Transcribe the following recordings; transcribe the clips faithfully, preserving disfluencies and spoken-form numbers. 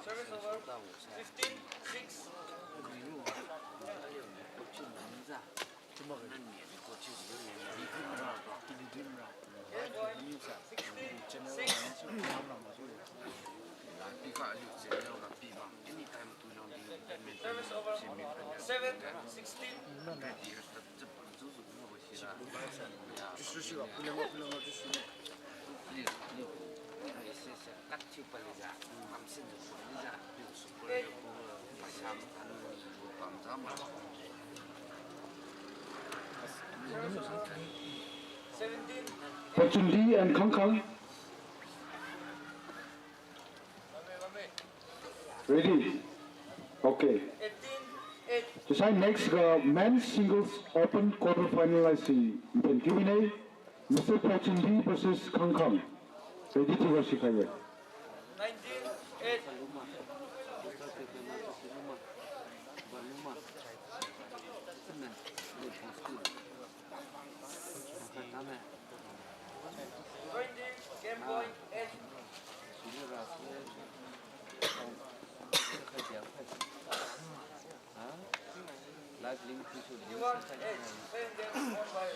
Service over. Fifteen six. Game point. Sixteen six. Service over. Seven sixteen. Seventeen. Pochin D and Khangkhang. Ready? Okay. Eighteen eight. Chiusai next ga men's singles open quarter final haise pen kiu ne. Mister Pochin D versus Khangkhang. Ready to go, sikhai ye. Nineteen eight. Twenty, game point eight. Twenty-one eight. Same game, one by.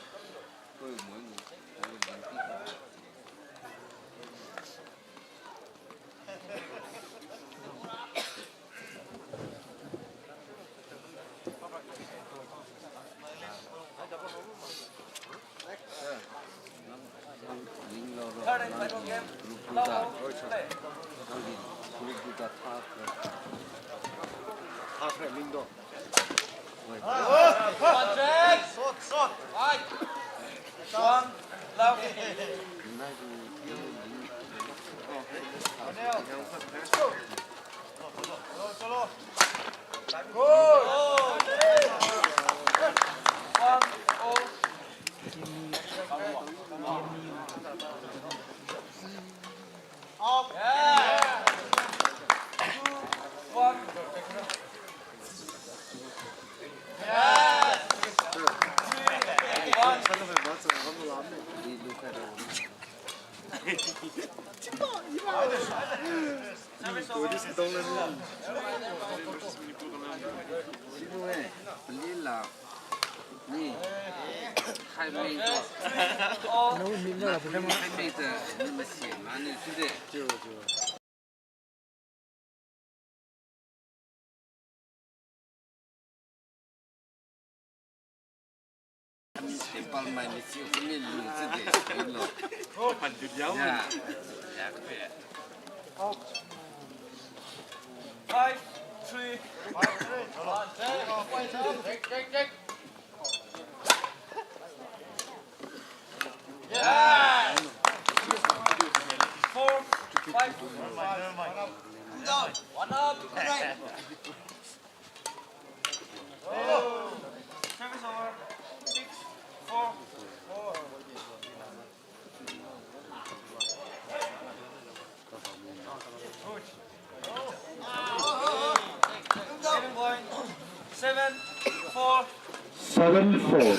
Third and final game. Lao Play. One, two. One, love. Good. One, all. Up. Yeah. Two, one. Yes. Three, one. Service over. Ni. Hai mei tu. All. Hai mei tu. Ni masi mani tu de. Table mai ni si kuni lu si de, lu. Ya. Five, three. Take, take, take. Yes! Four, five. One up. Oh. Service over. Six, four. Seven point seven four. Seven four.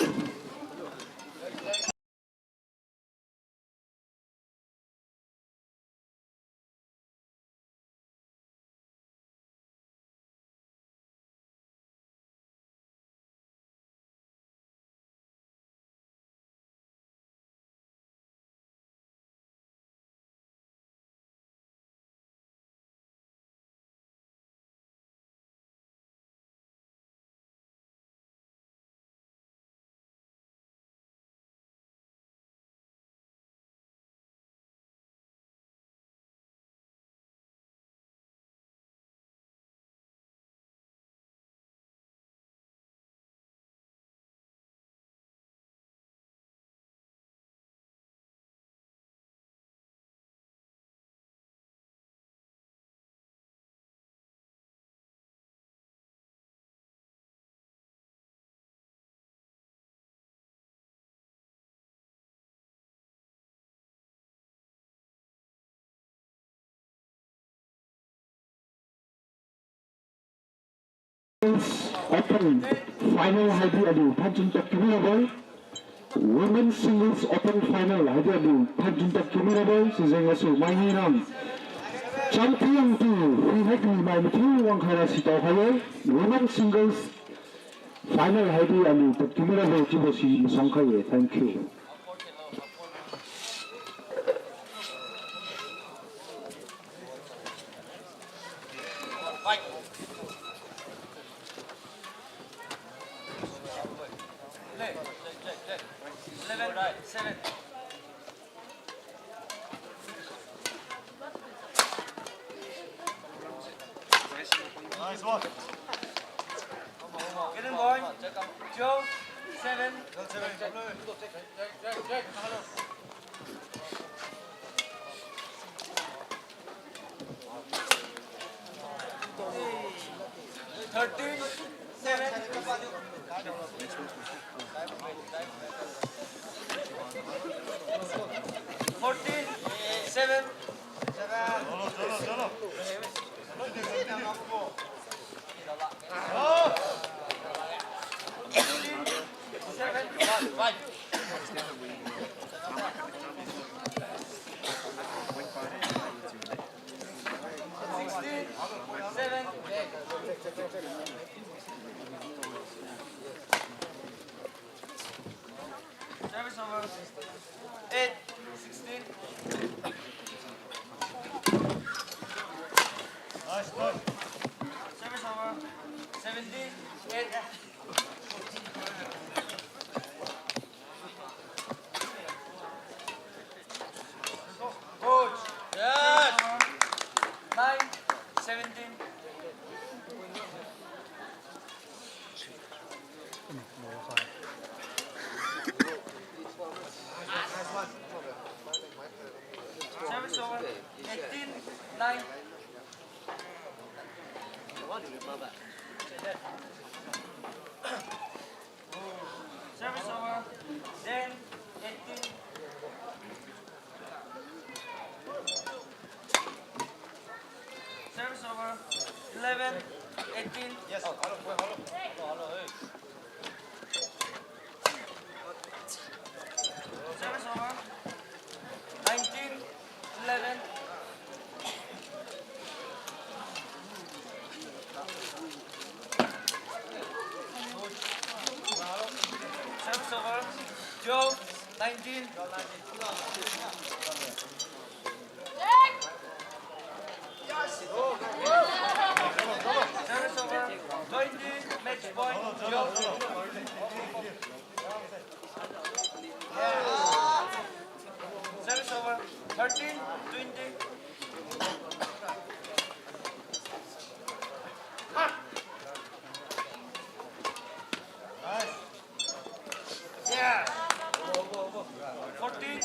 Open final haidi aliu phanchun tok kiu labo. Women Singles Open Final haidi aliu thangjun tadkiu mirabo, sijeng gasu mai ni nang champion tu phuihai kami mai mathiu wangkhaira sitao khai-e. Women Singles Final haidi aliu tadkiu mirabo chiubo si masuang khai-e. Thank you. Nice one. Get in line. Joe, seven. Thirteen, seven. Fourteen, seven. Fifteen, seven. Sixteen, seven. Service over. Eight, sixteen. Nice, nice. Service over. Seventeen, eight. Coach. Yes. Nine, seventeen. Service over. Eighteen, nine. Service over. Ten, eighteen. Service over. Eleven, eighteen. Yes. Service over. Nineteen, eleven. Service over. Joe, nineteen. Service over. Twenty, match point. Joe. Service over. Thirteen, twenty. Nice. Yeah. Fourteen,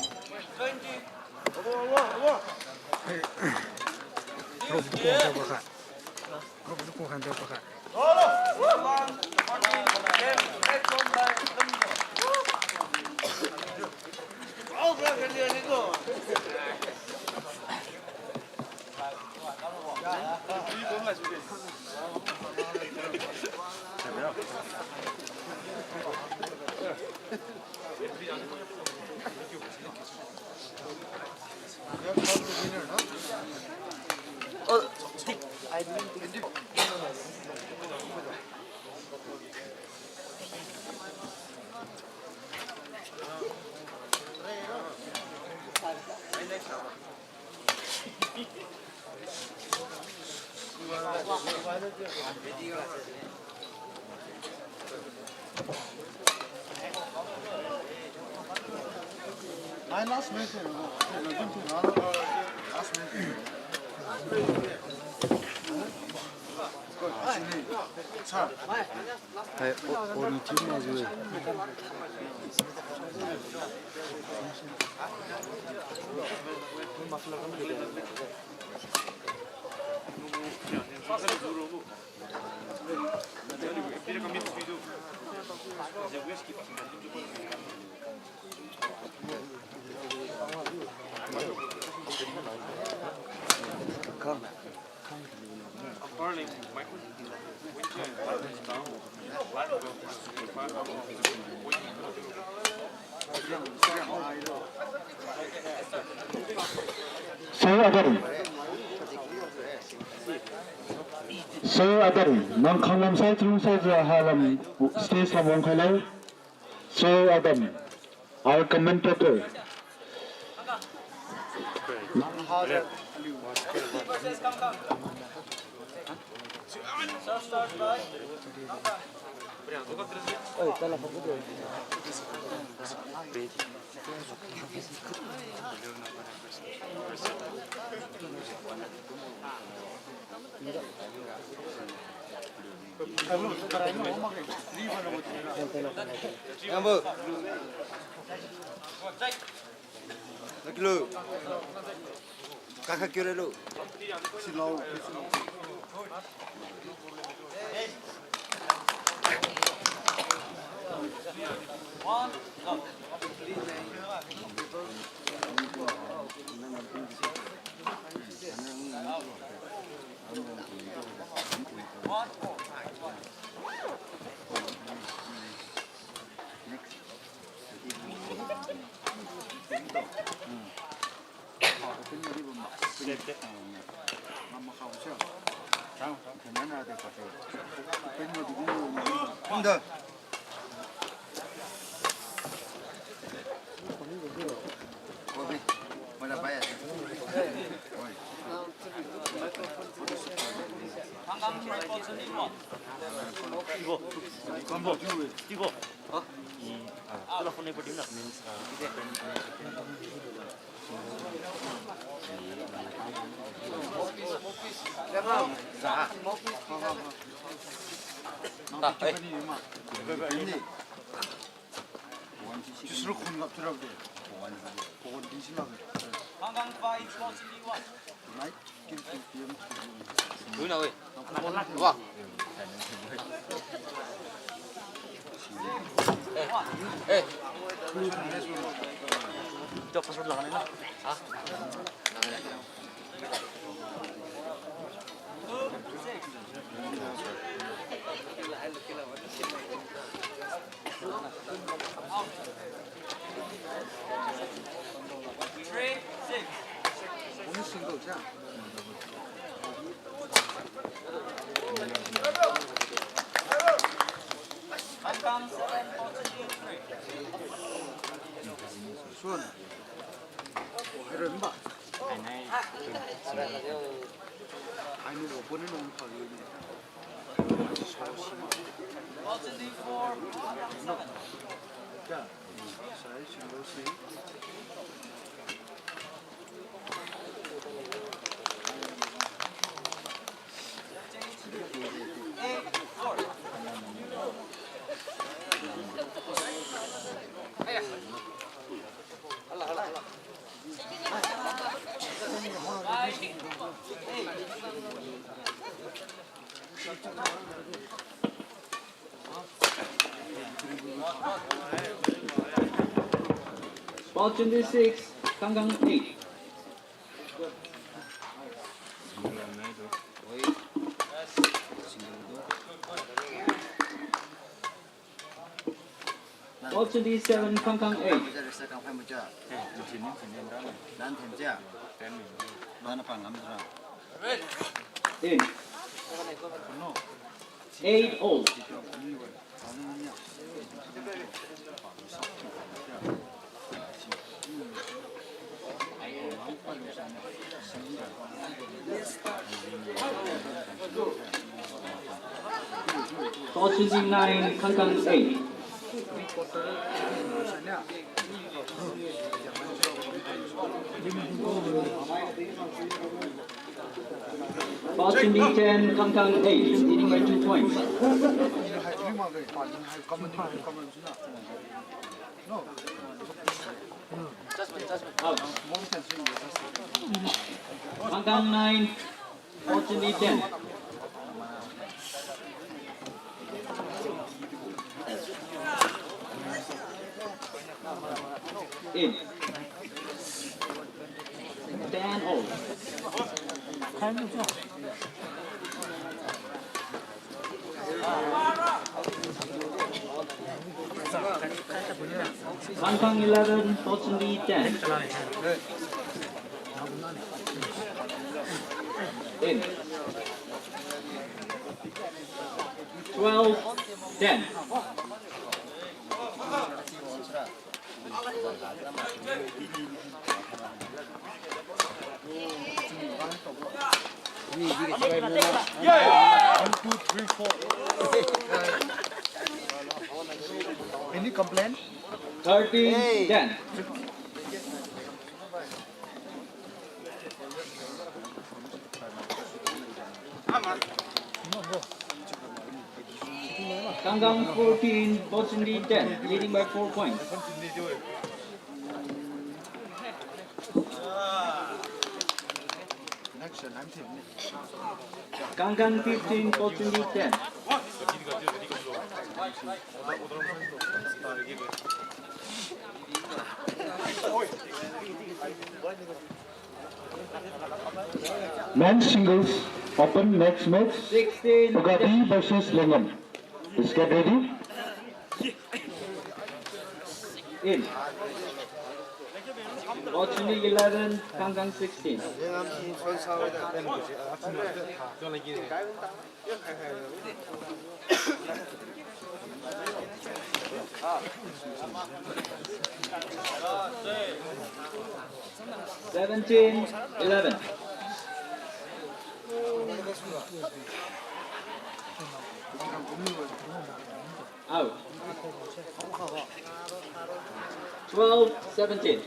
twenty. Group tu khuan tu pakha. Group tu khuan tu pakha. One, fourteen, ten, eight, one by Lumdo. Nine last minute. Last minute. Sir. Hai, o, o, ni team ma jiu. Sir Adam. Sir Adam, nang khanglam sai chalung saijiu halam stage lam wangkhailo. Sir Adam, our commentator. Kakha kira lo. Ball twenty-six, Kangkang eight. Ball twenty-seven, Kangkang eight. In. Eight all. Ball twenty-nine, Kangkang eight. Ball twenty-ten, Kangkang eight, leading by two points. Kangkang nine, Ball twenty-ten. In. Ten all. Kangkang eleven, Ball twenty-ten. In. Twelve ten. One, two, three, four. Any complaint? Thirteen ten. Kangkang fourteen, Bochanri ten, leading by four points. Kangkang fifteen, Bochanri ten. Men's singles open next match, sixteen. Pagabi versus Lengam. Let's get ready. In. Bochanri eleven, Kangkang sixteen. Seventeen eleven. Out. Twelve seventeen.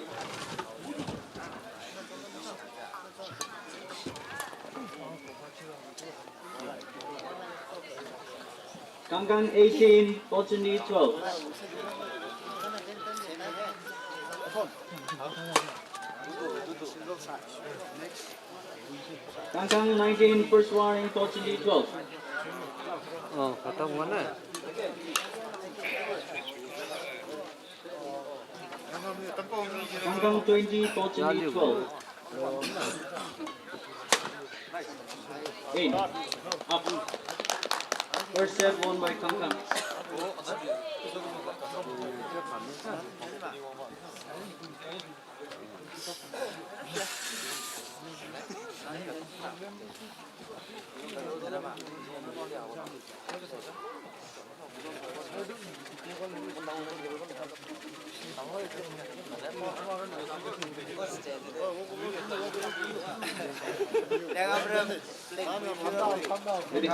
Kangkang eighteen, Bochanri twelve. Kangkang nineteen, first warning, Bochanri twelve. Oh, kata mana? Kangkang twenty, Bochanri twelve. In. Up. First set won by Kangkang. Ready.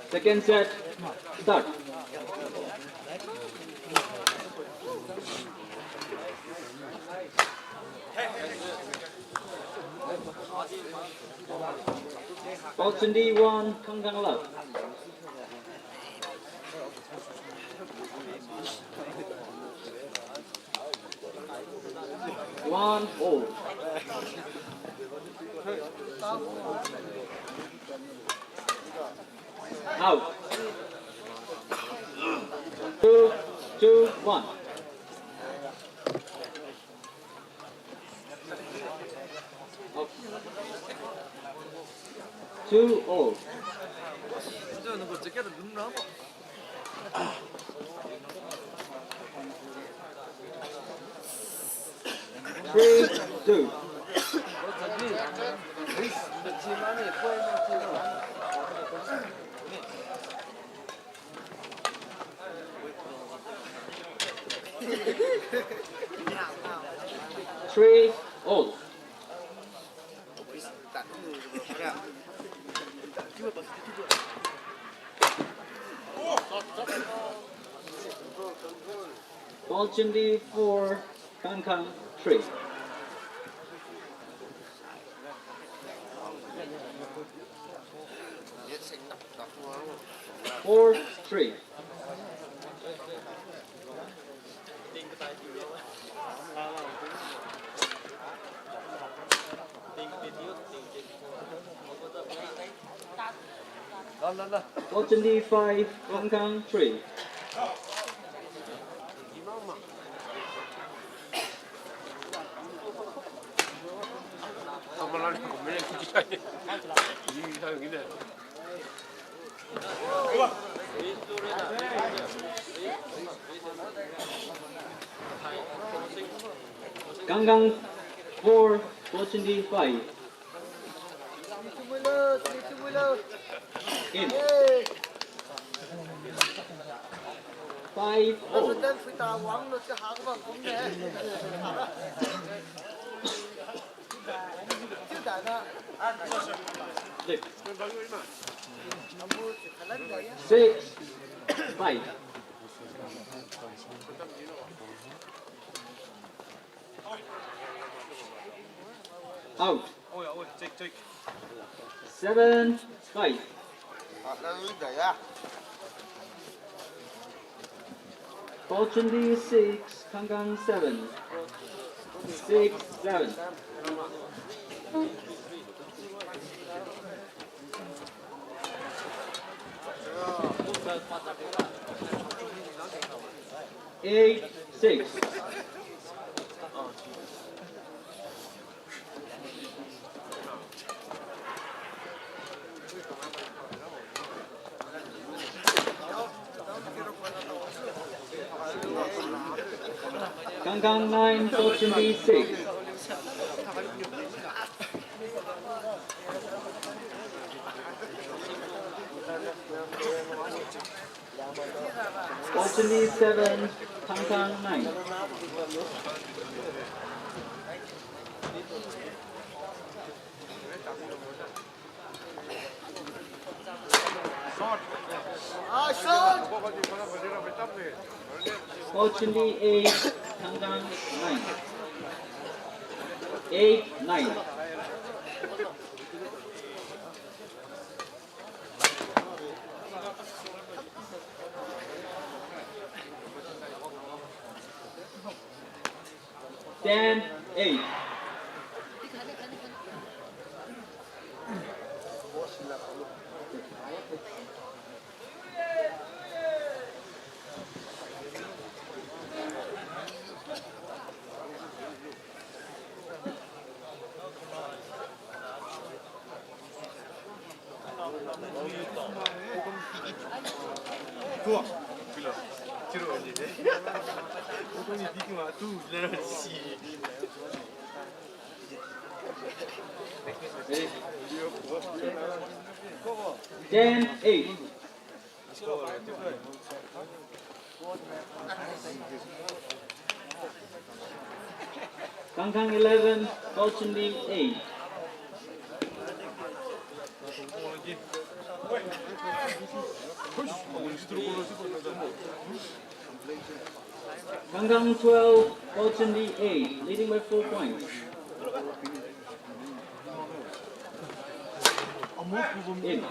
Second set, start. Bochanri one, Kangkang love. One all. Out. Two, two, one. Two all. Three two. Three all. Bochanri four, Kangkang three. Four three. Bochanri five, Kangkang three. Kangkang four, Pochindi five. In. Five all. Six, five. Out. Seven, five. Pochindi six, Kangkang seven. Six, seven. Eight, six. Kangkang nine, Pochindi six. Pochindi seven, Kangkang nine. Pochindi eight, Kangkang nine. Eight, nine. Ten, eight. Ten, eight. Kangkang eleven, Pochindi eight. Kangkang twelve, Pochindi eight, leading by four points. In.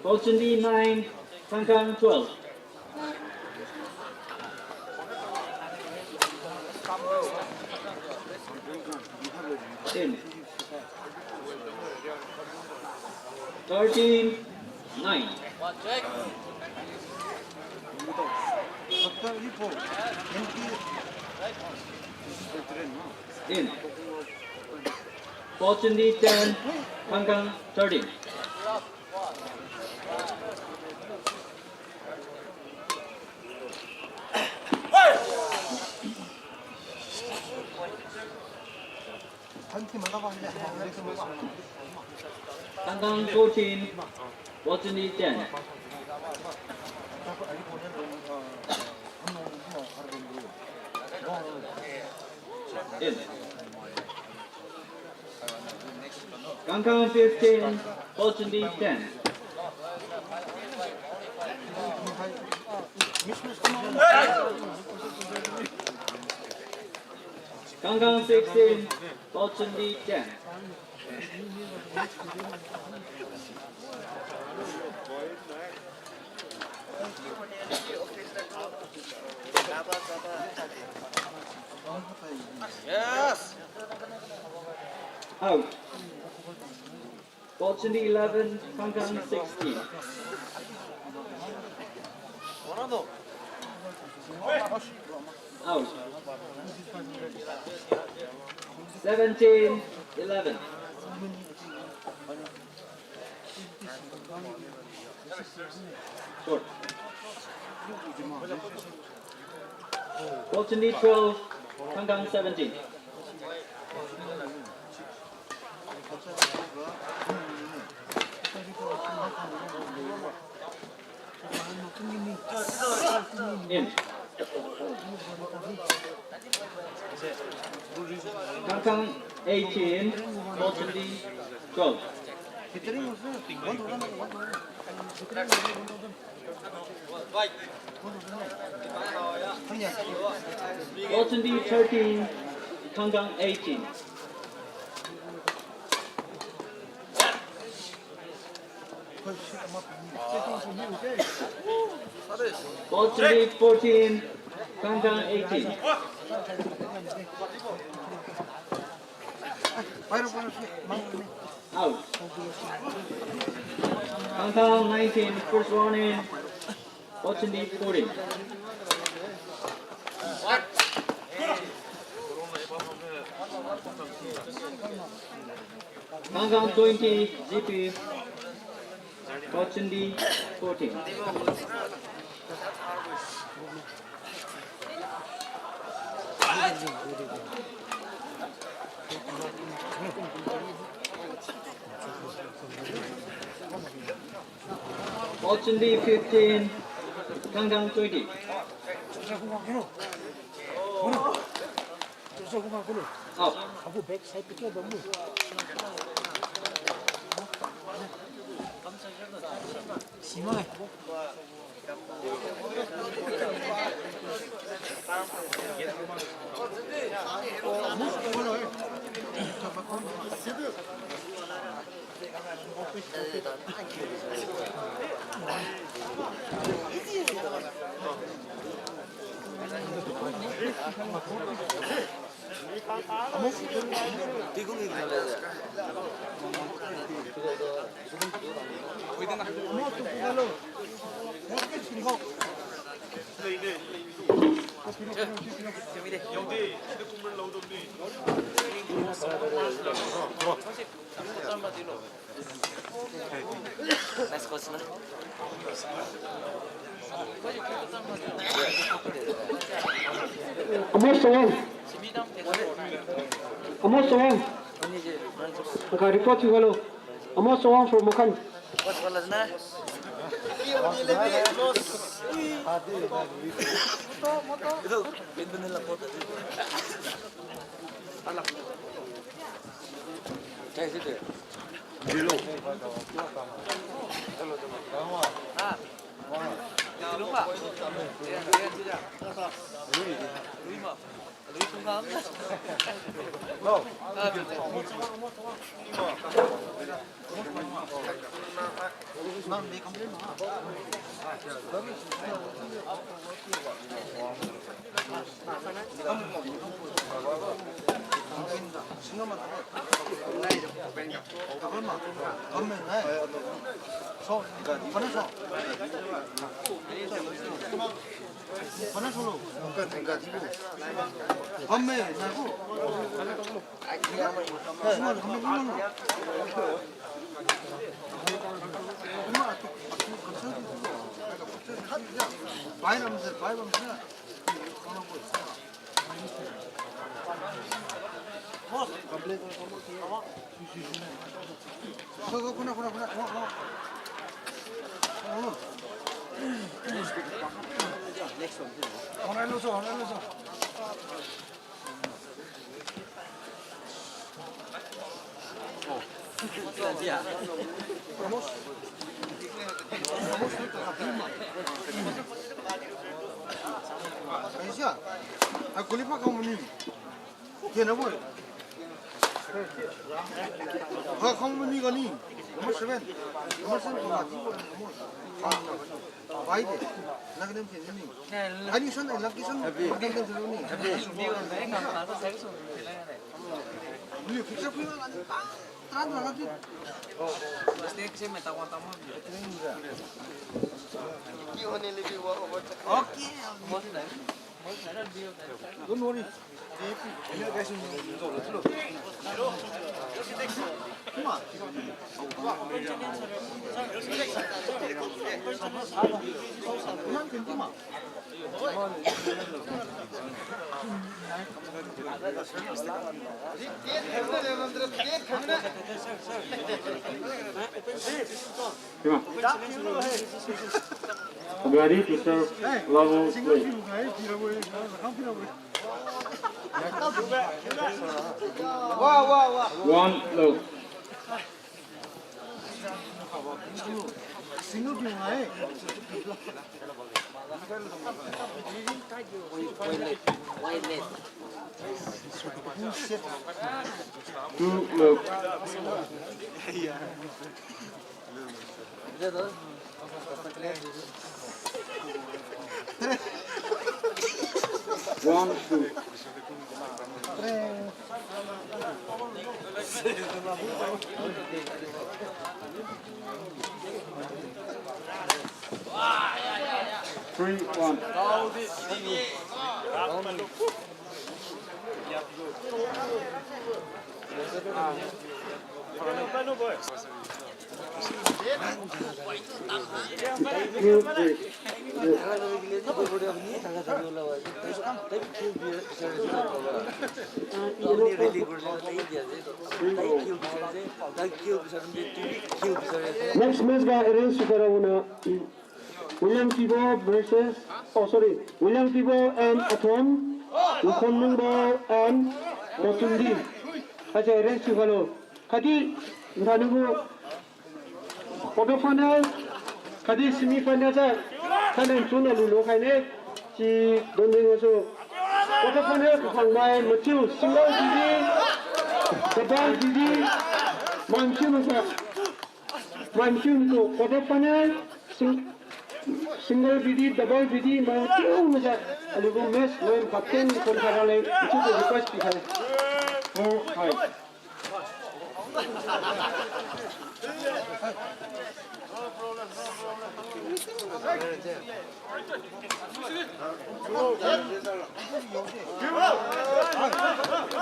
Pochindi nine, Kangkang twelve. In. Thirteen, nine. In. Pochindi ten, Kangkang thirteen. Kangkang fourteen, Pochindi ten. In. Kangkang fifteen, Pochindi ten. Kangkang sixteen, Pochindi ten. Yes. Out. Pochindi eleven, Kangkang sixteen. Out. Seventeen eleven. Short. Ball Chandi twelve, Khangkang seventeen. In. Khangkang eighteen, Ball Chandi twelve. Ball Chandi thirteen, Khangkang eighteen. Ball Chandi fourteen, Khangkang eighteen. Out. Khangkang nineteen, first warning. Ball Chandi fourteen. Khangkang twenty, G P. Ball Chandi fourteen. Ball Chandi fifteen, Khangkang twenty. Out. Amo Sawang. Amo Sawang. Angka report thiu khalo. Amo Sawang from Makhan. Kaisa, a kulipa kang mani. Kena bo. Ha, kang mani gani. Number seven. Number seven kang mati bo. Bai de. Nak nem kena ni. Ani san, laki san. Happy. Nak nem kena ni. Happy. Ni picture pun. Tran tran lagi. Mistake se meta wan tama. Okay. Don't worry. Ready to serve, level play. One, love. Two, love. One, two. Three, one. Next match ga arrange thiukhai rabo na, William Kibo versus, oh sorry, William Kibo and Athon, Nkhon Nungbo and Kotundi. Haise arrange thiukhailo. Khatdi nthaniu gu quarter final, khatdi semi final sa, thainai chuna lulu khaine, si donjeng gasu. Quarter final kakhang mai mathiu single B D, double B D, mai mathiu masa. Mai mathiu tu quarter final, sing-, single B D, double B D, mai mathiu masa. Aliu gu match, mai captain, kon kharale, ichitu request pikhai. Four, five.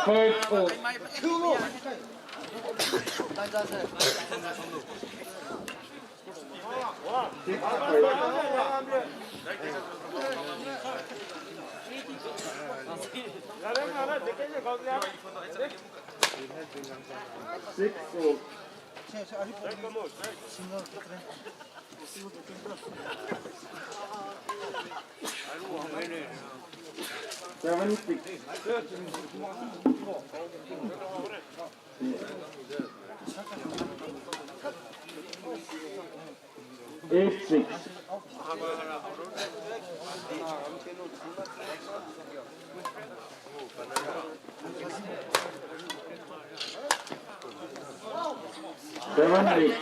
Five, four. Six, four. Seven, six. Eight, six. Seven, eight.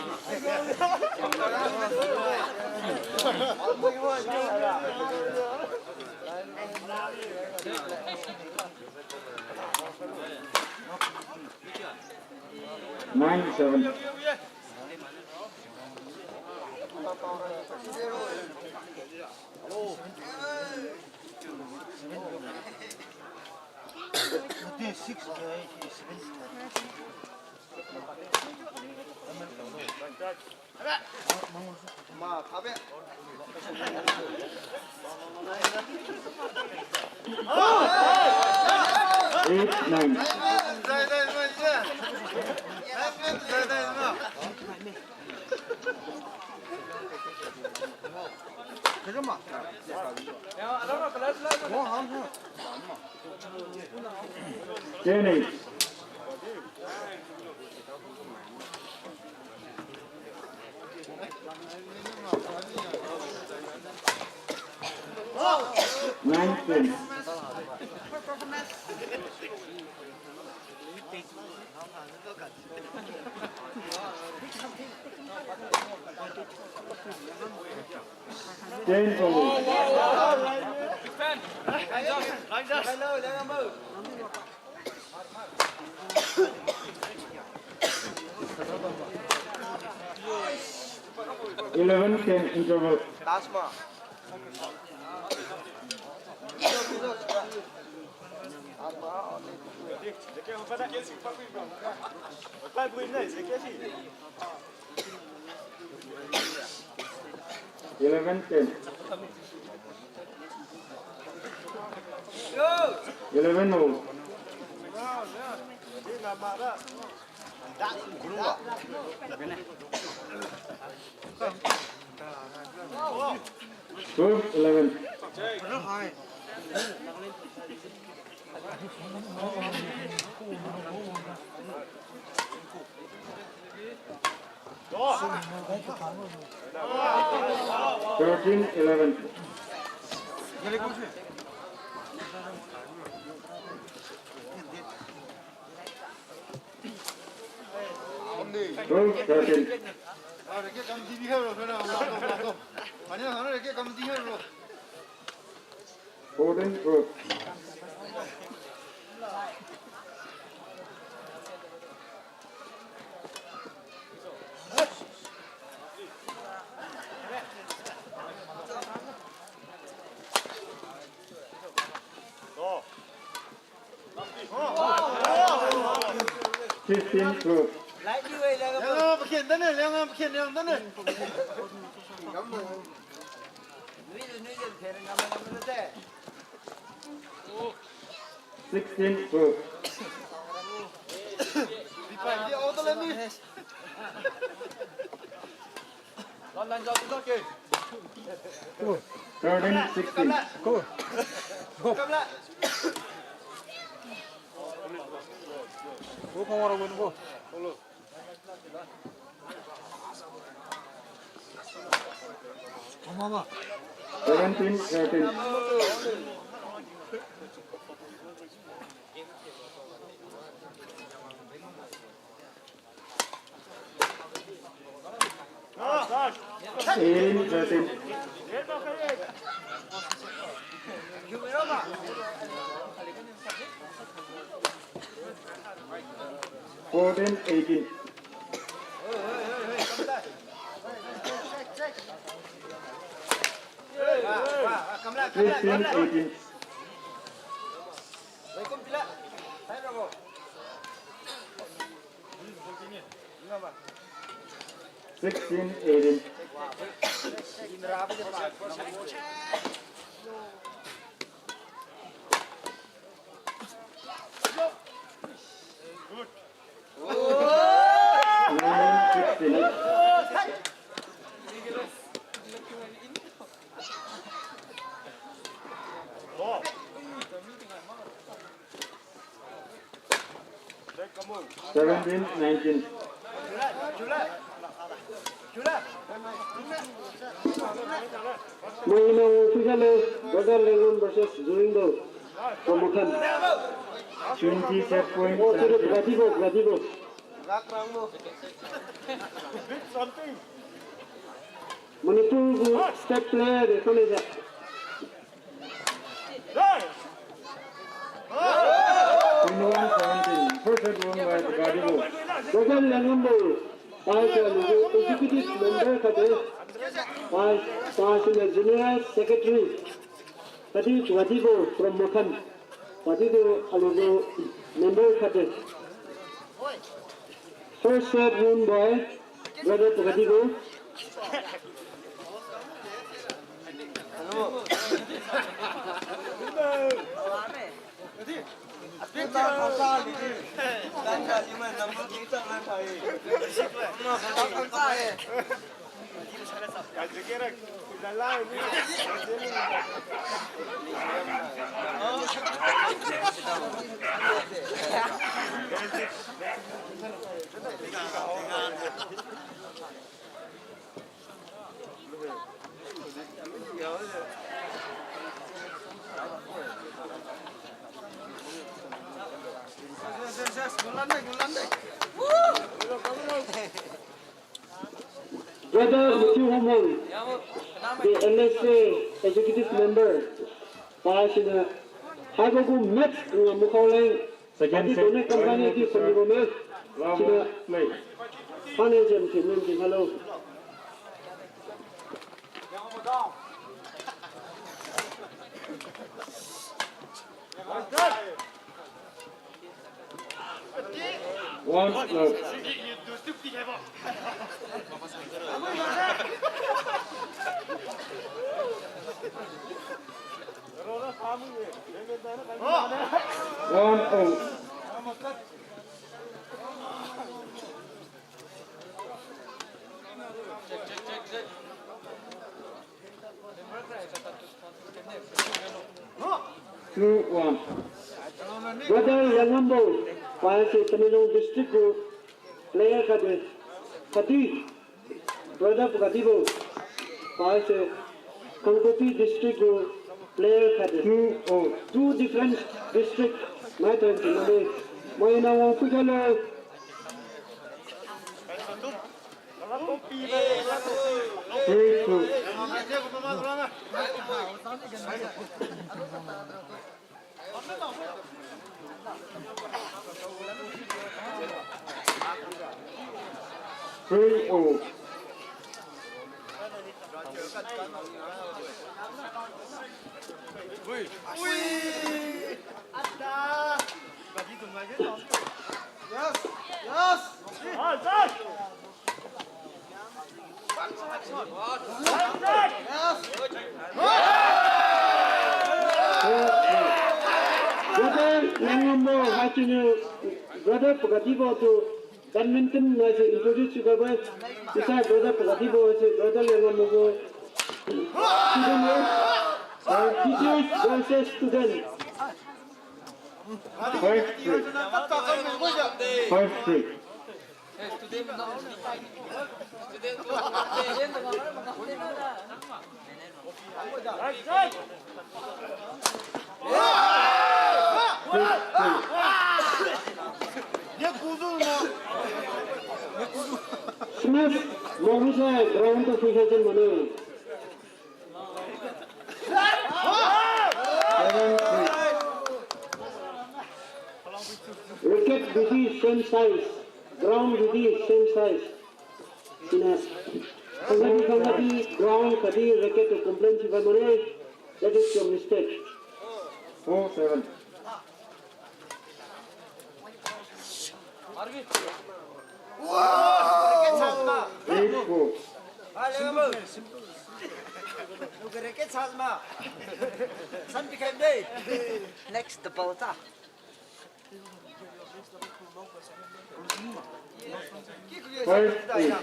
Nine, seven. Eight, nine. Ten, eight. Nine, ten. Ten, ten. Eleven, ten interval. Eleven, ten. Eleven all. Twelve eleven. Thirteen eleven. Twelve thirteen. Fourteen twelve. Fifteen twelve. Sixteen twelve. Thirteen sixteen. Seventeen thirteen. Eighteen thirteen. Fourteen eighteen. Fifteen eighteen. Sixteen eighteen. Nine sixteen. Seventeen nineteen. Maina official le, Brother Lengon versus Juringdo from Makhan. Twenty set point. Oh, sorry, Pratibo, Pratibo. Manipur gu state player de kone ja. Twenty-one seventeen. First set won by Pratibo. Dogan Langambo, pa si aliu gu executive member khat de. Pa, pa siniu general secretary. Khatdi Pratibo from Makhan. Padibo aliu gu member khat de. First set won by Brother Pratibo. Brother Matthew Humong, the L S A executive member, pa siniu haibo gu match ngamkhao leng. Second set, Donate company point, di sir. Panibo me. Siniu play. Hane jem jem jem hello. One love. One all. Two one. Brother Liangambo, paise Tamenglong district gu player khatdi, khatdi brother Pagadibo, paise Kangpokpi district gu player khatdi. Two all. Two different district, mai tan si mane, mai na wang pu jalo. Three two. Three all. Yes, yes. Brother Liangambo, hai chiniu brother Pagadibo tu badminton nai se introduce thiu kabo-e. Isa brother Pagadibo se brother Liangambo gu student-e. Teachers versus student. Five three. Five three. Smith, Malaysia, ground tu free session mane. Seven three. Racket bidi same size, ground bidi same size. Sina, kangkadi kangkadi ground khatdi racket tu complain thiuba mane, that is your mistake. Four seven. Eight four. Next, the ball ta. Five eight.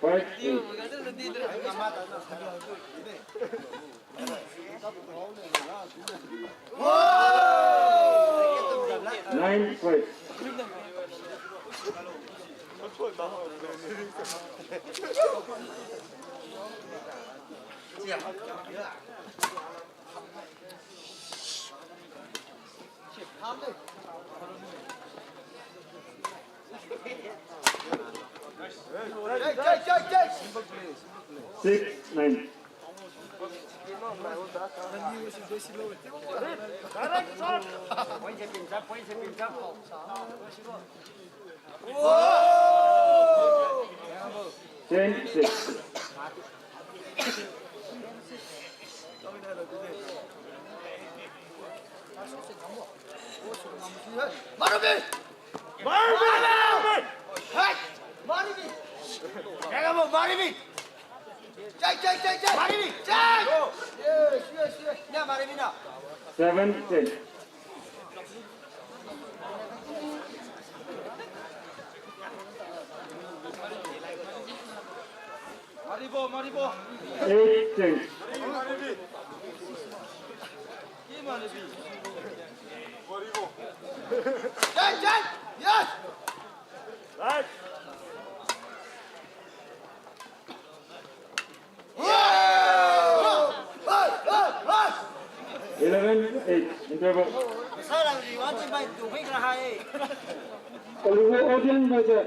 Five eight. Nine five. Six nine. Ten six. Marubi! Marubi! Hai! Marubi! Marubi! Chai, chai, chai, chai! Marubi! Chai! Yes, yes, yes. Na, Marubi na. Seven ten. Maribo, Maribo. Eight ten. Maribi, Maribi. Ki Maribi. Maribo. Ten, ten. Yes. Right. Eleven eight, interval. Aliu audience maise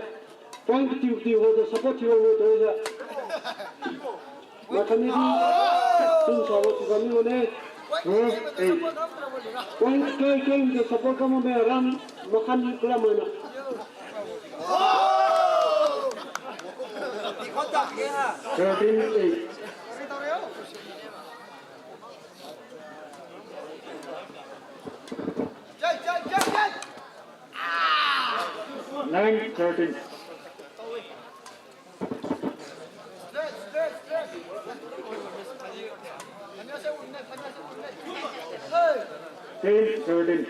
point tiu tiu ho to support thiu ho to ja. Makhani di, tung sa ho to kami ho ne. Twelve eight. Point kai kai to support kam me ram makhani kala mana. Thirteen eight. Nine thirteen. Ten thirteen.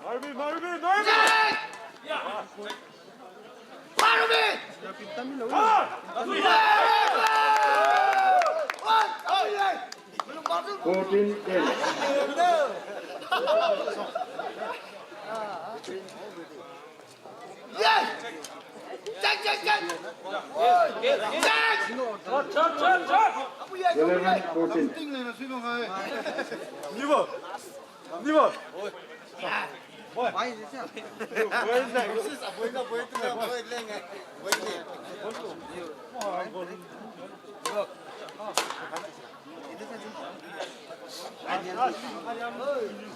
Marbi, marbi, marbi! Marbi! Fourteen ten. Yes! Check, check, check! Yes! Eleven fourteen. Nibo! Nibo!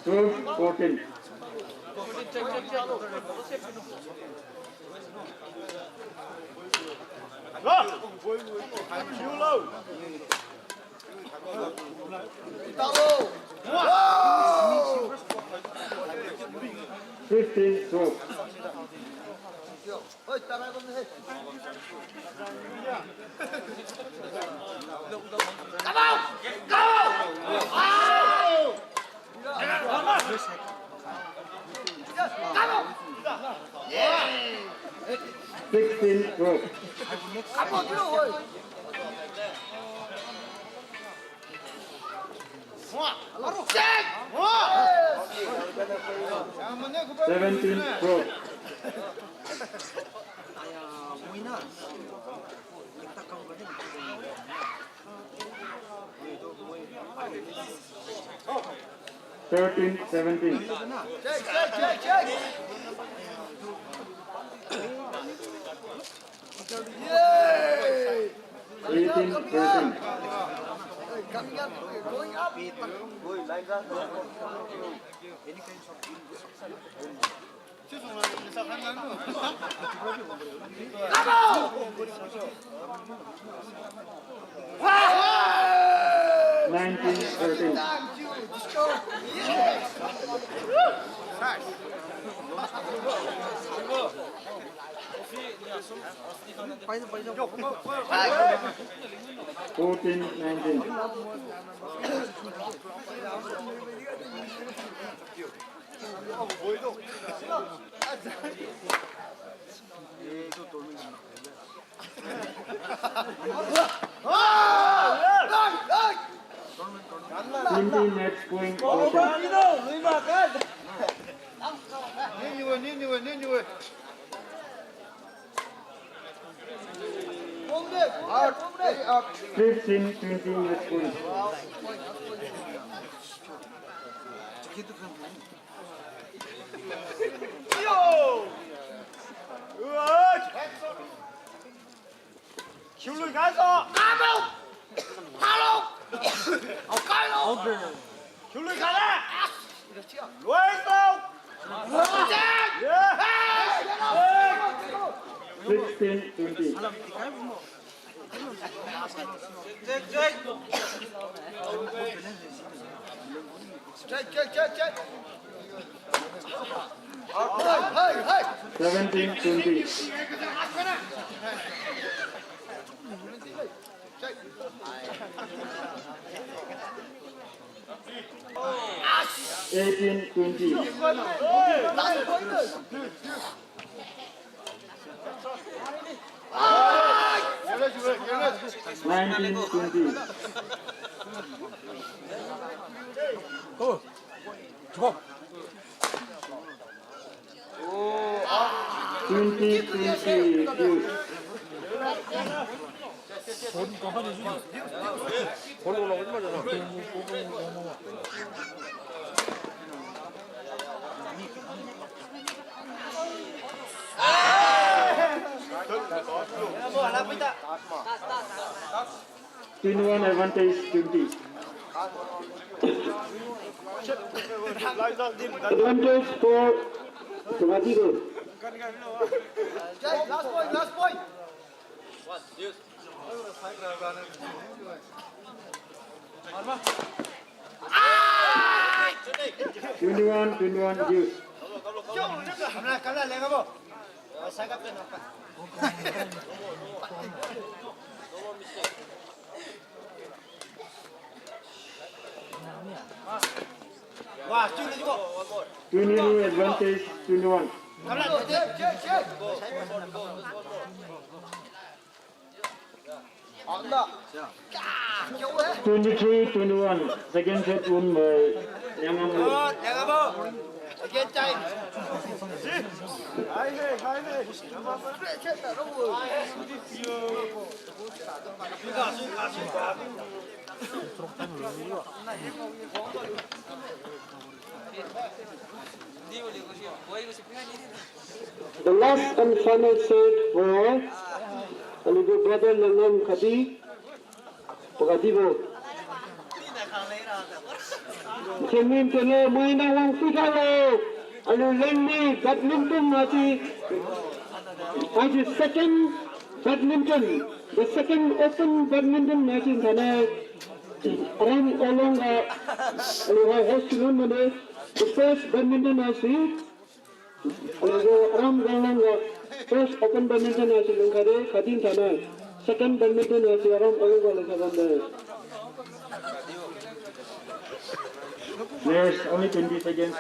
Twelve fourteen. Fifteen twelve. Sixteen twelve. Seventeen twelve. Thirteen seventeen. Eighteen thirteen. Nineteen thirteen. Fourteen nineteen. Twenty match point. Fifteen twenty match point. Sixteen twenty. Seventeen twenty. Eighteen twenty. Nineteen twenty. Twenty twenty. Twenty-one advantage twenty. Advantage for Sawasdi. Last point, last point. Twenty-one, twenty-one, Deuce. Twenty-two advantage, twenty-one. Twenty-three twenty-one, second set won by Liangngam. Good, Liangngam. Second time. The last and final set for aliu gu brother Liangngam khatdi pakadibo. Chairman telo maina wang phuikhalo. Aliu lengmai badminton na si, ai si second badminton, the second open badminton na si thainai. Aram Aolong ga aliu hai host thiu lun mane, the first badminton na si. Aliu gu Aram Aolong ga first open badminton na si lungkhai de, khatdi thainai. Second badminton na si Aram Aolong ga lungkhai bamde. There's only twenty seconds.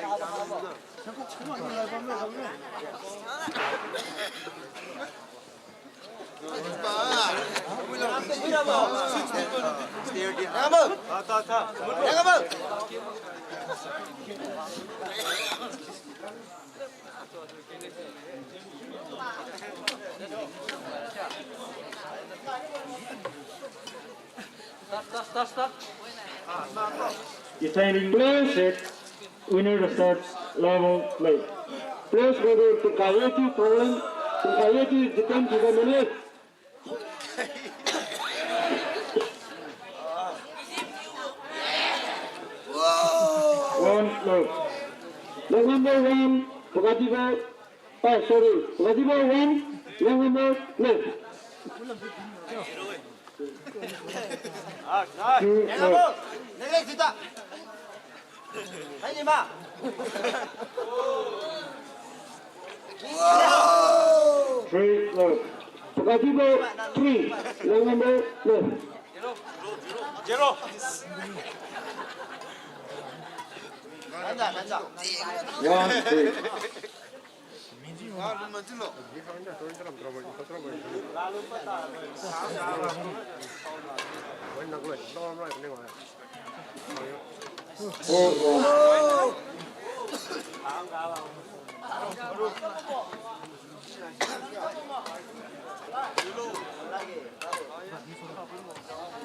Deciding play set, winner of third level play. Place whether to Kayeti problem, to Kayeti defend to the minute. One love. Liangngam one, Pakadibo. Ah, sorry. Pakadibo one, Liangngam no. Two love. Hai ni ma. Three love. Pakadibo three, Liangngam no. Zero. One three.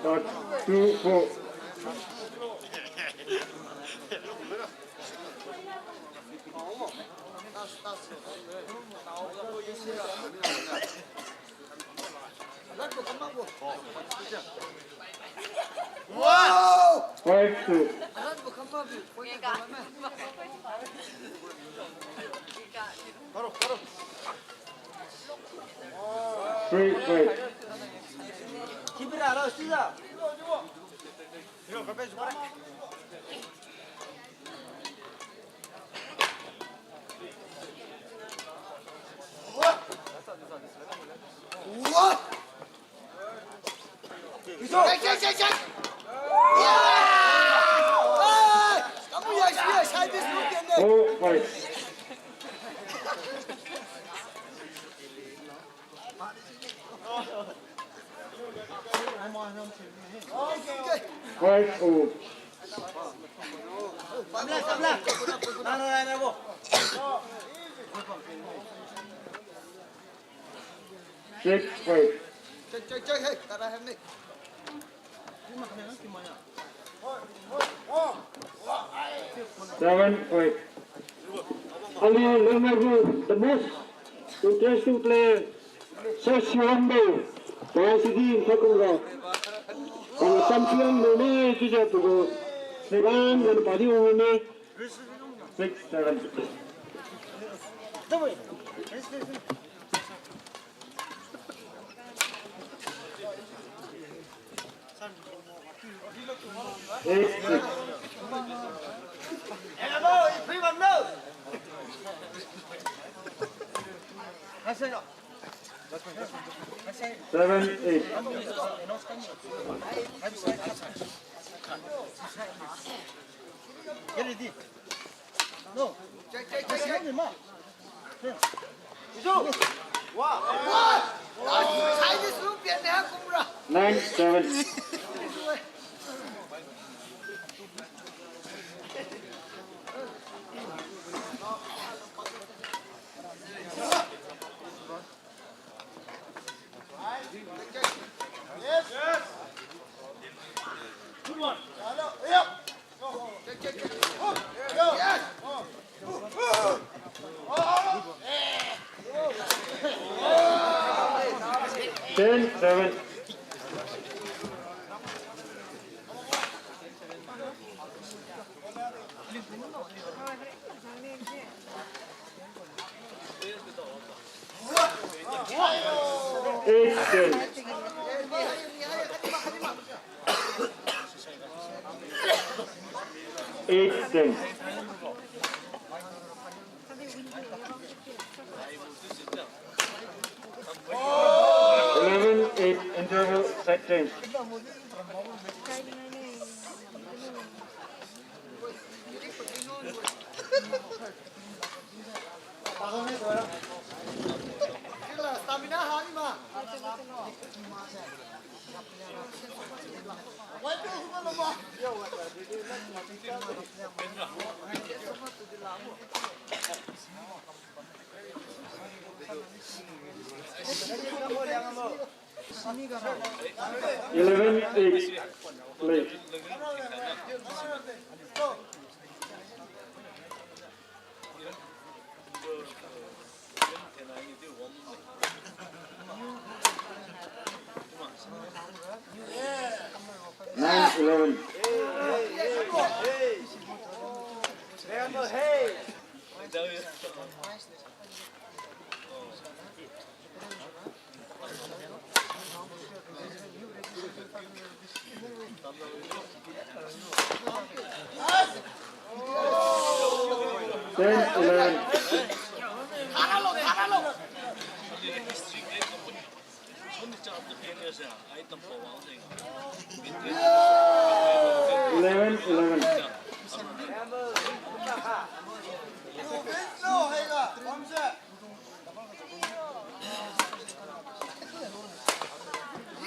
Dot two four. Five two. Three five. Oh, five. Five oh. Six five. Seven five. Aliu Liangngam gu the most interesting player. Sir Siwangbo, Pawasidi Nkhakum ga. Ang champion lu ne chiujiu tugu. Seven gan padi wang ne. Six seven. Eight six. Seven, eight. Nine, seven. Ten, seven. Eight, ten. Eight, ten. Eleven, eight, interval, set change. Eleven, eight, play. Nine, eleven. Ten, eleven. Eleven, eleven.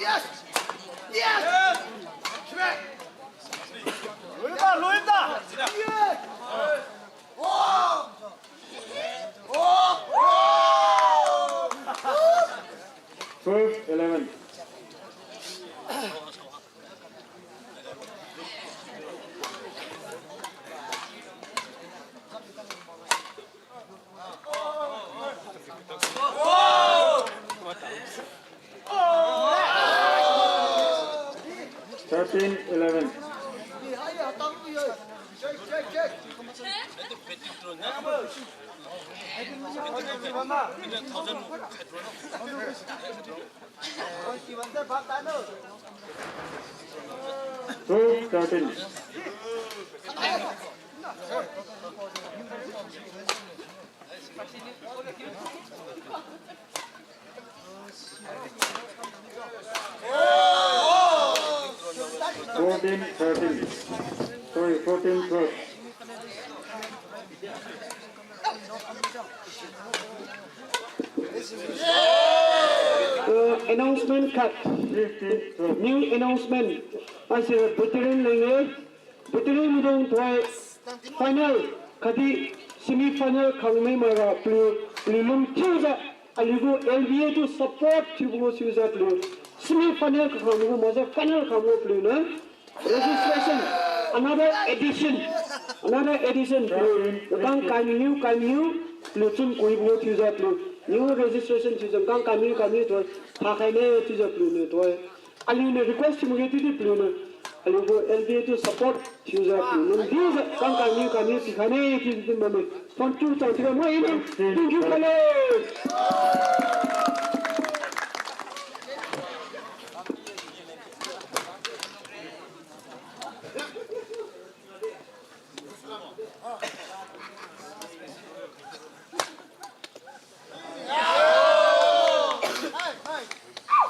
Yes! Yes! Luinda, luinda! Yes! Oh! Oh! Twelve, eleven. Thirteen, eleven. Twelve, thirteen. Fourteen, thirteen. Sorry, fourteen, twelve. Uh, announcement khat. Fifteen, twelve. New announcement. Haise veteran leng-e. Veteran maidung tuhoi final khatdi semi final khangmai maiga paliu, paliu lung thiujiu, aliugu L B A tu support thiubo gu thiujiu paliu semi final kakhangbo gu makjiu final khangbo paliu niu registration, another edition, another edition paliu kang kainiu kainiu paliu chun kuibo gu thiujiu paliu new registration thiujiu kang kainiu kainiu tuhoi phakhaine chiujiu paliu niu tuhoi aliuniu request thiu makge chiudi paliuniu aliugu L B A tu support thiujiu paliuniu dijiu kang kainiu kainiu pikhaine chiudi din bamme. Phone tu chang thiuga mai iniu thank you khailo.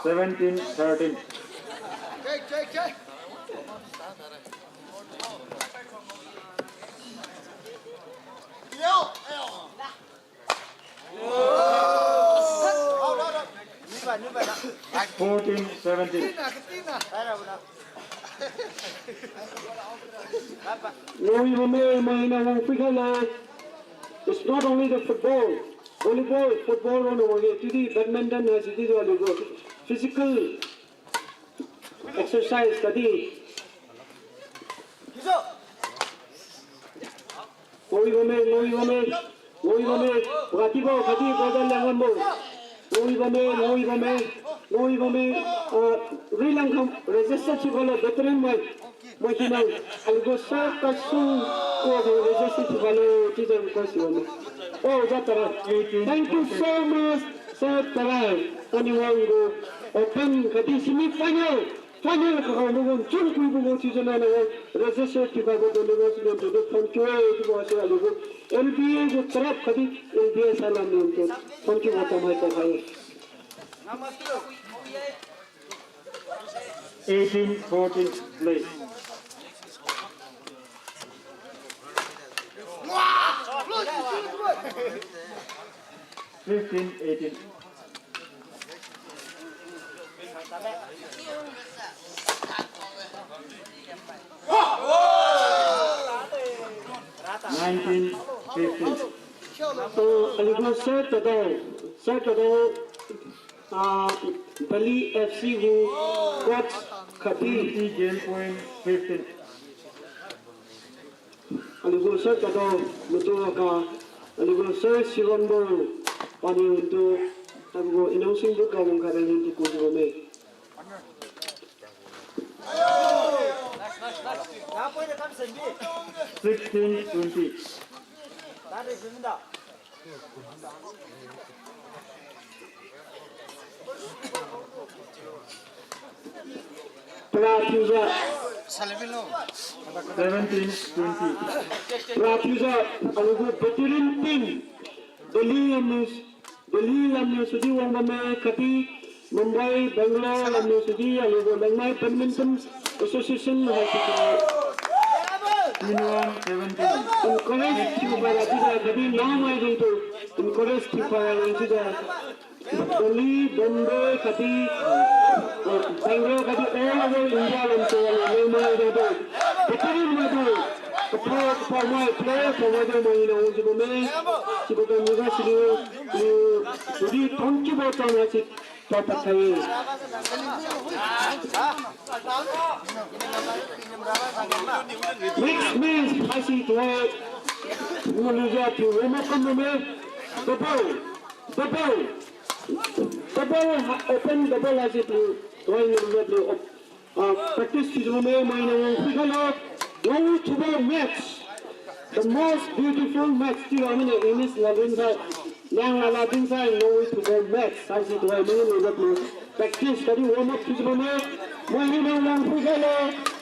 Seventeen thirteen. Fourteen seventeen. Ngui mame maina wang pui khailo. It's not only the football, volleyball, football rona wang ye, chiudi badminton haisi chiudi aliu gu physical exercise kadi. Ngui bame, ngui bame, ngui bame, watibo, kadi, boda lengan bo. Ngui bame, ngui bame, ngui bame, ah, rilang kham register thiu khailo veteran mai. Mai kinang, aliu gu sir kasung ko register thiu khailo, chiujiu request thiu bame. Oh, jat tarai. Thank you so much, sir tarai. Ani wang gu open kadi semi final. Final kakhang nugu chun kui bugu chiujiu nana wang register thiu khaibo dungniu si nang tu thank you, eh, chiubo si aliu gu L B A gu tarap kadi L B A salam nang tu thank you, watamai kakhai. Eighteen fourteen, please. Fifteen eighteen. Nineteen fifteen. Uh, aliu gu sir tadao, sir tadao, uh, Bali F C gu coach khatdi. Twenty game point fifteen. Aliu gu sir tadao, matu aka, aliu gu sir Sironbo, paniu tu, aliu gu announcing booth ga wang khaira lin tu kujiu bamme. Sixteen twenty. Para thiujiu. Seventeen twenty. Para thiujiu, aliu gu veteran team, Delhi lamniu, Delhi lamniu sudi wang bamme khatdi, Mumbai, Bangalore lamniu sudi aliu gu Liangmai Badminton Association hai sidi. Encourage thiu khaira chiujiu khatdi nahmai dung tu encourage thiu khaira chiujiu Delhi, Bombay khatdi, uh, Bangalore khatdi all over India lam tu aliu Liangmai dung tu. Veteran mai tu. Kaphao, kaphao mai, player kaphao mai tu mai na wangjiu bamme. Sibo tu university, uh, sudi thank you bo chang hai si. Papa Thai. Next match, haisi tuhoi. Ngulu ja tu, warm up kam me. Double. Double. Double, ha, open double haisi tu. Tuhoi ngulu ja tu. Ah, practice thiujiu bamme, maina wang phui khailo. Ngui thubo match. The most beautiful match. Chiu wa mine English la dinsai. Nang la dinsai, ngui thubo match. Haisi tuhoi maina wang phui. Practice khatdi warm up thiujiu bamme. Maina wang phui khailo.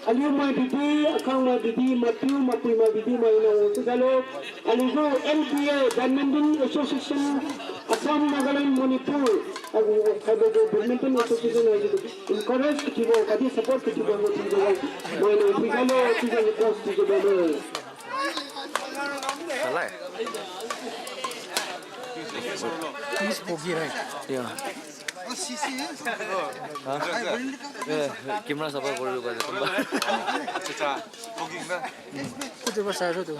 Aliu mai bidi, akhang mai bidi, mapiu, mapui mai bidi, maina wang phui khailo. Aliu gu L B A, Badminton Association, Assam, Nagaland, Manipur, aliu khaibo gu Badminton Association haisi tu encourage kathiubo, khatdi support kathiubo gu thiujiu, maina phui khailo, chiujiu request thiujiu bamme. Salai. Miss Pogi, right? Yeah. Ha? Eh, camera sapa koriu ba tumba. Acha, acha. Pogi na. Kutu ba sa tu. Ha?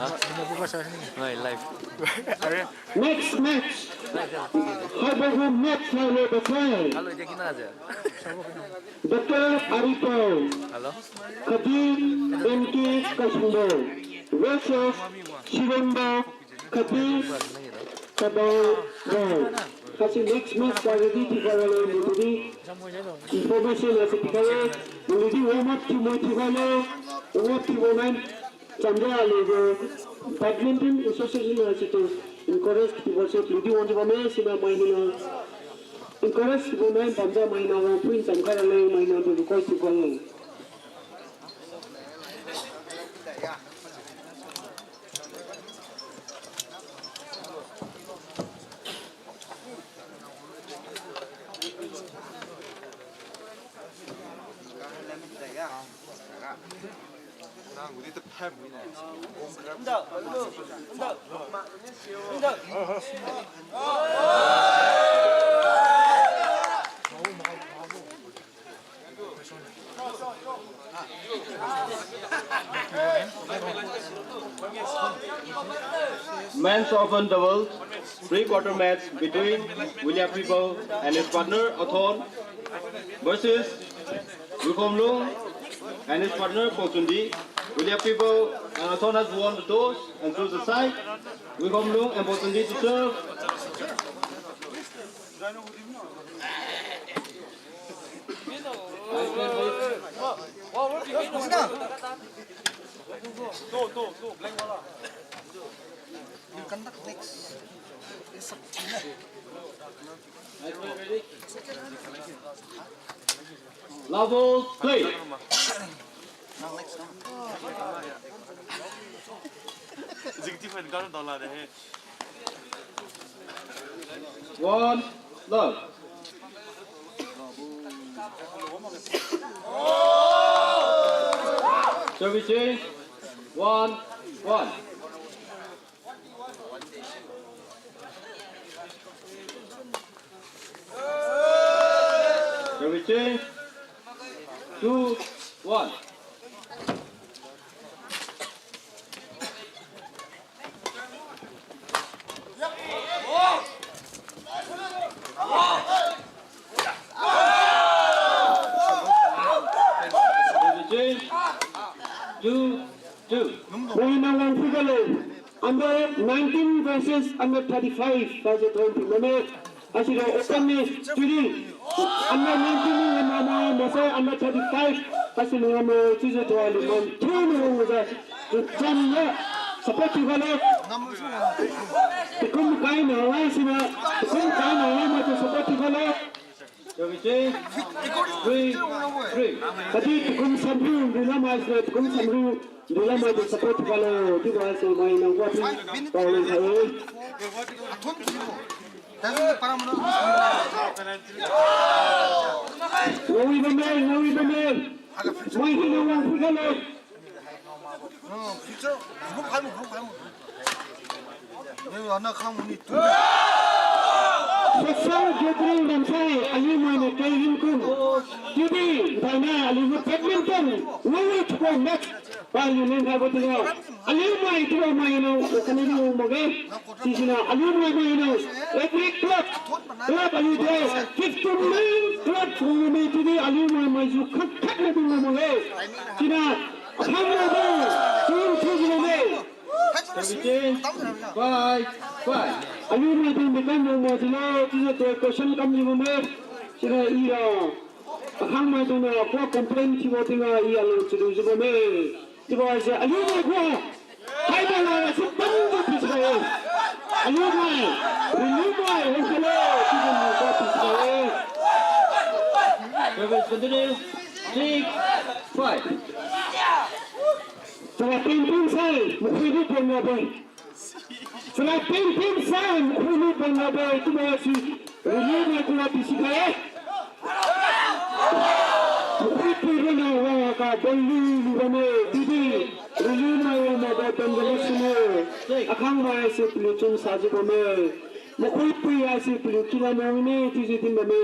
Kutu ba sa ni. Ngai live. Are. Next match. Haibo gu match hai le bathai. Hello, dia kina aja. Doctor Aripao. Hello. Khatdi M K Kasungbo. Versus Sirombo. Khatdi Tabao Rao. Haisi next match ga ready thiukhai ralo, naliu tudi information haisi pikhai-e, naliu di warm up thiu mai thiukhai lo, warm up thiubo nai chamra aliu gu Badminton Association haisi tu encourage thiubo se naliu di wangjiu bamme sina mai hina. Encourage thiubo nai bamjiu mai hina wang phui chamkhai ralo, mai hina tu request thiukhai-e. Men's open doubles, pre-quarter match between William People and his partner Athon versus Wikhomlung and his partner Paochundi. William People and Athon has won the toss and choose the side. Wikhomlung and Paochundi to serve. Level play. One love. Service change. One, one. Service change. Two, one. Service change. Two, two. Maina wang figure lo. Under nineteen versus under thirty-five, versus twenty minute. Asira open ni, chiri. Under nineteen ni ngam mama, masa under thirty-five. Asira ngam mama, chiujiu tua aliu man. Thun wang jiu. Cham na. Support thiukhai lo. Takum kai na wai sina. Takum kai na wai maitu support thiukhai lo. Service change. Three, three. Kati takum samriu, rila mai sina, takum samriu. Dulamai tu support thiukhai lo, chiubo si maina wati paoleng khai-e. Ngawi bamme, ngawi bamme. Mai hina wang figure lo. Sasa Gathering Ramsai, aliu mainiu kengin kum. Chiudi, thainai aliu gu badminton, ngawi thukhai match. Paliu leng khaibo tingga, aliu mai chiubo mainiu, kani di wang makge. Sisiniu aliu mai mainiu, every club, club aliu de, fifteen main club wang mi chiudi aliu mai mai ju khat khat na di wang makge. Siniu, akhang na di, team thiu jiu bamme. Seventeen, five, five. Aliu mai di mekan wang mak jilo, chiujiu question kam jiu bamme. Siniu ira. Akhang maidung niu kua complain thiubo tingga i aliu chiulu jiu bamme. Chiubo si aliu mai kua. Hai mai la si bamjiu pisikhai-e. Aliu mai. Aliu mai. Hongkalo. Chiujiu mai kua pisikhai-e. Service continue. Six, five. Chara pin pin sai, mukhui ni pin na bai. Chara pin pin sai, mukhui ni pin na bai, chiubo si, rili mai kua pisikhai-e. Mukhui pui rina wang ka bali lu bamme, chiudi, rili mai wang ma bai bam jala sine. Akhang mai si paliu chun sajiu bamme. Mukhui pui ai si paliu kila mong ne, chiujiu din bamme.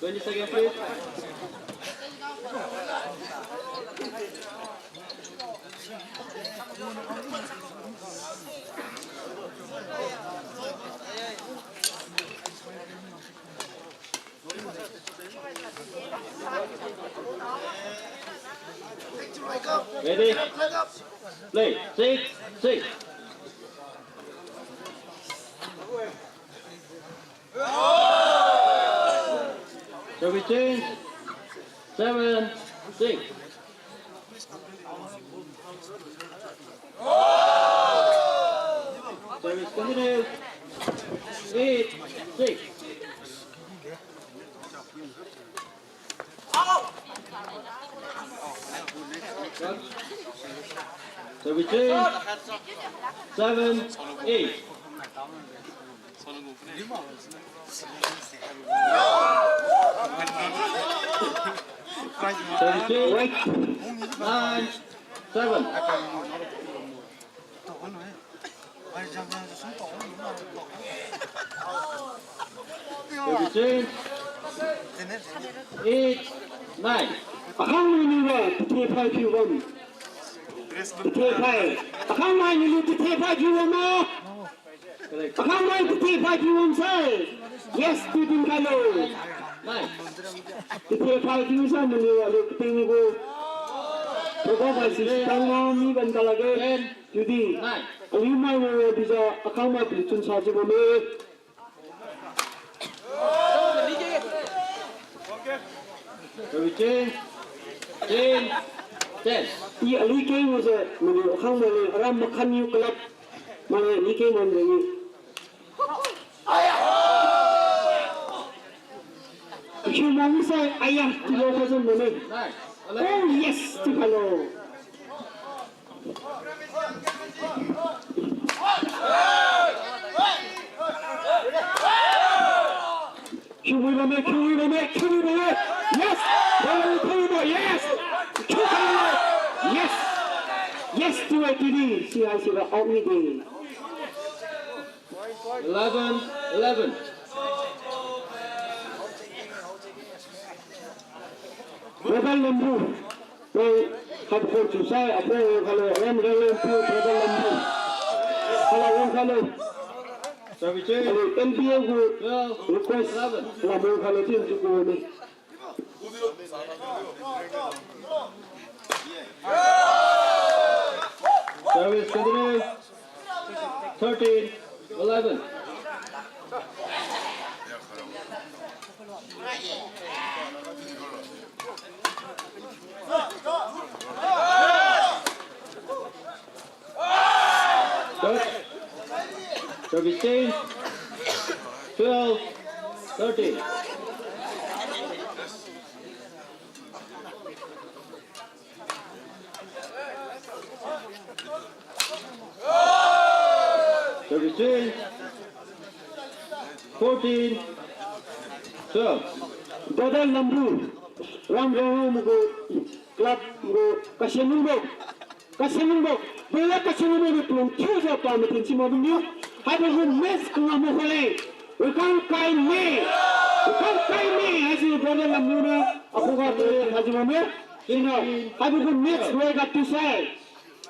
Twenty seconds, please. Ready? Play. Six, six. Service change. Seven, six. Service continue. Eight, six. Service change. Seven, eight. Service change. Nine, seven. Represent. Eight, nine. Akhang mai niu ra, tathe phai piu bam. Tathe phai. Akhang mai niu tathe phai piu bam ma. Akhang mai tathe phai piu bam sai. Yes, tu din khailo. Nine. Tathe phai piu sai mani aliu kating gu. Program hai si tang ma mi ban kalage. Ten. Tudi. Nine. Aliu mai wo bijiu akhang mai paliu chunsa jiu bamme. Ten, ten. I aliu keng mase, maliu akhang male, aram makhan niu kalap. Male, aliu keng man deni. Kiu mong sai, aya, kilo kazan mane. Nice. Oh, yes, tu khailo. Kiu mui bamme, kiu mui bamme, kiu mui bamme. Yes! Kiu mui bamme, yes! Kiu mui bamme. Yes! Yes, tu ai kidi, si hai si ba out ni de. Eleven, eleven. Brother Lambu. Nang hapkhon chiusai, apo wang khalo, ram ram ram pu, brother Lambu. Khala wang khalo. Service change. Hello, N B A gu twelve, request, eleven. Lam wang khalo, team to go ni. Service continue. Thirteen, eleven. Touch. Service change. Twelve, thirteen. Service change. Fourteen, twelve. Brother Lambu, ram ram gu club gu kasenungbo. Kasenungbo, bela kasenungbo ni pulung thiujiu pa matin si ma dungniu. Haibo gu match kangam mo khole. Rikang kai me. Rikang kai me. Haisi brother Lambu na. Akhuga tu haji mame. Sina, haibo gu match roi ga tu sai.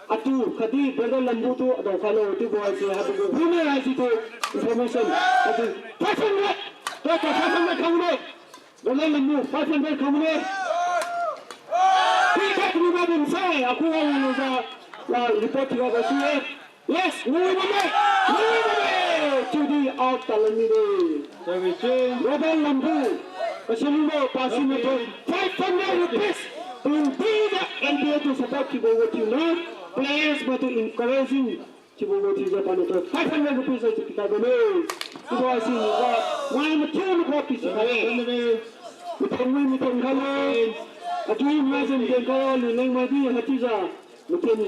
Atu, khatdi brother Lambu tu, adao khailo, chiubo haise, haibo gu winner haise tu, information. Atu, five hundred. Brother, five hundred khailo. Brother Lambu, five hundred khailo. Ticket ni ba dun sai, akhuga wang lujiu, la report thiuga ba si e. Yes, ngui mame, ngui mame. Chiudi out talan mide. Service change. Brother Lambu, kasenungbo pasi matu five hundred rupees. Pulung dijiu N B A tu support thiubo gu thiuna, players matu encouraging thiubo gu thiujiu paniu tu five hundred rupees haise pikhai bone. Chiubo haise niga, mai mathiu niga pisi khai. Service change. Mithong mai mithong khailo. Atu mai jam den khailo, luleng mai di hatiujiu. Mathen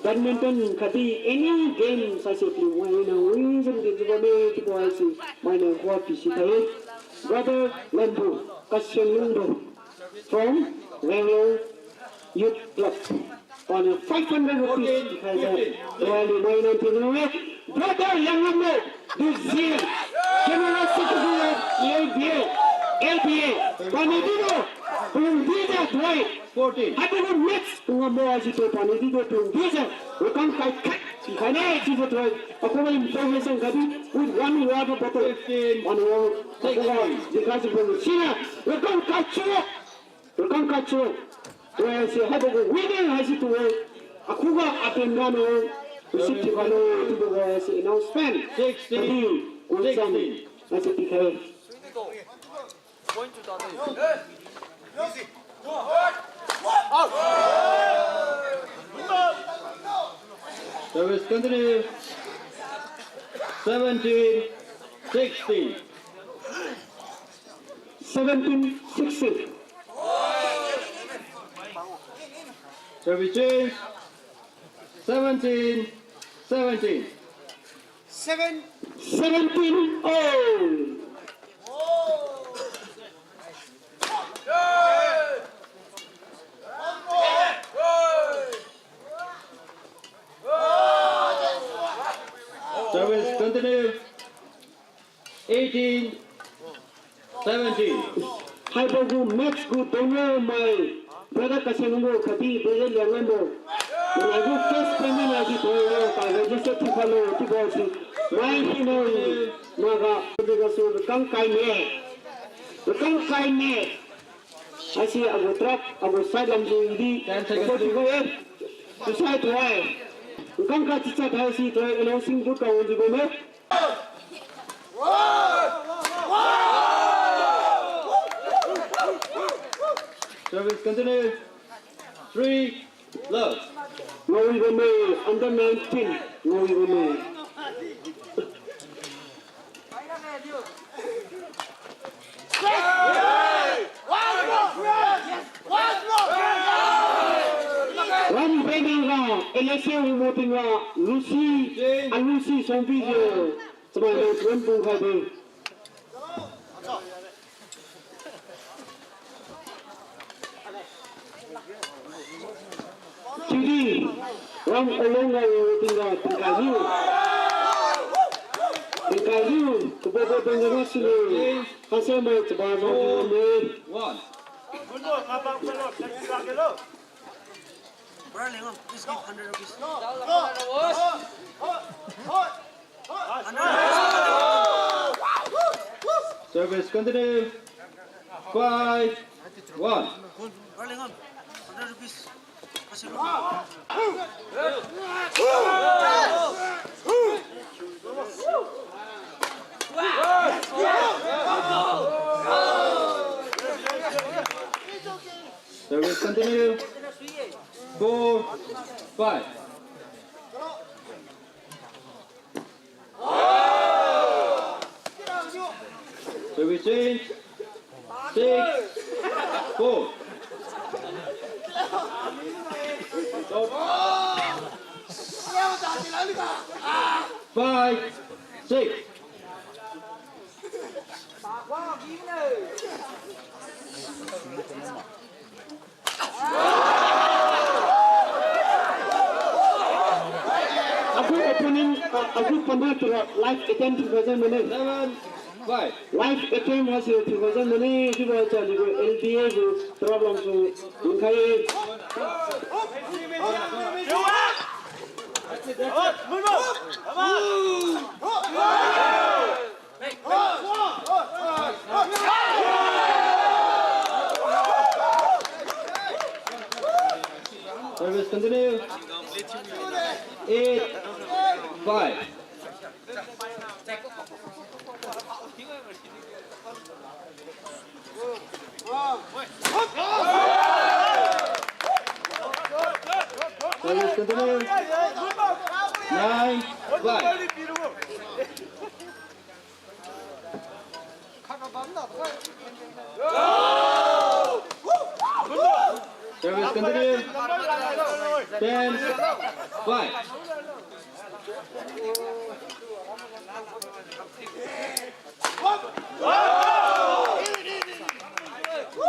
badminton khatdi any game haise paliu mainiu win jam din jiu bamme chiubo haise mainiu khuga pisi khai. Brother Lambu, kasenungbo from Renglo Youth Club. Paniu five hundred rupees pikhaijiu, aliu mainiu thinwe. Brother Yangngambo, the General Secretary of L B A, L B A. Paniu dibo, pulung dijiu tuai. Fourteen. Haibo gu match ngambo haisi tu paniu dibo pulung dijiu. Rikang kai khat pikhaine chiujiu tuai. Akhuga information khatdi with one water bottle. Fifteen. Paniu wang. Akhuga dikha si pulung sina. Rikang kai chiu. Rikang kai chiu. Tuai haise haibo gu winner haise tu-e. Akhuga apen ga no. Receive thiukhai lo chiubo gu haise announcement. Sixteen. Khatdi, sixteen. Haise pikhai. Service continue. Seventeen sixteen. Seventeen sixteen. Service change. Seventeen seventeen. Seven. Seventeen all. Service continue. Eighteen seventeen. Haibo gu match gu donor mai brother Kaseng gu khatdi brother Liangmai mo. Nai gu cash payment agi donor ka register thiukhalo chiubo si. Mai si mo maga, maga su kang kai ne. Kang kai ne. Haisi agu truck, agu side lam jengdi. Ten seconds. Iko tiko e. Tusai tuai. Kang ka chicha thai si tuai, alo sing bu ka wang jibo me. Service continue. Three, love. Ngawi bame, under nineteen. Ngawi bame. Ram Benanga, L S A Umutinga, Lucy, a Lucy Songpi je, chamai le tuan pung khai de. Chiudi, Ram Olonga Umutinga, tingkai niu. Tingkai niu, kubo bo tingkai niu sini. Kasem mai chaba zong me. One. Brother Lengom, please give hundred rupees. Service continue. Five, one. Brother Lengom, hundred rupees. Service continue. Four, five. Service change. Six, four. Five, six. Agu opponent, ah, agu opponent tura live attempt three thousand mane. Seven, five. Live attempt haise three thousand mane, chiubo cha aliu gu L D A gu problem su dinkhai-e. Service continue. Eight, five. Service continue. Nine, five. Service continue. Ten, five.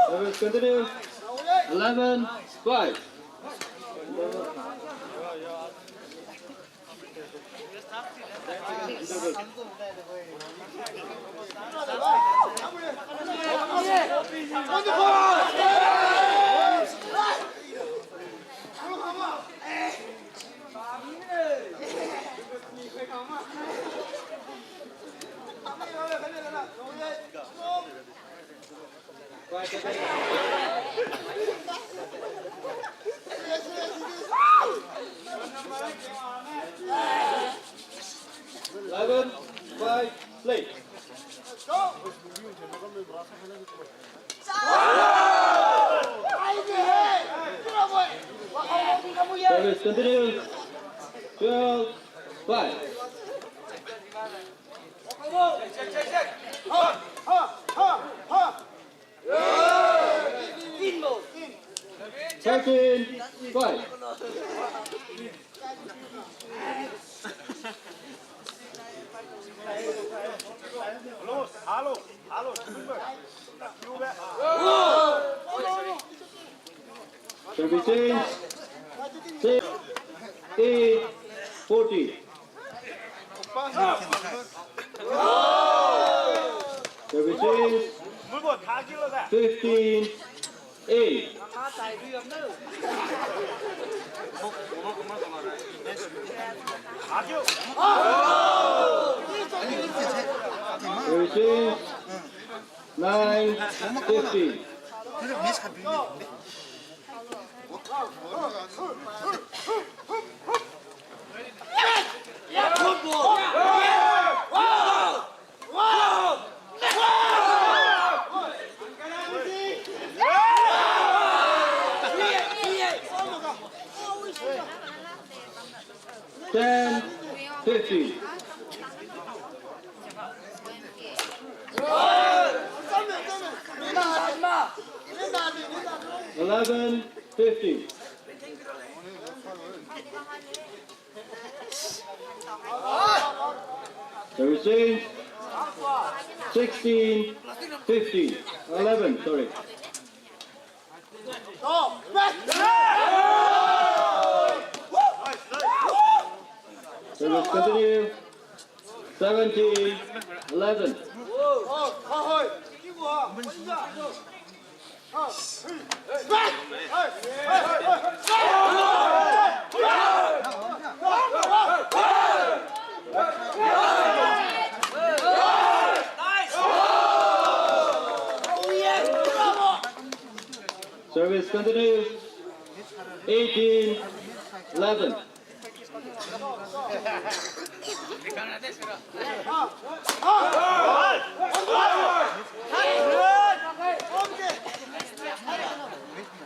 Service continue. Eleven, five. Eleven, five, play. Service continue. Twelve, five. Thirteen, five. Service change. Six, eight, fourteen. Service fifteen eight. Service nine fifteen. Ten fifteen. Eleven fifteen. Service change. Sixteen fifteen. Eleven, sorry. Service continue. Seventeen eleven. Service continues. Eighteen eleven.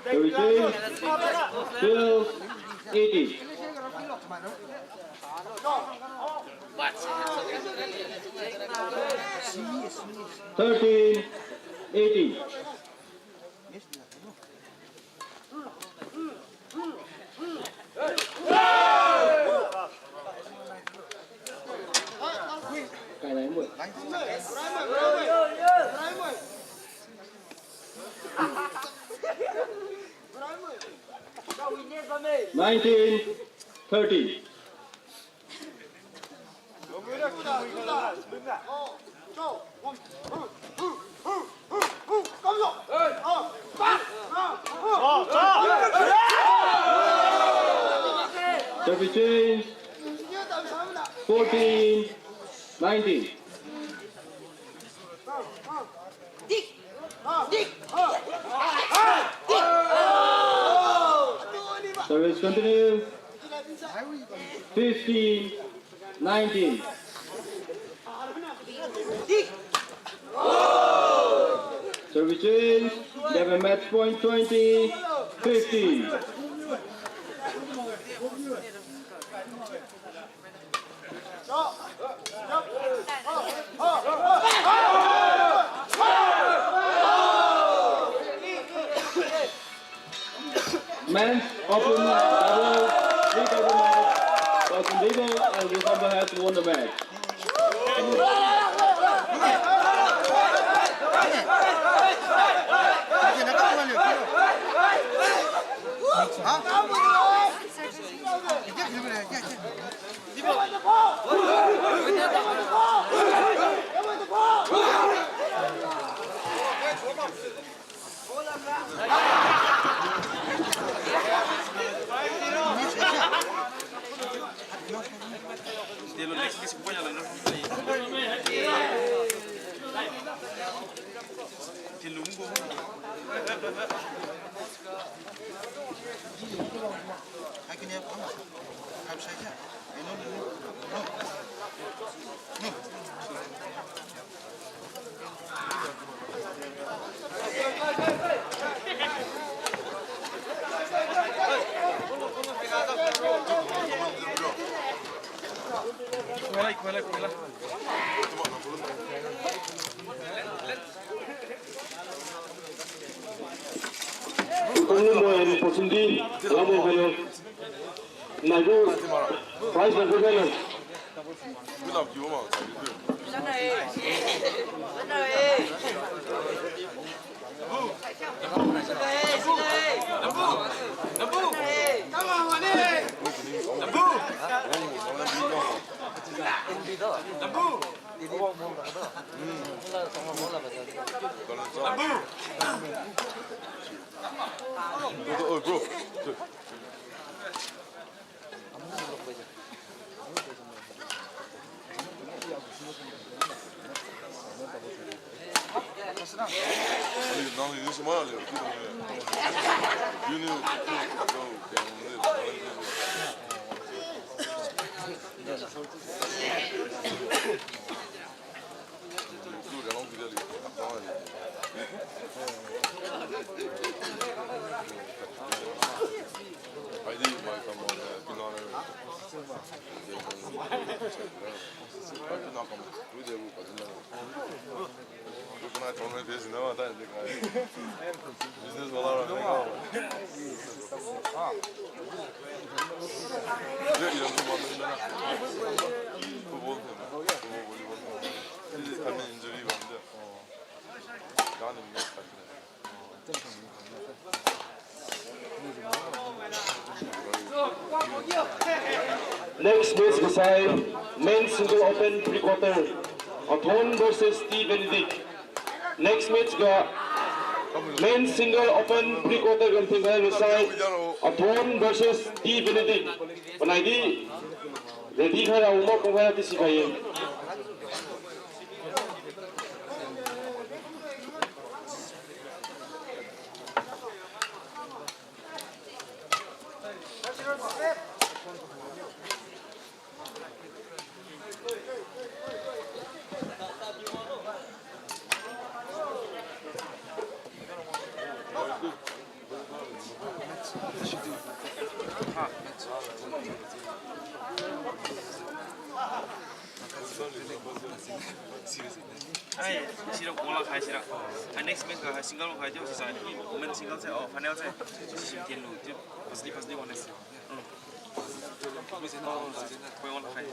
Service twelve eighteen. Thirteen eighteen. Nineteen thirteen. Service change. Fourteen nineteen. Service continue. Fifteen nineteen. Service change. They have a match point, twenty fifteen. Men's open double, three double match. Basen Dibo and Wisamba has won the match. Kongni mo and Pasunji, labo hayo. Naibo, prize naibo hayo. Bro, bro. Business wala ra. Football team. Football, volleyball team. This is, I mean, injury bamde. Next match ga sai, men's single open pre-quarter, Athon versus T Benedict. Next match ga men's single open pre-quarter ga tingkai lu sai, Athon versus T Benedict. Panai di ready khai ra, warm up khai ra ti sikhai ye. Ai, sira wala khai sira. Ai, next match ga hai single khai tiu sisai. Women single se, oh, final se. Sisi ken lu tiu. Firstly, firstly one next. Hmm. Koi wala khai.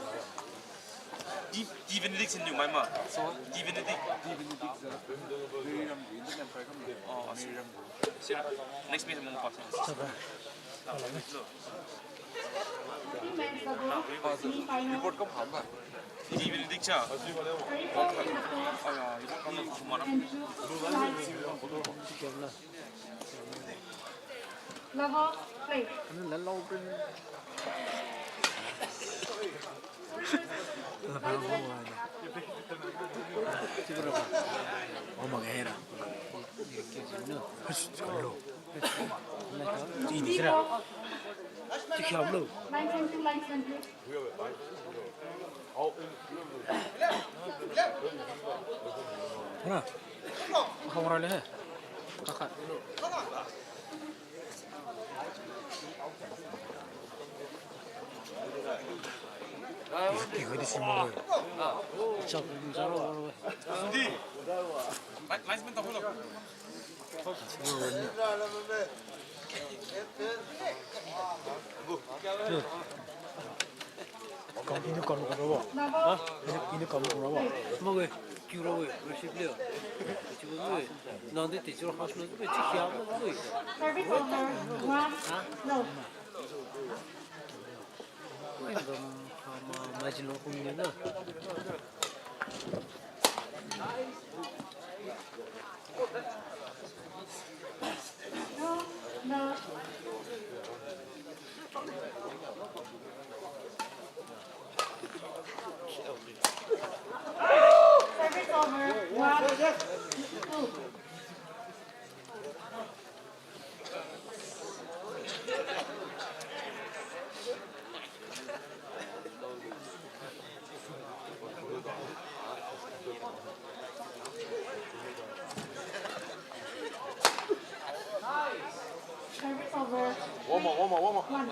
Di, Di Benedict sin niu mai ma. Di Benedict. Di Benedict sa. Miriam, Miriam, Miriam. Oh, asi. Sira. Next match mo pa. Report kam ham ba? Di Benedict cha. Aya, report kam na kumara. Level, play. Anu la lau prin. La lau lau na. Chiu ra ba. Oh, ma ngai ra. Hush, chiu lo. Chiu di sira. Chiu khiam lo. Line twenty-two, line twenty-two. Hana. Khamra le he. Kakhat. Ki, ki, ki, di sima. Chap, chap, chap. Di. Linesman ta holo. Continue kam kam rabo. Ha? Continue kam kam rabo. Mawe, kiu rawe, receive le. Chiu mawe. Nang di teacher house no, chiu siam mawe. Service over. One. Ha? No. Ai, gam, ma, ma, margin lo kum ni na. Service over. One, two. Service over. Warm up, warm up, warm up. One.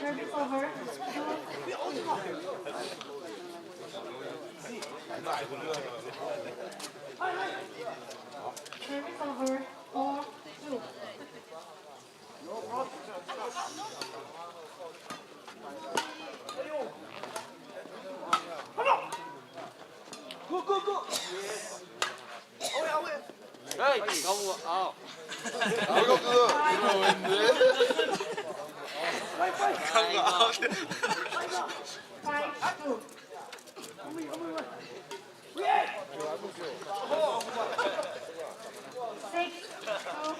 Service over. Service over. Four two. Hey, kamu, au. Five, two. Six, two.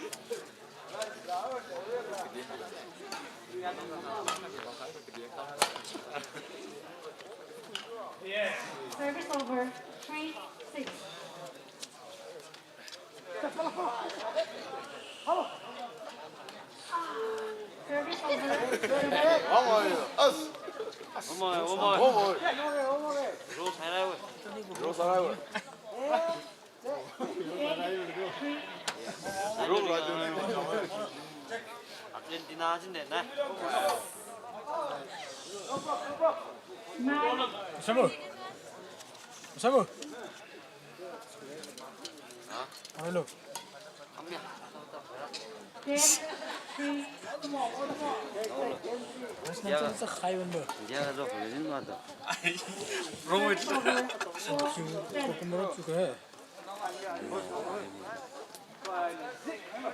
Service over. Three, six. Service over. Omoi, omoi. Omoi. Rose hai lai we. Rose hai lai we. Argentina jin de na. Samu. Samu. Hello. Wrong with.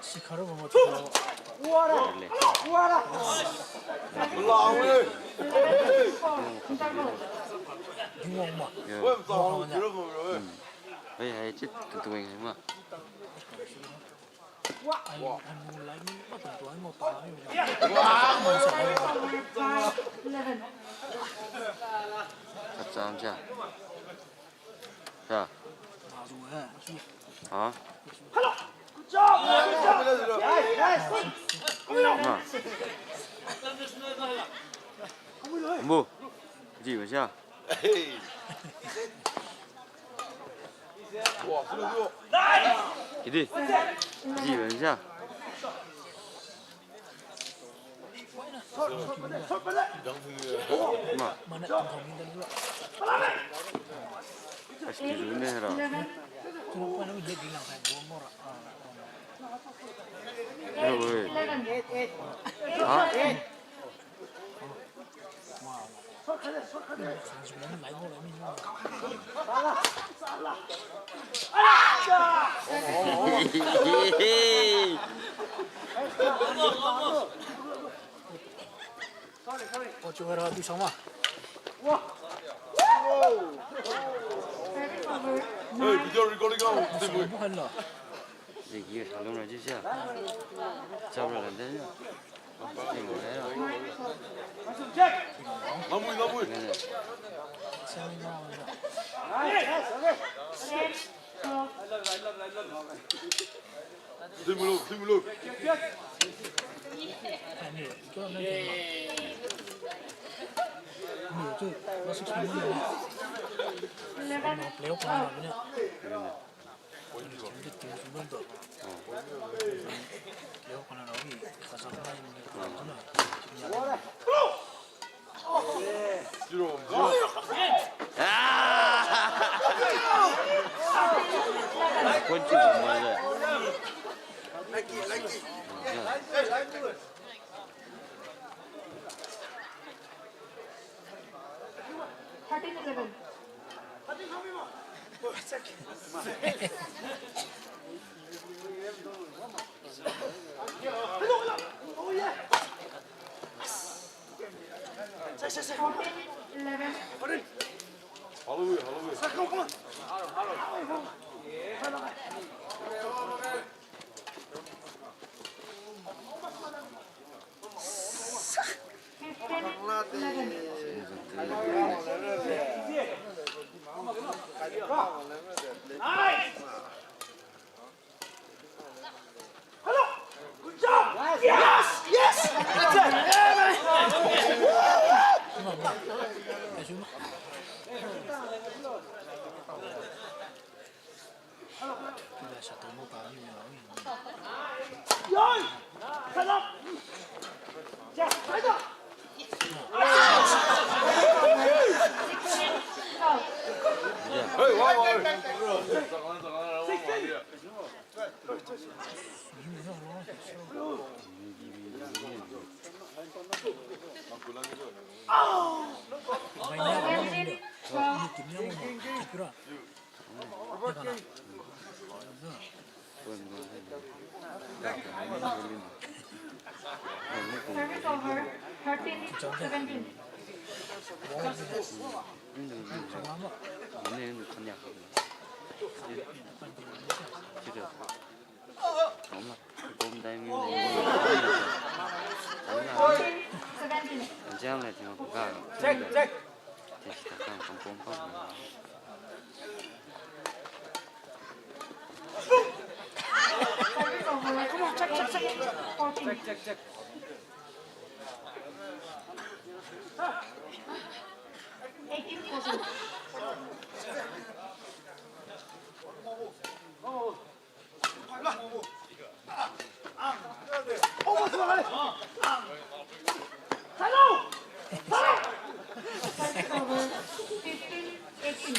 Sikharo bo mo. Dingwang ma. Yo. Wang ma. Hmm. Hei, hei, chit, tu, tu, weng, hei, ma. Ai, ai, mo lai mi, ma, tu, tu, ai, mo pa lai mi. Eleven. Kacham cha. Sa. Ha? Ma. Mbu. Ji ba sia. Kidi. Ji ba sia. Ma. Excuse me, hera. Eh, wei. Ha? Hey, video recording out. Bukan lo. Degi salung ra ji sia. Chap ra lan de. Degi ra. Lamui, lamui. Dui mulu, dui mulu. Eleven. Thirteen eleven. Fourteen eleven. Fifteen eleven. Nice! Hello! Good job! Yes! Yes! That's it! Service over, thirteen seventeen. Fourteen seventeen. Check, check. Come on, check, check, check. Check, check, check. Eighteen fourteen. Fifteen eighteen.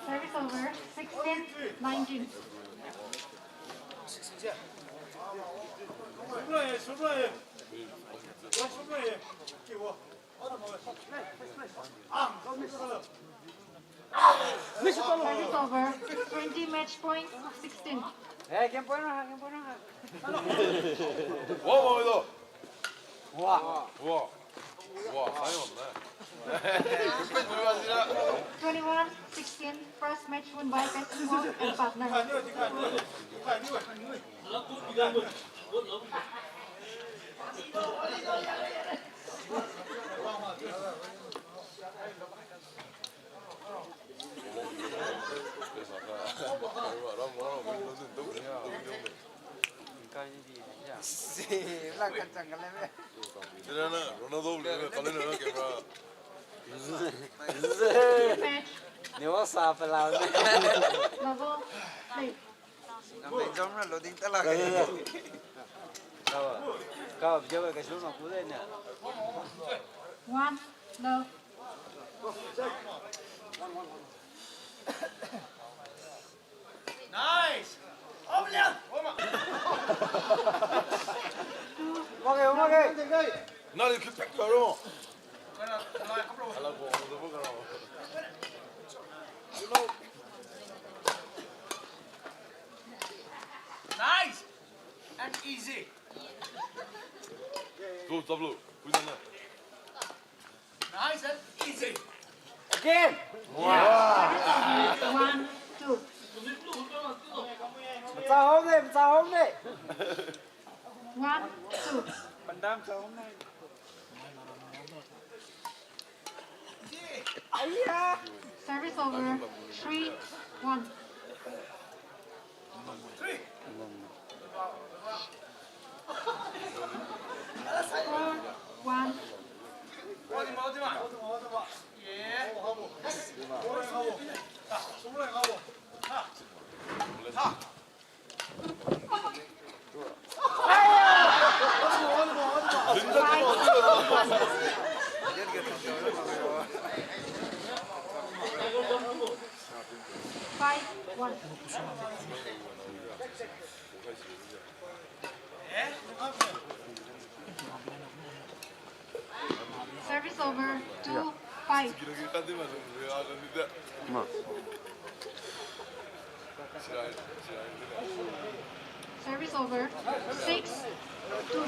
Service over, nineteen fifteen. Service over, sixteen nineteen. Service over, twenty match point, sixteen. Eh, game point na, game point na. Wow, wow, wow. Wow. Wow. Wow, sai wang na. Twenty-one sixteen, first match won by Pet Sport and partner. Ronaldo le, kali na camera. Ni wa sa pala. Bravo. Play. Namai jam na loading tala. Ka, ka, ka, video ka, ka, shoot na ku de na. One, love. Nice. Two. Wage, wage. Nari kipak karo. Nice and easy. Go, Tablo. Pui na. Nice and easy. Again. One, two. Macha home, macha home. One, two. Pandam sa home. Aiya. Service over. Three, one. Four, one. Five one. Service over. Ma. Service over. Six two.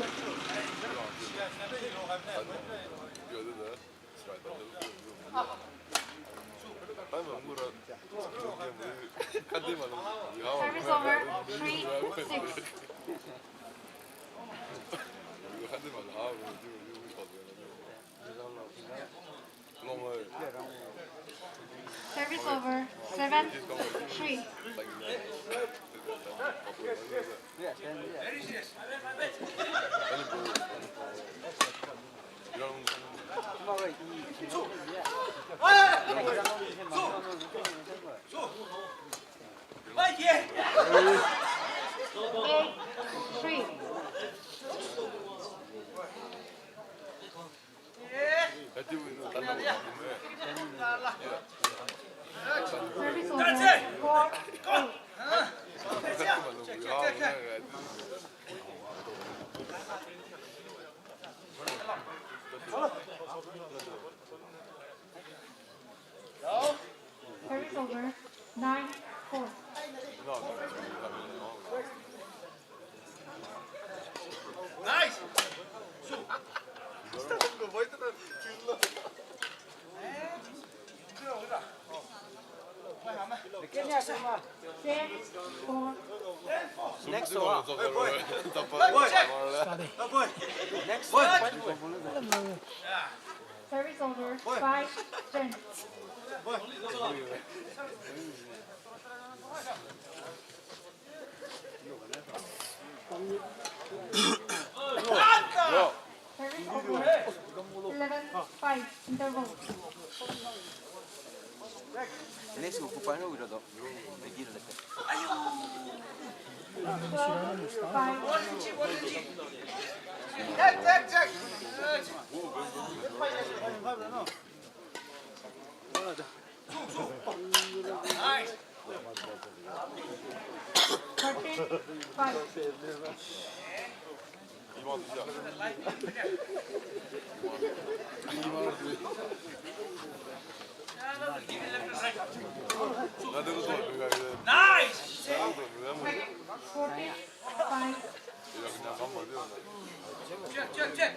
Service over. Three six. Service over. Seven three. Eight three. Service over. Four eight. Service over. Nine four. Nice. Ten four. Next one. Next one. Service over. Five ten. Service over. Eleven five. Interval. Next one, five. Twelve five. Thirteen five. Nice! Fourteen five. Check, check, check.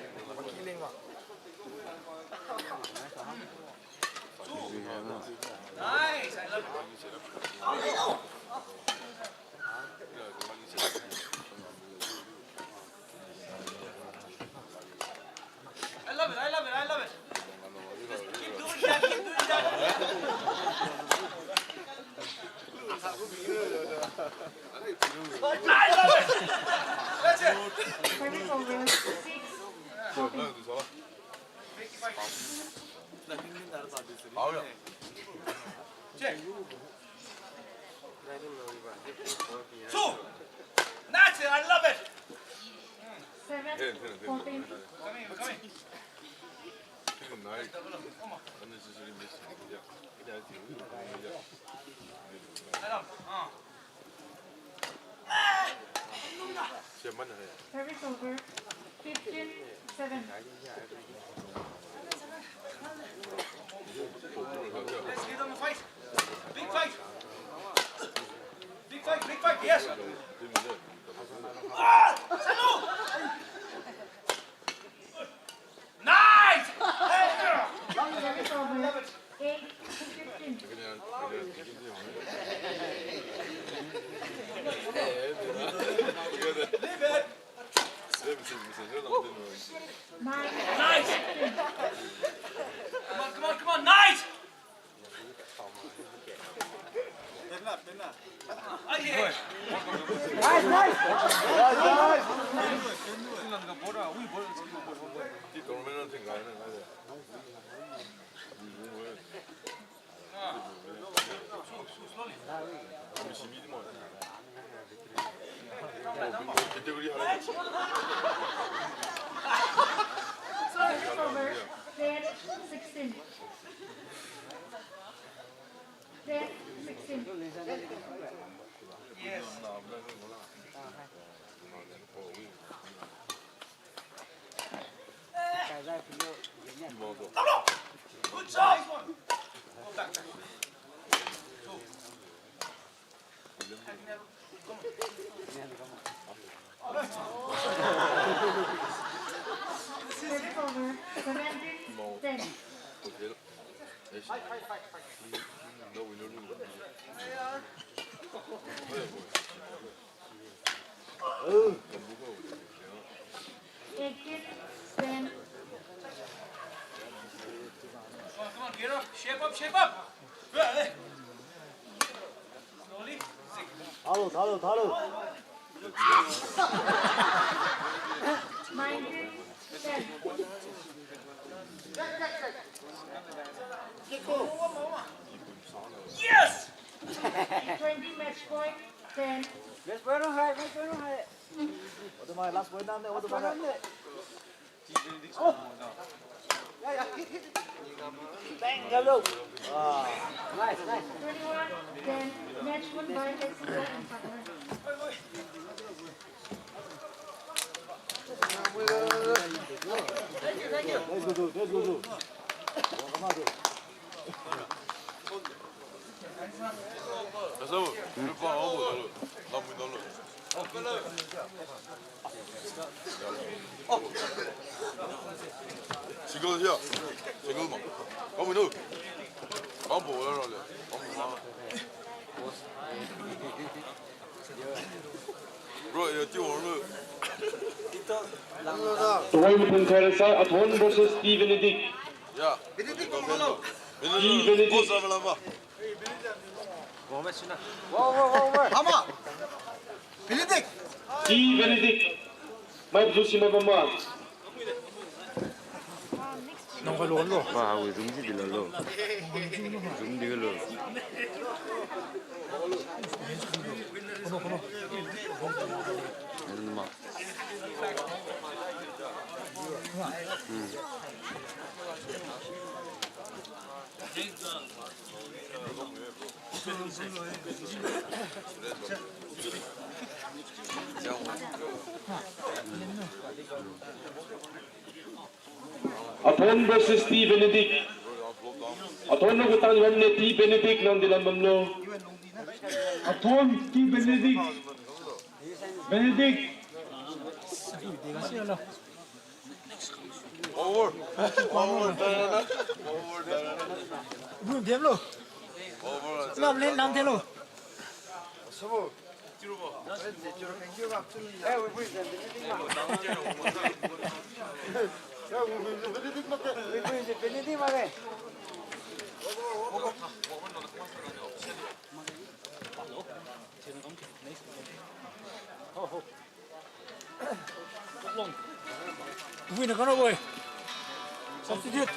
Nice, I love it. I love it, I love it, I love it. Just keep doing that, keep doing that. I love it. That's it. Service over. Six fourteen. Check. Two. That's it. I love it. Seven fourteen. Come in, come in. Head up. Uh. Service over. Fifteen seven. Let's give them a fight. Big fight. Big fight, big fight, yes. Ah! Sanu! Nice! Service over. Eight fifteen. Leave it. Nine. Nice! Come on, come on, come on, nice! Nice, nice! Ten sixteen. Ten sixteen. Yes. Good job. Eighteen, ten. Come on, come on, get up. Shape up, shape up. Slowly. Thalo, thalo, thalo. Nineteen, ten. Yes! Twenty, match point, ten. Match point hai, match point hai. Last point nang de, last point nang de. Twenty-one ten, match won by S C O and partner. Single here. Single ma. Come on, no. Come on, no. Come on, no. Bro, you two are no. Tuwai mathung khairasa, Athon versus T Benedict. Yeah. Benedict, come on, no. T Benedict. Hama! Benedict! T Benedict. Mai busu si mai bama. Nang kalo lo. Ba, ha, zoom si dilo lo. Zoom dilo lo. Kono, kono. Nang ma. Hmm. Athon versus T Benedict. Athon no katang wan ne T Benedict nang dilam bamlo. Athon T Benedict. Benedict. Over. Over. Over. Bro, dem lo. Over. Lam le nam de lo. Win na kano boy. Substitute.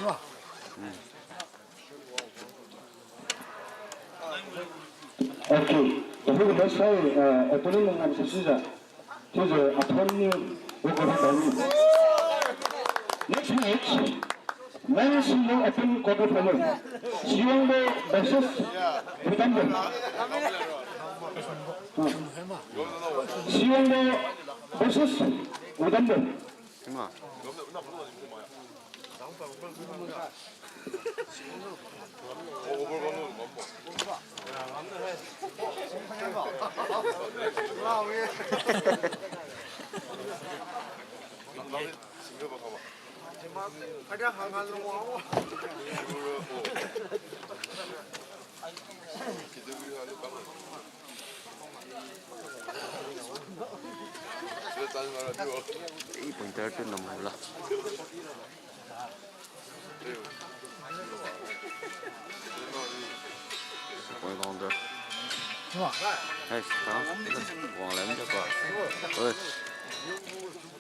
Wah. Okay. Tahu dah saya, uh, opponent nang substitute. Chiujiu Athon niu walkover tao ni. Next match, men's single open quarter final. Siwangbo versus Wudambo. Ah. Siwangbo versus Wudambo. Three pointer tu nam la. Point counter. Hey, tang. Wang lem je pa. Oi.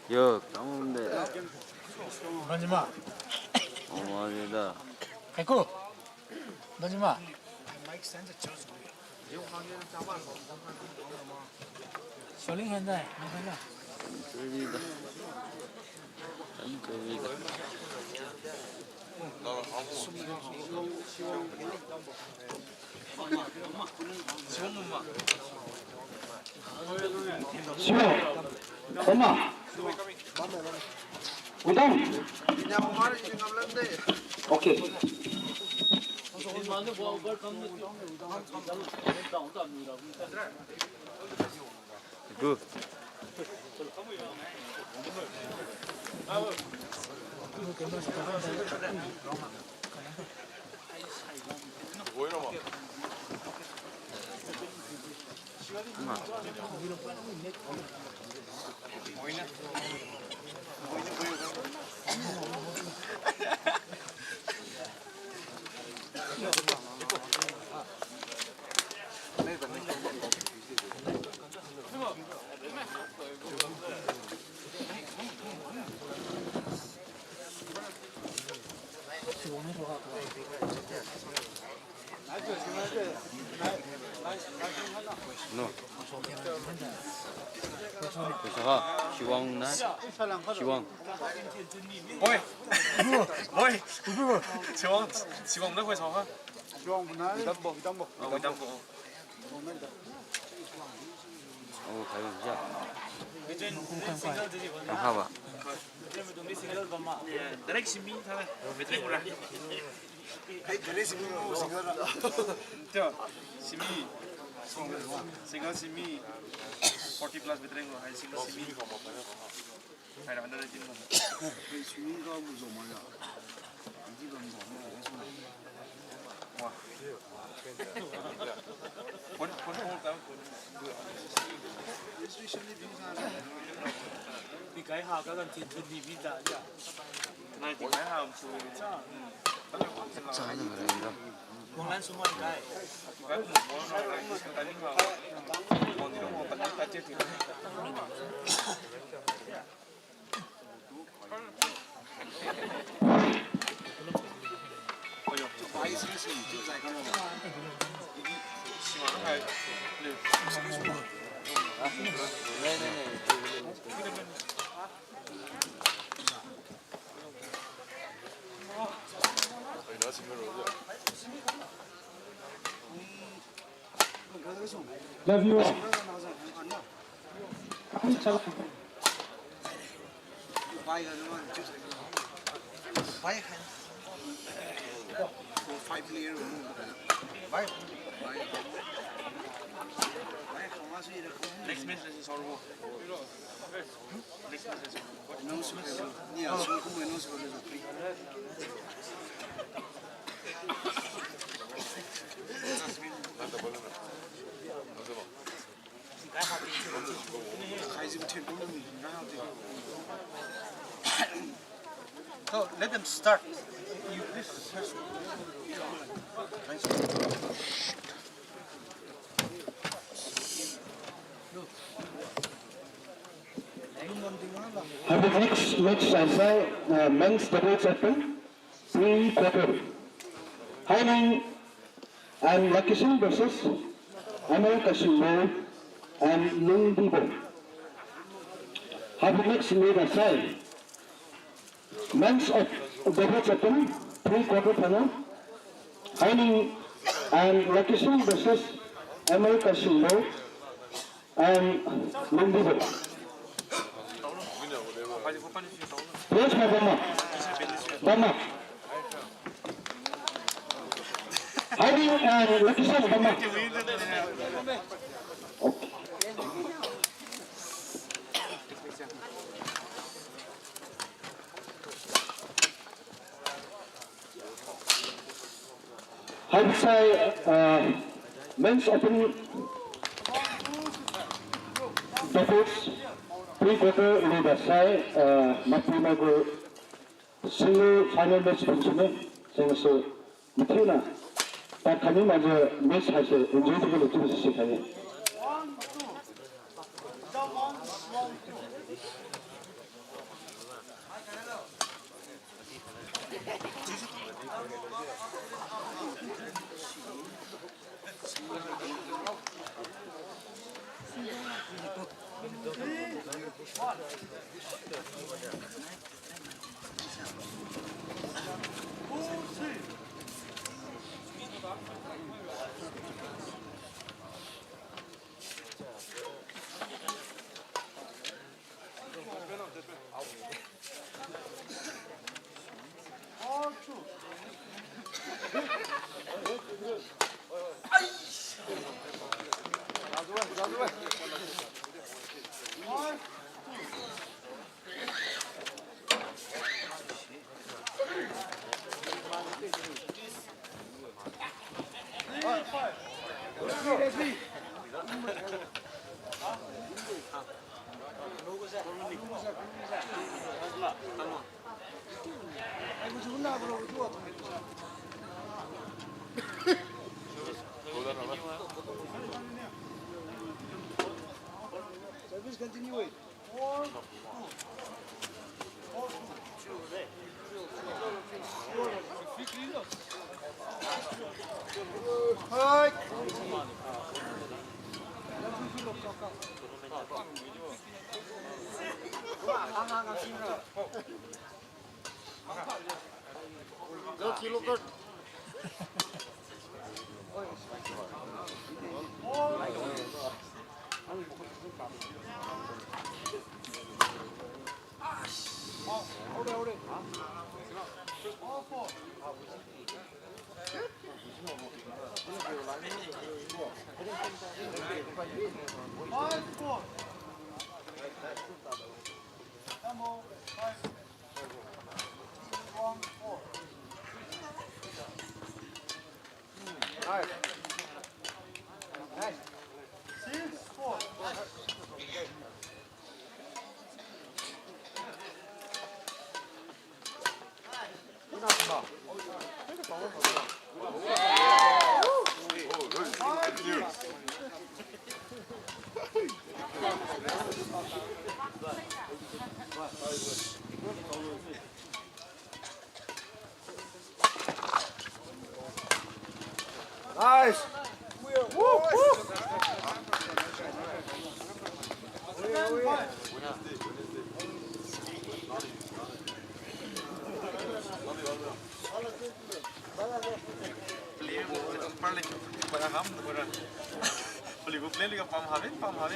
Yo, tang de. Banjima. Wang de da. Kaiko. Banjima. Soling hen dai, nang hen na. Siwang, Oma. Udang. Okay. Good. No. Siwang na. Siwang. Oi. Oi. Siwang. Siwang na koi sa ha. Siwang na. Dambo, dambo. Oh, dambo. Oh, hai ja. Between single digit one. Aha ba. Between between single bam ma. Direct simi tha. Between pura. Hai, direct simi mo, single ra. Tio, simi. Single simi. Forty plus between mo, hai single simi. Hai ra, under eighteen mo. Hai simi ga mo zo ma ya. Iji bam zo ma. Wah. Phone, phone, phone, phone. Registration ni ding sa. Pi kai ha ka kan tin tin ni mi da ya. Nai ti kai ha su. Cha. Cha na ma da. Wanglan su mo kai. Kai mo mo na kai su ta ni ha. Wang ni mo ta ni ta che ti. Love you. Next match is horrible. So let them start. You please search. Haibo next match saisai, uh, men's doubles open, pre-quarter. Haining and Lakisang versus Amar Kasingbo and Lungdibo. Haibo next match saisai, men's op-, doubles open, pre-quarter final. Haining and Lakisang versus Amar Kasingbo and Lungdibo. Players ma bamma. Bamma. Haining and Lakisang bamma. Okay. Haibosai, uh, men's open doubles pre-quarter lubasai, uh, mapi magu single final match phunsune, singsu mathiuna. Tad kami maje match haise enjoy thiubo chiubo sikhai-e. Service continue. Nice. Paliu gu player liga pam haben, pam haben.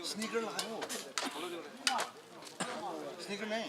Sneaker la habo. Sneaker ne.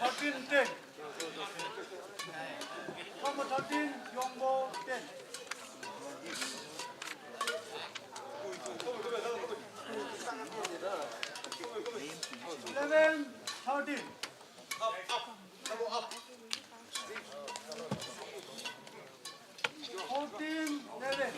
Thirteen ten. Number thirteen, Yongbo ten. Eleven thirteen. Fourteen eleven.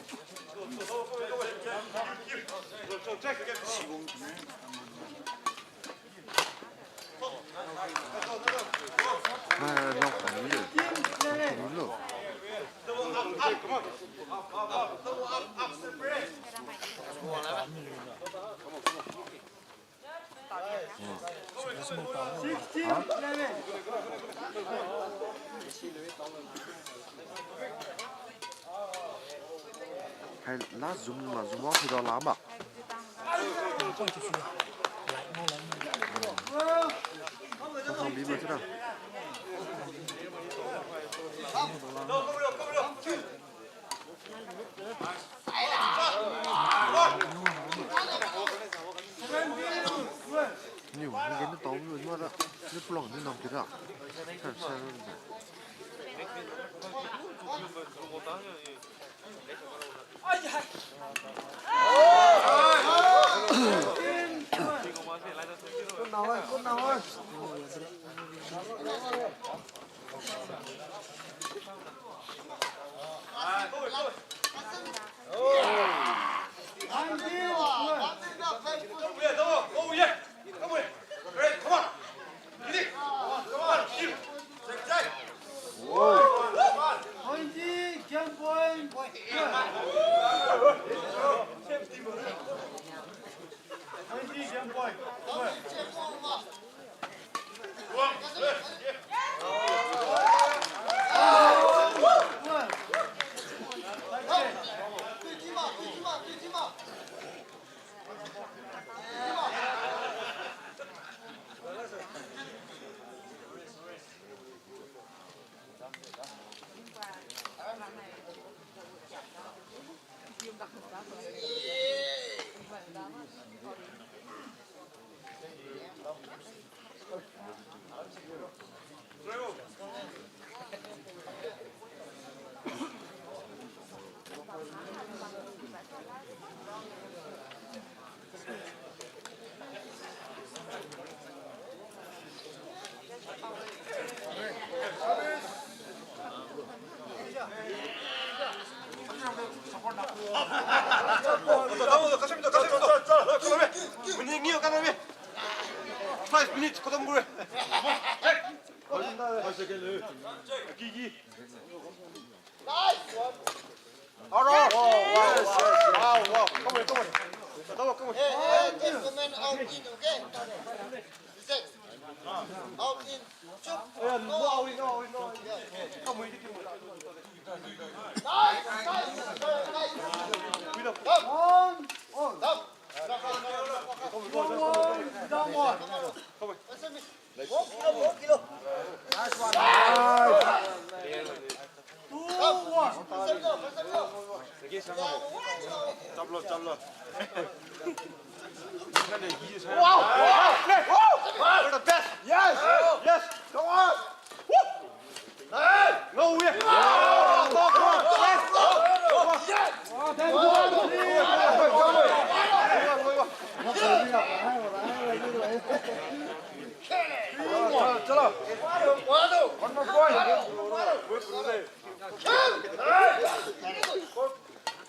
Hai, last zoom ma, zoom out thiuda lama. Kang bibo thiura. Niu, ni gen tao mi ma da. Ni pulang ni nam kira. Sa, sa. Five minutes khatam gure. Five second. Ki, ki. Nice one. All right. Wow, wow. Come on, come on. Come on, come on. Hey, hey, just comment out in, okay? Six. Out in. Chop. Yeah, no, we know, we know. Come on, you do. Nice, nice, nice. Come. One, all. Come. Come on, come on, come on. One, one. Come on. Four kilo, four kilo. Nice one. Two one. Chaplo, chaplo. Wow! Wow! Wow! You're the best. Yes! Yes! Come on! Woo! Hey! No, we. Wow! Go, go, go. Yes! Go, go. Yes! Chalo, chalo. One more point.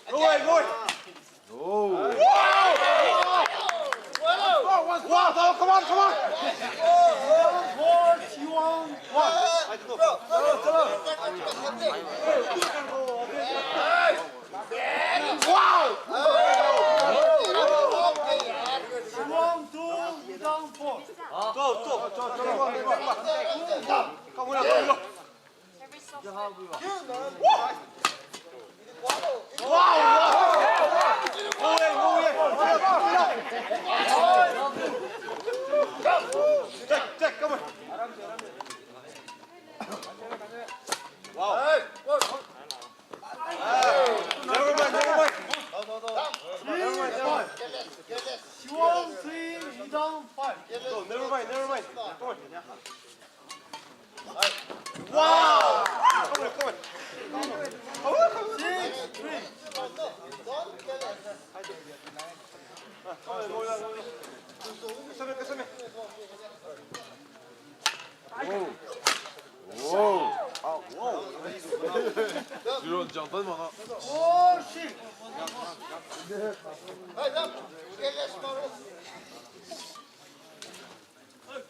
Go away, go away. Oh. Wow, come on, come on. Four, three, one, one. Chalo, chalo. Wow.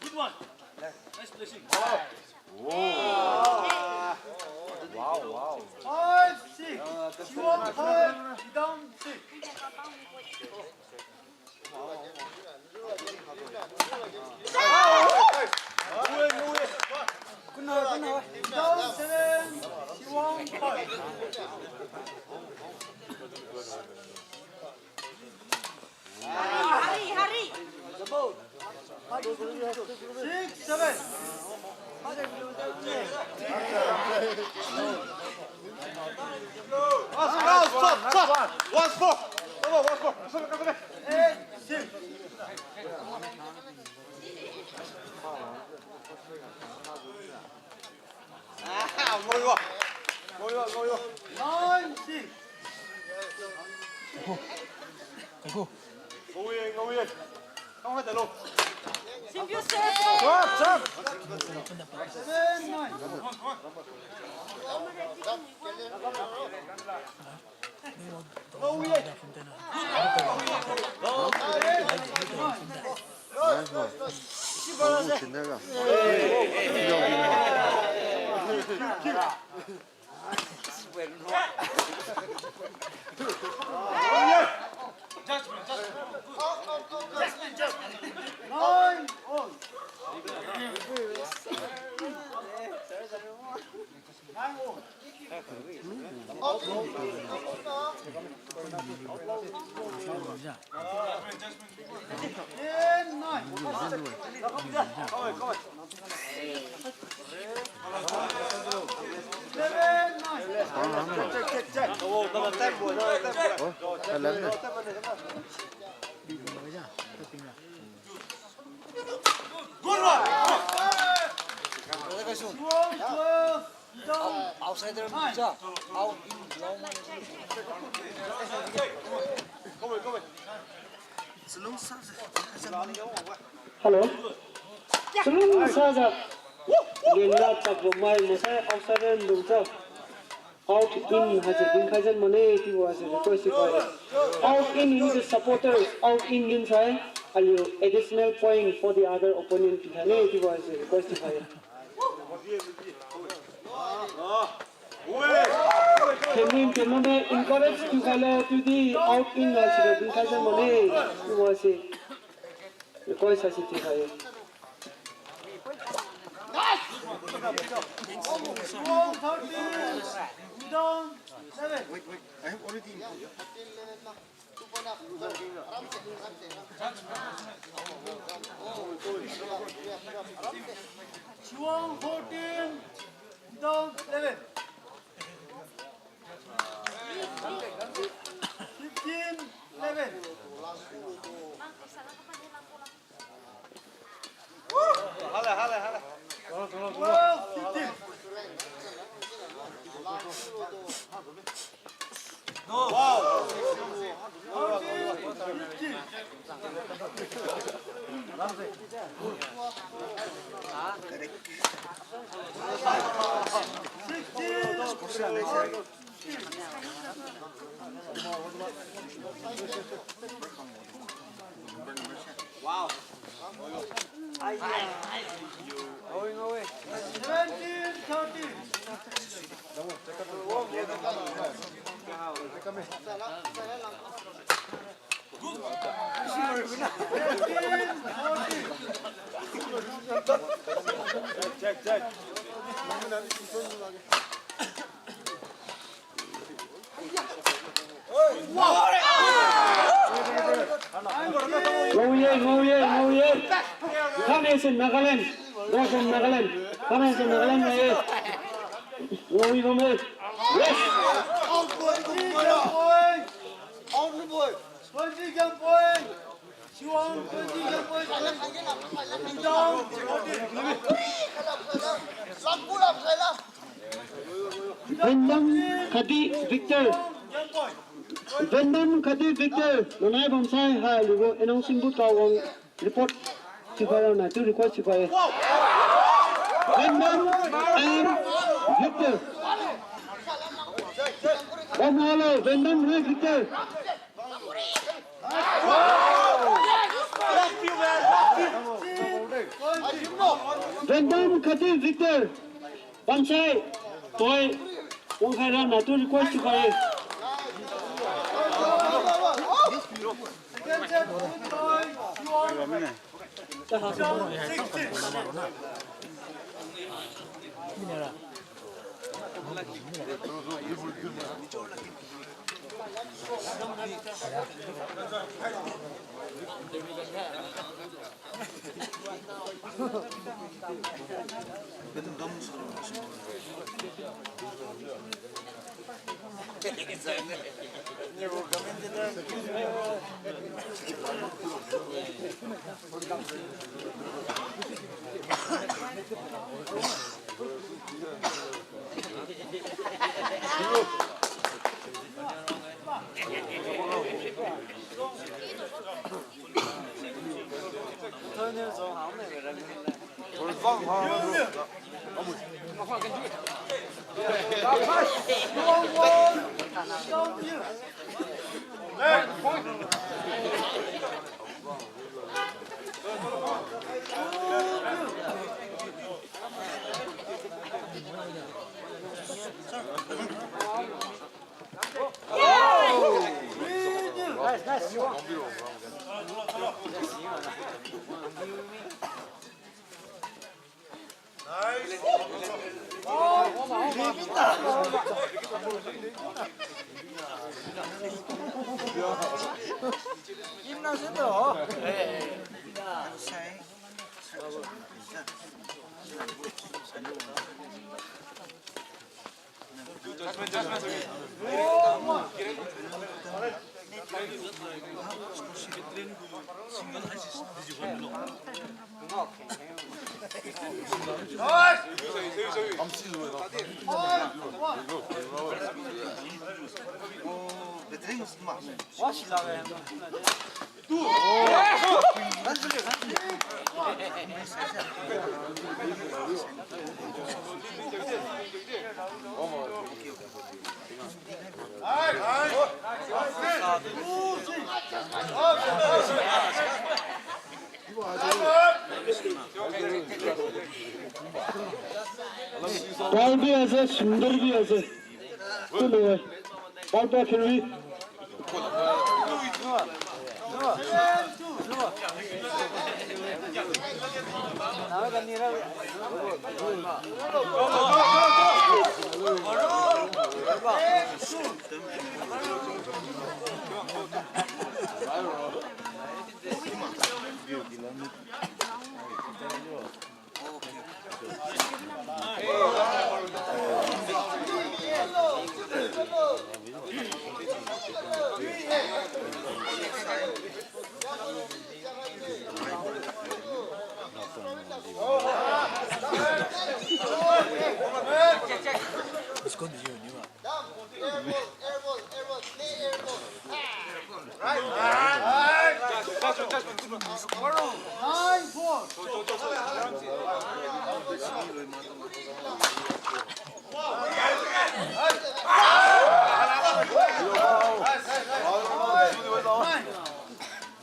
Good one. Nice placing. Wow, wow. Five, six. She won five, she down six. Down seven, she won five. Hari, hari. Six, seven. Stop, stop, stop. One spot. Come on, one spot. Come on, come on. Eight, six. Ah, ngoi wa. Ngoi wa, ngoi wa. Nine, six. Ngoi ye, ngoi ye. Come on, hello. Thank you, sir. Stop, stop. Seven, nine. Outsider, out in, long. Hello. Chalungsajiu. Lengga chapbo mai masai outsider lungjiu. Out in haise dinkhai jan mane chiubo haise request thiukhai. Out in is the supporters, out in din sai. Aliu additional point for the other opponent pikhaine chiubo haise request thiukhai. Khenning khenmane encourage thiukhailo chiudi out in haise dinkhai jan mane chiubo haise. Request haise thiukhai. Wait, wait. I have already included. Chiwang fourteen, Wudong eleven. Fifteen eleven. Twelve fifteen. Thirteen fifteen. Sixteen. Wow. Seventeen thirteen. Ngao ye, ngao ye, ngao ye. Kane se Nagaland. Kane se Nagaland. Kane se Nagaland ngao ye. Ngao ye, ngao ye. Yes. Twenty game point. Siwang twenty game point. Down fourteen. Hendang Khadi Victor. Game point. Vendam khatdi Victor, nanai bamsai hai aliugu announcing booth ga wang report thiukhai rana tu request thiukhai. Vendam and Victor. Bamhalo, Vendam hai Victor. Vendam khatdi Victor. Bamsai, toi, wangkhai rana tu request thiukhai. Ball bi ase, sundor bi ase. Kulo. Ball bi kheri.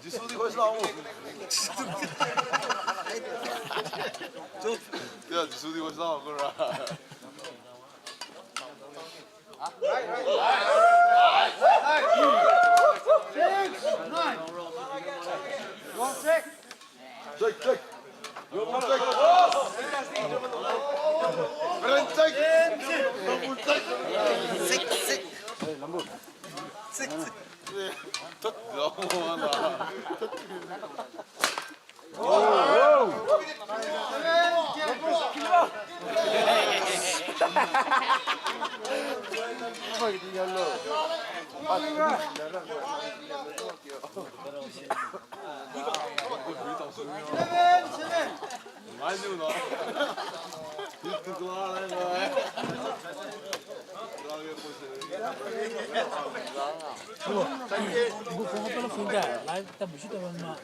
Jisudi koi sila mo. Ya, Jisudi koi sila mo, kora. Check, check. Yo, check. Check. Check, check. Check, check. Tat, ya, wala. Gu phone ko pala phone da, live ta busi ta wan ma.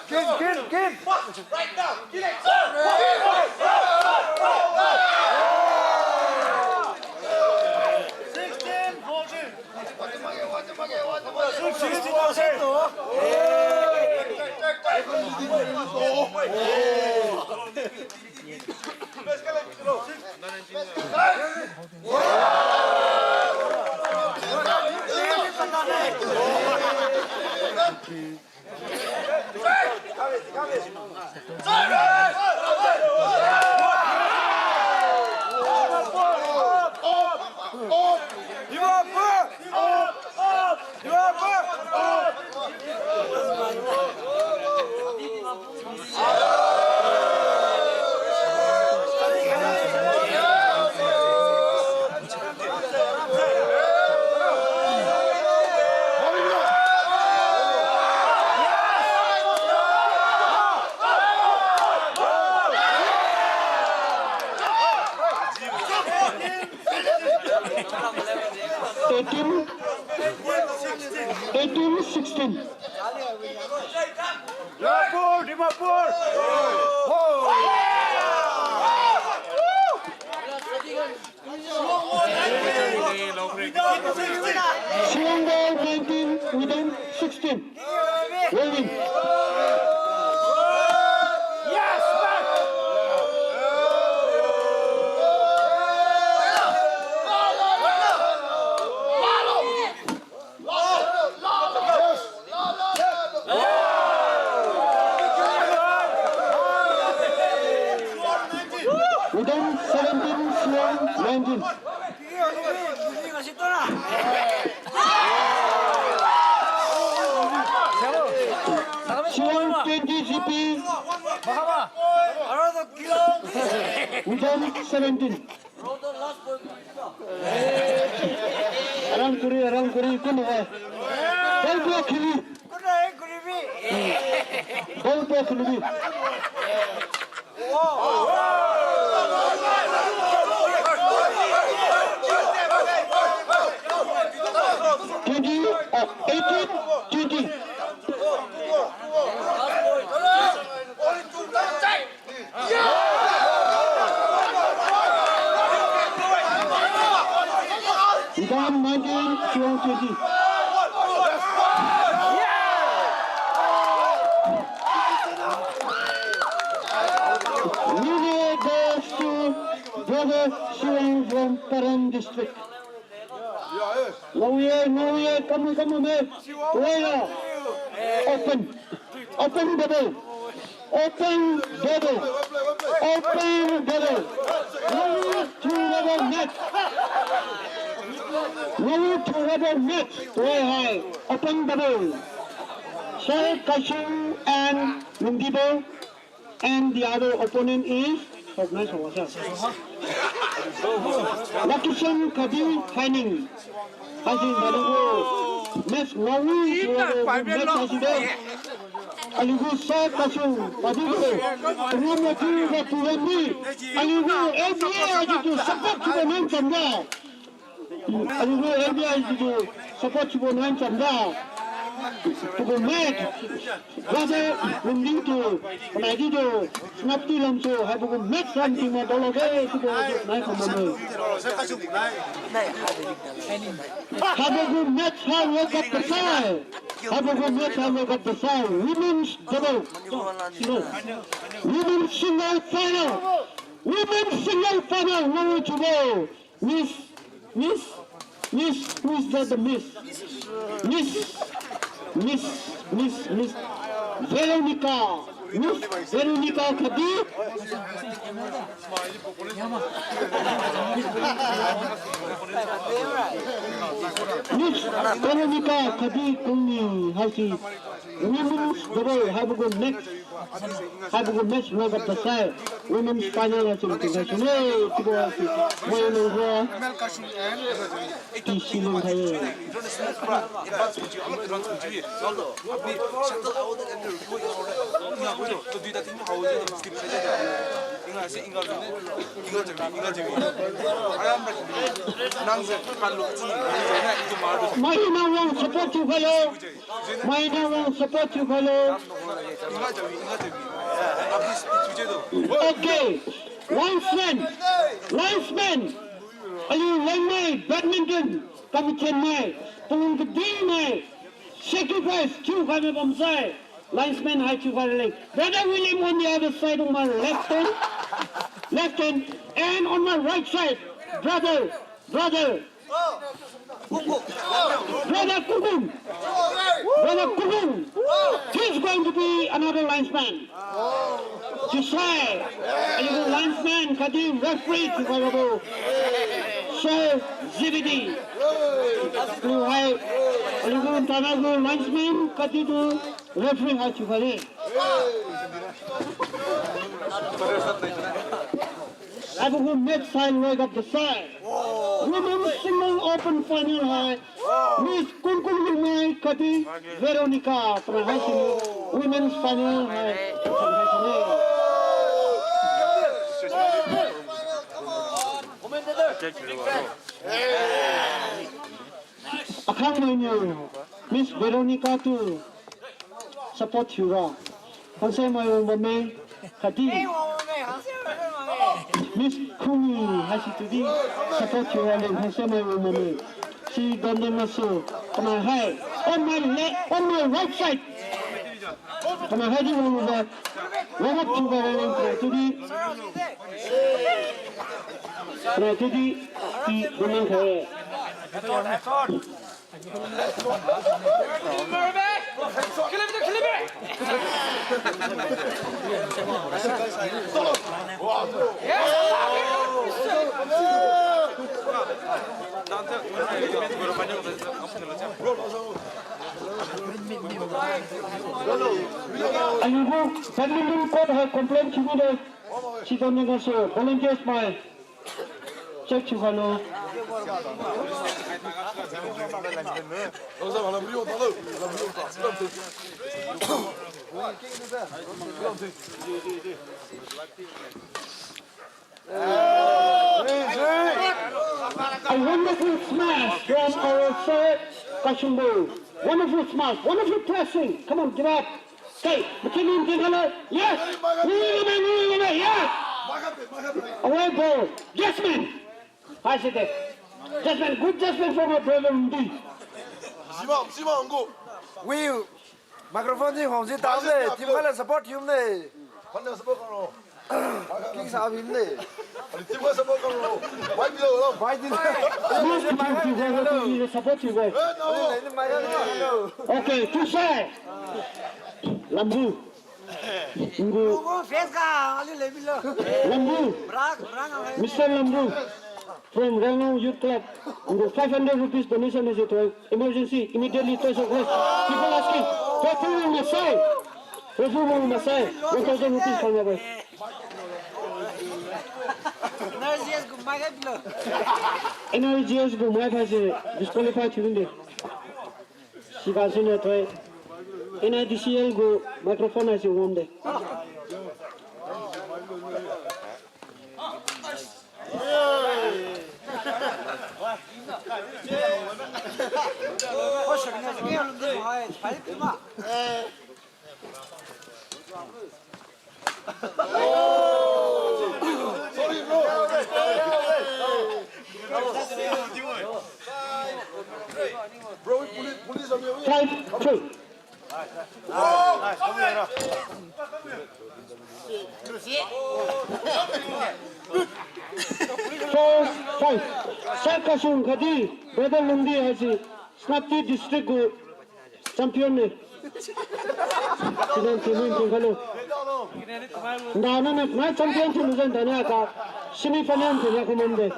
Kin, kin, kin. Sixteen, fourteen. Sixteen, fourteen. Eighteen, eighteen sixteen. Dimapur, Dimapur. Siwangbo nineteen, Wudong sixteen. Win. Wudong seventeen, Siwang nineteen. Siwang twenty G P, Wudong seventeen. Aram kuri, aram kuri, kun ho. Ball block khili. Ball block khili. Twenty, uh, eighteen, twenty. Wudong nineteen, Siwang twenty. Winner goes to Brother Siwang from Peren District. Ngaowi-e, ngaowi-e, kamu, kamu me. Tuhoira. Open. Open double. Open double. Open double. Ngaowi two rubber match. Ngaowi two rubber match. Tuhoi hai. Open double. Sir Kaishu and Lundibo. And the other opponent is, recognize ourselves. Lakisang Kadi Haining. Haisi aliugu match ngaowi, match haisi de. Aliugu Sir Kaishu, Kadi de. Tungam mati ga puan di. Aliugu L B I jitu support thiubo nang chamda. Aliugu L B I jitu support thiubo nang chamda. Tugu match. Brother Lungding tu, panai di tu, Senapati lamsu, haibo gu match ram tingma dolo ge, tugu nai kamane. Haibo gu match ha World Cup kasai. Haibo gu match ha World Cup kasai. Women's double. Women's single final. Women's single final. Ngaowi chiubo. Miss, Miss, Miss, who is that the Miss? Miss, Miss, Miss, Miss Veronica. Miss Veronica Kadi. Miss Veronica Kadi Kungni haisi women's double haibo gu next Haibo gu match ngaoga pasai, women's final haise tingga sune, chiubo haise, mai nang gu, T C lung khai-e. Mai nang wang support thiu khailo. Mai nang wang support thiu khailo. Okay. Linesman. Linesman. Aliu Liangmai badminton. Kami Chiangmai. Pung kadimai. Sacrifice thiu khai mi bamsai. Linesman hai thiu khai raleng. Brother William on the other side of my left hand. Left hand. And on my right side. Brother. Brother. Brother Kukung. Brother Kukung. He's going to be another linesman. Chiusai, aliu gu linesman khatdi referee thiu khairabo Sir Zebedee. Chiu hai, aliu gu nthana gu linesman khatdi tu referee hai thiu khaire. Haibo gu match sai loigap dasai. Women's single open final hai Miss Kungkung Lungmai khatdi Veronica para haisi Women's final hai. Akhangmai niu Miss Veronica tu support thiura. Hangsai mai wang bamme khatdi. Miss Khumi, haisi tudi, support thiu wale, haise mai wang mane. Si Dondon Masu, panai hai, on my left, on my right side. Panai hai di wang wang, warm up thiu wale, panai tudi. Panai tudi, ti Dondon khai. Aliu gu badminton court hai complain thiu mide. Situ ni gasu volunteers mai. Check thiu khailo. A wonderful smash from our sir Kashungbo. Wonderful smash, wonderful pressing. Come on, give up. Okay, Machine Team, hello. Yes. Yes. Away ball. Jasmine. Haisi de. Jasmine, good Jasmine from our brother Mdi. Sima, sima, anggu. Wee. Microphone si hong si tam de, team khala support thiu ne. Khala support karo. King sa bim ne. Ali team khala support karo. Why below? Why did? Support thiu ne. Eh, no. Okay, two side. Lambu. Ngu. Face ka, ali le bilo. Lambu. Brak, brak, Mister Lambu. From Rangong Youth Club, ngu five hundred rupees donation is required. Emergency, immediately, toys of host. People asking, referee will say, referee will say, one thousand rupees from our. N R G S gu mic hai bilo. N R G S gu mic hai se disqualify thiu de. Siga sine toi. N I D C L gu microphone hai se wang de. Five, three. Four, five. Sir Kasung Khadi, brother Lungdi haise, Senapati District gu champion ne. Champion team, team khailo. Nda na na, na champion team zan da na ka semi final team ya kumam de.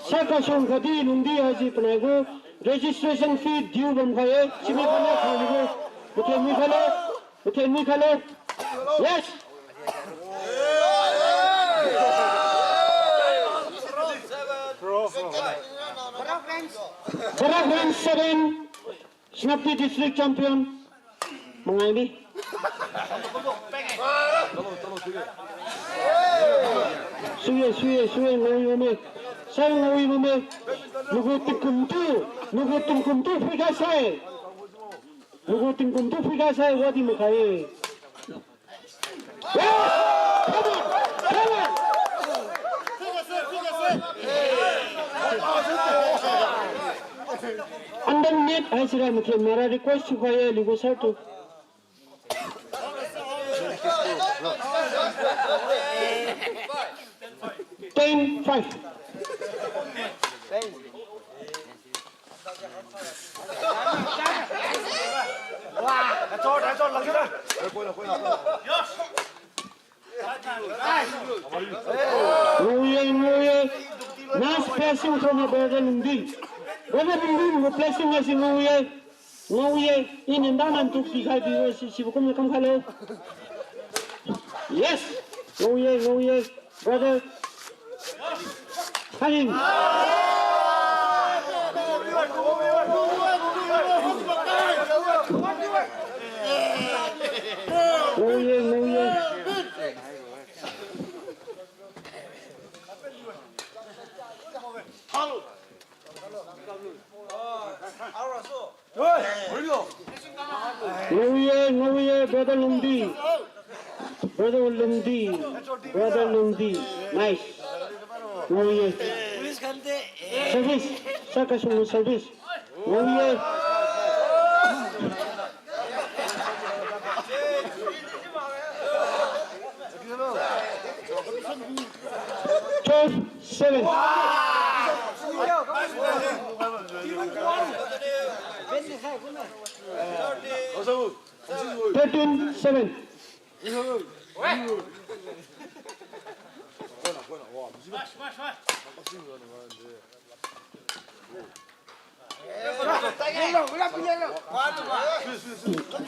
Sir Kasung Khadi Lungdi haise panai gu registration fee due bam khai-e, simi panai khang gu, muthen mi khailo, muthen mi khailo. Yes. Barak Range seven. Senapati District Champion. Mangai ni. Suye, suye, suye, ngawi mame. Sai ngawi mame. Nagu tingkum tu, nagu tingkum tu free ga sai. Nagu tingkum tu free ga sai, wadi makai. Under net haisira mukhe mara request thiukhai-e, aliu gu sir tu. Ten five. Nguye, nguye. Nice passing from a brother Lungdi. Brother Lungdi, ngu passing haise nguye. Nguye. Ini nda nan tu pikhai bibo si, sibo kumna kamkhailo. Yes. Nguye, nguye. Brother. Hanin. Nguye, nguye. Brother Lungdi. Brother Lungdi. Brother Lungdi. Nice. Ngaoye. Service. Sir Kaisung service. Ngaoye. Twelve seven. Thirteen seven.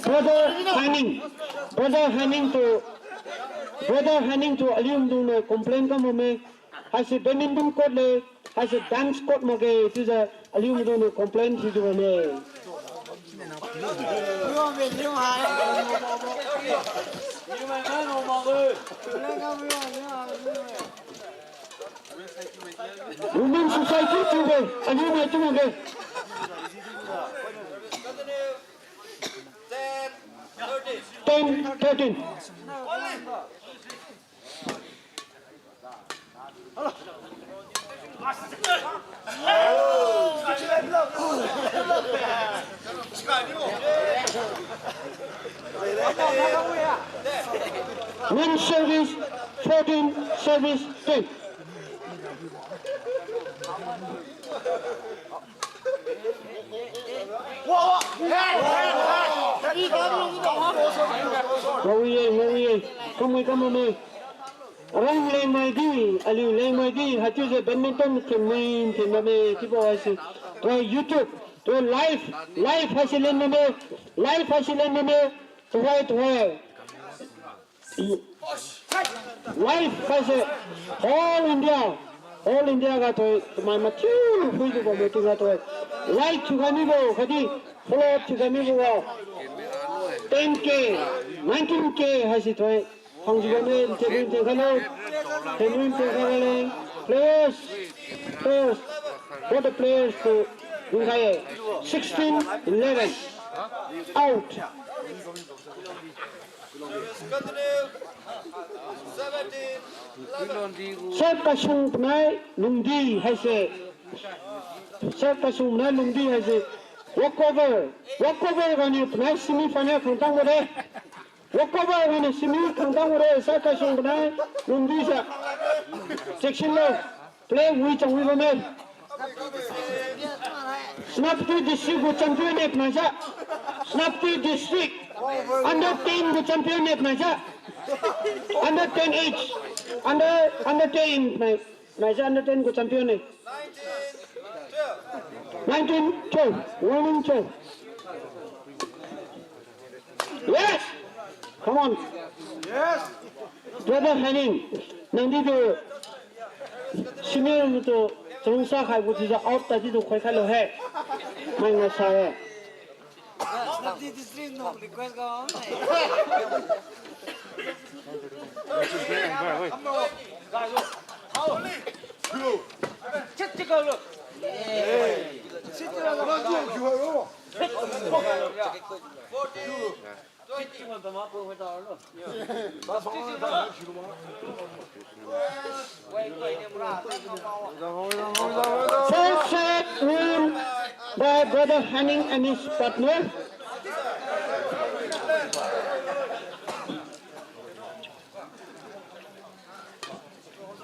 Brother Haning, Brother Haning tu, Brother Haning tu aliu maidungniu complain kam bamme. Haise badminton court le, haise dance court makge chiujiu aliu maidungniu complain thiujiu bamme. Women Society chiubo aliu mai chiu makge. Ten thirteen. Men service fourteen, service ten. Ngaoye, ngaoye. Kamui kamame. Arang lengmai di, aliu lengmai di, haichiujiu badminton thenmai thenmame, chiubo haise. Tuhoi YouTube, tuhoi live, live haise lenmame, live haise lenmame, tuhoi, tuhoi. Live haise, whole India, whole India ga tuhoi, chamai mathiu phuijiu bamme tingga tuhoi. Like thiukhai mibo, khatdi follow thiukhai mibo ga. Ten K, nineteen K haise tuhoi. Hangjiu bamme, thenui thenkhai lo. Thenui thenkhai lo leng. Players, players. Both the players to dinkhai-e. Sixteen eleven. Out. Sir Kaisung panai Lungdi haise. Sir Kaisung panai Lungdi haise. Walkover. Walkover ganiu panai semi final khangtang made. Walkover ganiu semi khangtang made. Sir Kaisung panai Lungdi sa. Section lo. Play wi chang wi bamme. Senapati District gu champion ne panai sa. Senapati District. Under ten gu champion ne panai sa. Under ten age. Under, under ten panai, panai sa under ten gu champion ne. Nineteen twelve. Warning twelve. Yes! Come on. Yes! Brother Haning, nangdi tu senior tu chalungsa khaibo chiujiu out tadi tu khoikhai lo he. Mai ngasa he. Senapati District nung request ga. First set win by Brother Haning and his partner.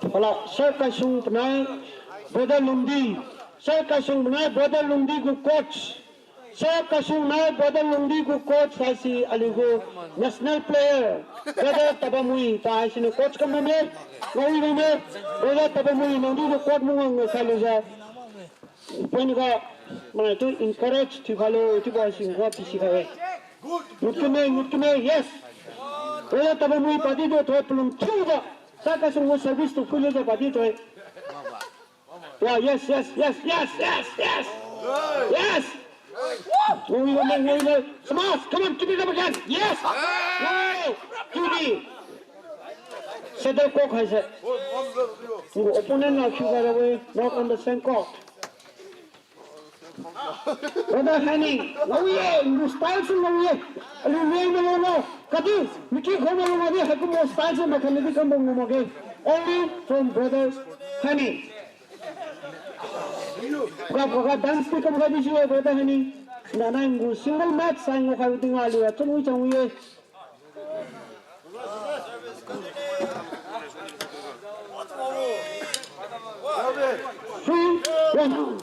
Hello, Sir Kaisung panai, Brother Lungdi. Sir Kaisung panai, Brother Lungdi gu coach. Sir Kaisung nai Brother Lungdi gu coach haise aliu gu national player, Brother Tabamui, pa haisiniu coach kam bamme, ngaowi bamme, Brother Tabamui nangdi gu coach mung wang khai lujiu. Point ga, manai tu encourage thiukhai lo, chiubo haise ngua pisikhai-e. Ngut kame, ngut kame, yes. Brother Tabamui padi tu thoi palung thiujiu. Sir Kaisung gu service tu phuilujiu padi thoi. Yeah, yes, yes, yes, yes, yes, yes. Yes. Ngaowi bamme, ngaowi bamme. Smash, come on, keep it up again. Yes. Wow. Q B. Shuttlecock haise. Opponent na kiu ga ra we, not on the same court. Brother Haning, ngaowi-e, ngu style si ngaowi-e. Aliu leng na lo lo. Kadi, miki khoma lungadi, haikumbo style se makhani di kambo ngumage. Only from brother Hani. Ga, ga, ga, dance di kam ga di siwe, brother Hani. Nana ngu single match, sai ngo khai di nga liwa, chun wi chang wi ye. Three, one.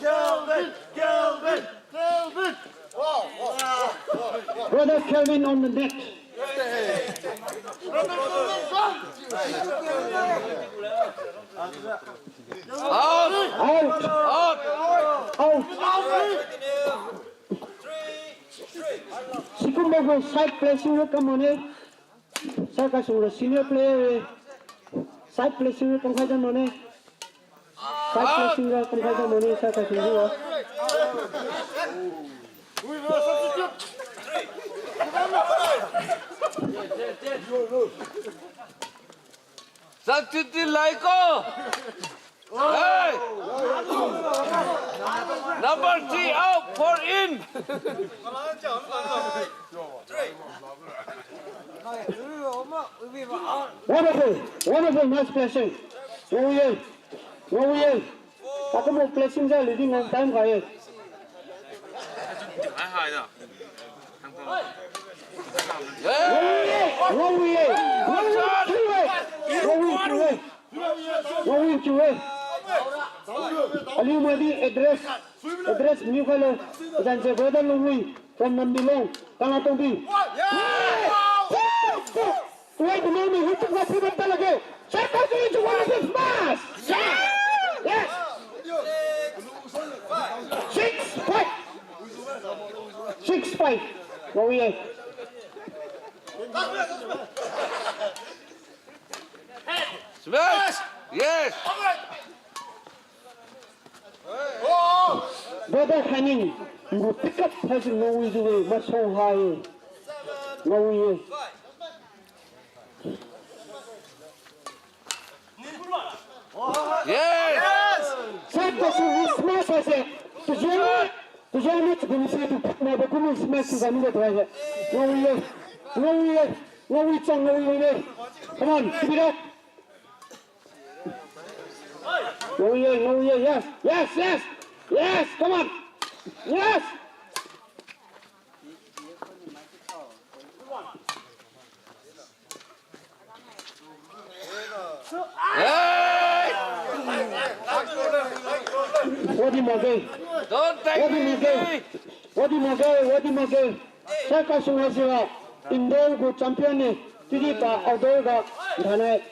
Brother Kelvin on the net. Out. Out. Out. Out. Sikumbo gu side placing ro kam mane. Sir Kaisung ro senior player. Side placing ro kam khai jam mane. Side placing ro kam khai jam mane, Sir Kaisung ro. Substitute lai ko. Hey! Number three out, four in. Wonderful, wonderful, nice placing. Ngao ye, ngao ye. Takum placing ja leading on time ga ye. Ngao ye, ngao ye, ngao ye, ngao ye. Ngawin kiu-e. Ngawin kiu-e. Aliu madi address. Address niu khailo. Ajan se brother Lungwin from Namdilong. Kangla Tongbi. Wait a minute, who took that pivot ball again? Check out the one of his pass. Yes. Six five. Six five. Ngawin-e. Smash! Yes! Brother Haning, you pick up has no easy way, masong hai. No way. Yes! Sir Kaisung smash hai se. Tujuh. Tujuh ni chibun se tu na ba kunu smash tu gani da tuai se. No way. No way. Ngawin chang, ngawin-e. Come on, keep it up. Ngawin-e, ngawin-e, yes, yes, yes. Yes, come on. Yes. Hey! Wadi makge. Don't take me. Wadi makge. Wadi makge, wadi makge. Sir Kaisung haisira indoor gu champion ne, chiudi pa outdoor ga thainai.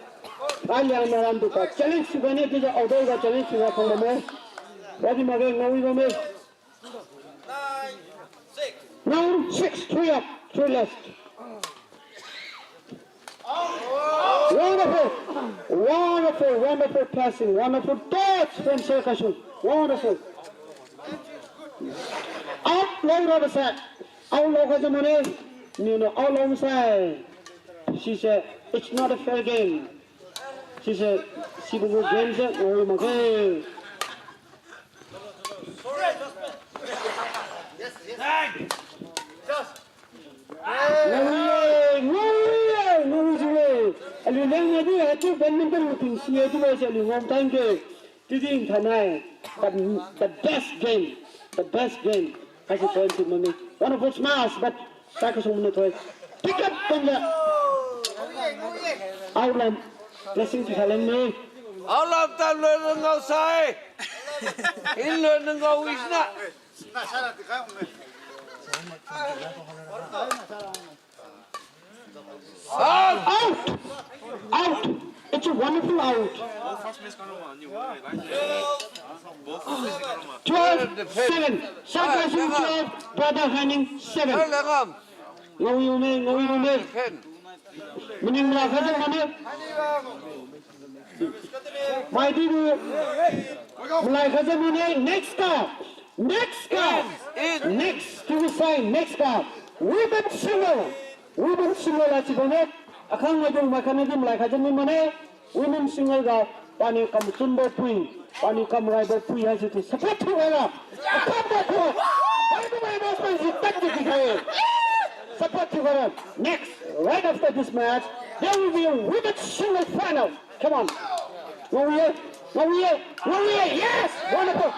Aliang maran tu pa challenge thiu bane, chiudi outdoor ga challenge thiu khang bamme. Wadi makge, ngawin bamme. Round six, three up, three left. Wonderful, wonderful, wonderful passing, wonderful touch from Sir Kaisung. Wonderful. Out lo ra ba sai. Out lo kha jam mane. Niu no out lo sai. Sise, it's not a fair game. Sise, sibo gu game se ngawin makge. Ngawin-e, ngawin-e, ngawin-e. Aliu leng nadi haitu badminton mating si-e chiubo se aliu ngam tang ge. Chiudi thainai, the, the best game, the best game. Haise point to mami. Wonderful smash, but Sir Kaisung mane thoi. Pick up panja. Outlam. Blessing to Salem ni. Outlam ta loi ngao sai. In loi ngao wisna. Out! Out! It's a wonderful out. Twelve seven. Sir Kaisung twelve, Brother Haning seven. Ngawin-e, ngawin-e. Maning malai kha jam mane. Maidi du. Malai kha jam mane. Next card. Next card. Next to be signed. Next card. Women single. Women single la chiu bane. Akhang maidung mai kha nadi malai kha jam mane. Women single ga paniu kamchunbo pui, paniu kamraibo pui haise tu support thiu haira. Akam ba tu. Pai tu mai ba pai si tak di khai. Support to Bharat. Next, right after this match, there will be a women's single final. Come on. Ngao ye, ngao ye, ngao ye. Yes! Wonderful.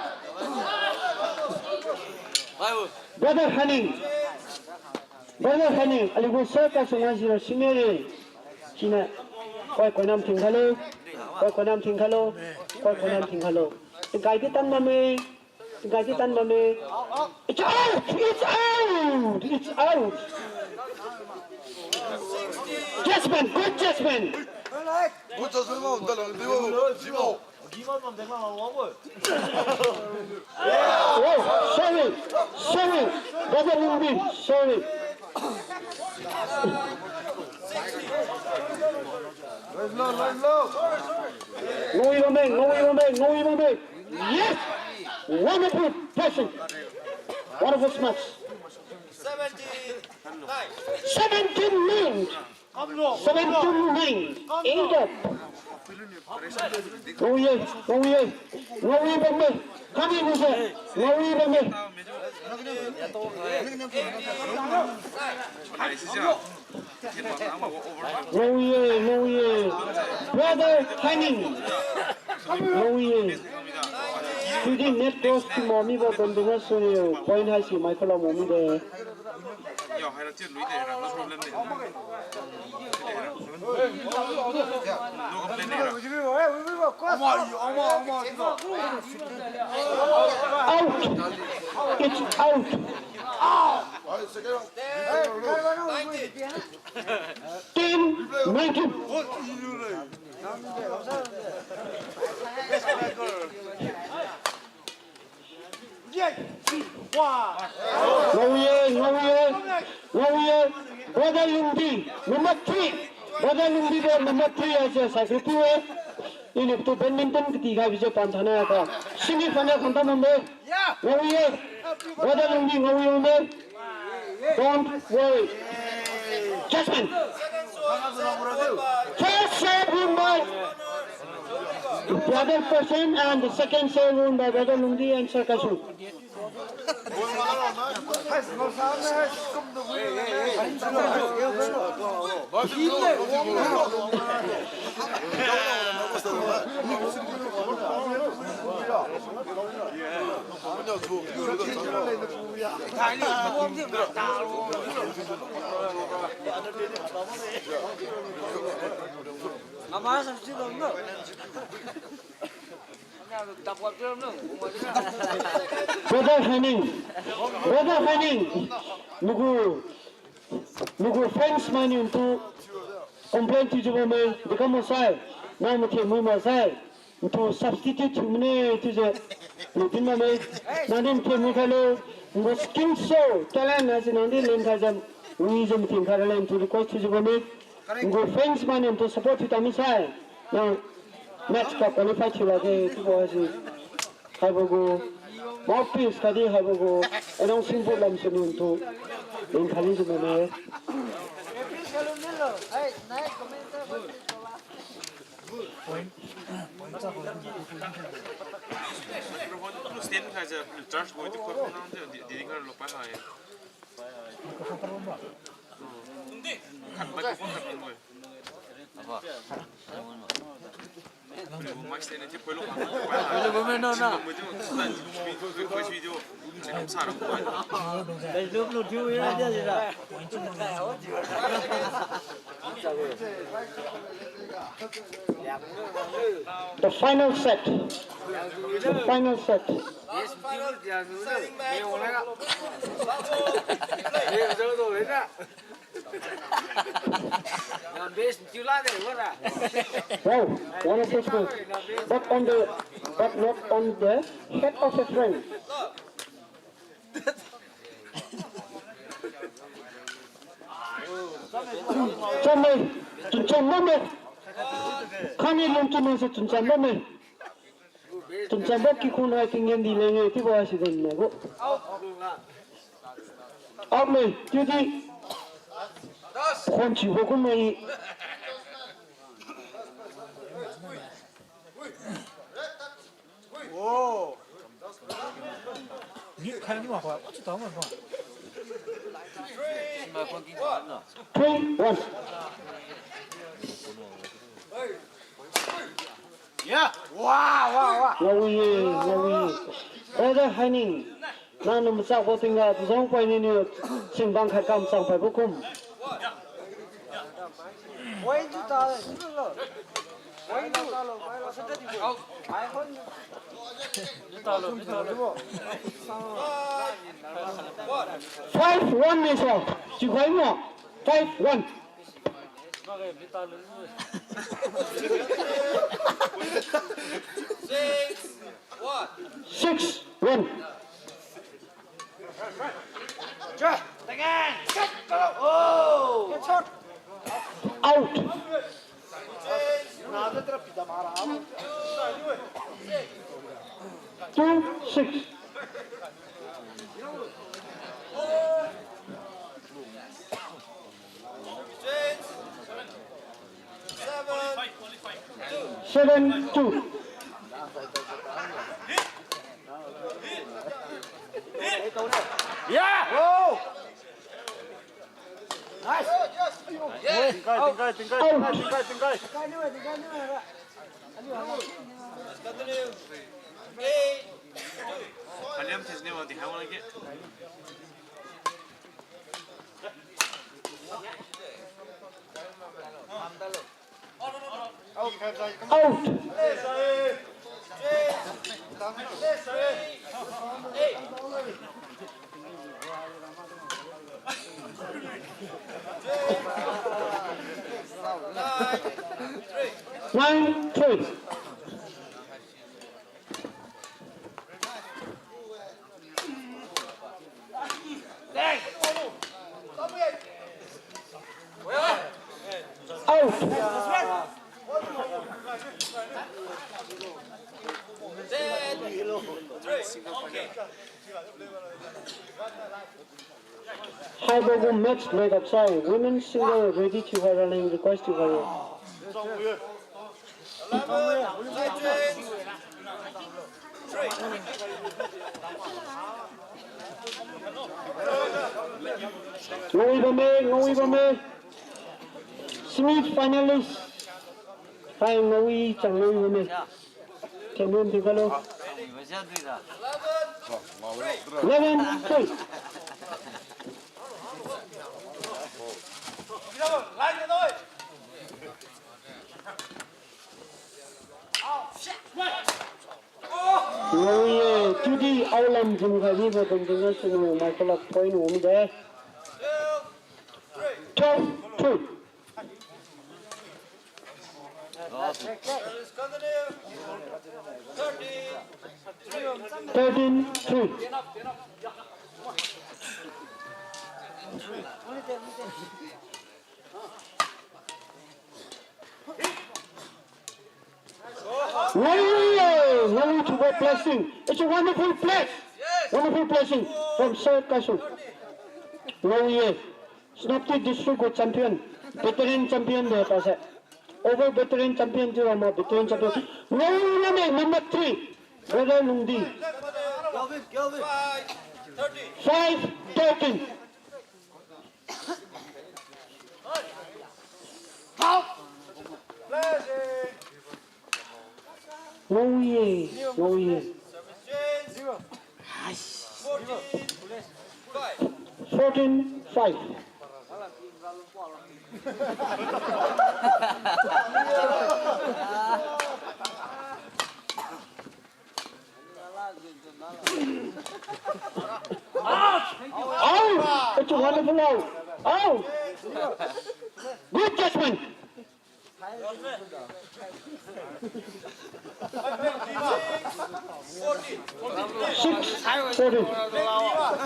Brother Haning. Brother Haning, aliu gu sir ka sunga zero senior ye. Siniu, koi koinam thingkhalo. Koi koinam thingkhalo. Koi koinam thingkhalo. Tingkai di tan mame. Tingkai di tan mame. It's out! It's out! It's out! Judgment, good judgment. Oh, sorry, sorry, Brother Lungbi, sorry. Ngui bame, ngui bame, ngui bame. Yes! Wonderful passing. Wonderful smash. Seventeen nine. Seventeen nine. Eight up. Ngui ye, ngui ye. Ngui bame. Kami ngui se. Ngui bame. Ngui ye, ngui ye. Brother Haning. Ngui ye. Tudi net cross ti mami ba bamdinga suni point haisi mai khala mami de. Out. It's out. Ten nineteen. Ngao ye, ngao ye, ngao ye. Brother Lungdi, number three. Brother Lungdi de number three haise secretary we. Iniu tu badminton kati khai bise pan thana ka. Semi final khang tamam de. Ngao ye. Brother Lungdi ngao ye me. Don't worry. Judgment. First serve won by Brother Persen and the second serve won by Brother Lungdi and Sir Kasu. Brother Haning, Brother Haning, nagu, nagu fans mainiu ntu complain thiujiu bamme, dikam masai, nang mathen mui masai, ntu substitute thiu mane chiujiu, niu din bamme, nang din mathen mui khailo, nagu skill show, talent haise nang din len khaijiu, wijiu mathen khai raleng tu request thiujiu bamme. Ngu fans mainiu ntu support thiu tami sai. Nang match ga qualify thiu lakge chiubo haise. Haibo gu mouthpiece khatdi haibo gu announcing board lamsu niu ntu. Len khali jiu mane. The final set. The final set. Wow, one of those goals. But on the, but not on the head of the frame. Cham me, chun cham me. Khani lung chun se chun cham me. Chun cham ba kikhun hai tinggen di leng e, chiubo accident ne gu. Out me, chiudi. Khon chiubo kum me. Three, one. Yeah. Wow, wow, wow. Ngaowi ye, ngaowi ye. Brother Haining, nangniu machakbo tingga, zong poi niniu singbang khat kam chang paibo kum. Five one ni sa, chikhai mo, five one. Six one. Six one. Out. Two six. Seven two. Yeah! Whoa! Nice! Tingkai, tingkai, tingkai, tingkai, tingkai, tingkai. Let's continue. Eight two. Out. Nine three. Out. Haibo gu match loiga sai, women single ready thiukhai raleng request thiukhai. Ngaowi bamme, ngaowi bamme. Semi finalist. Hai ngaowi chang ngaowi bamme. Champion di kalo. Eleven three. Ngaowi ye, chiudi aolam jumkhai bibo tingting gasuniu maikolak point wumide. Twelve three. Thirteen three. Ngaowi ye, ngaowi thiubo blessing. It's a wonderful bless. Wonderful blessing from Sir Kaisung. Ngaowi ye. Senapati District gu champion, veteran champion de tase. Over veteran champion thiu rama veteran champion. Ngaowi ye number three, brother Lungdi. Five thirteen. Ngaowi ye, ngaowi ye. Fourteen five. Out! It's a wonderful out. Out! Good judgment. Six fourteen. Out!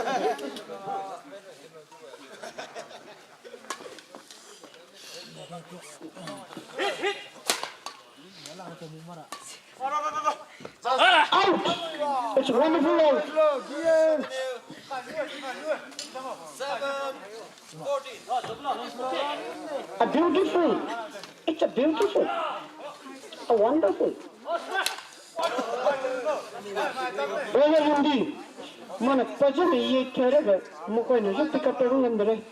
It's wonderful out. A beautiful. It's a beautiful. A wonderful. Brother Lungdi, mana pajam ye kere ga, mukoi na ju pick up pe ngamdere.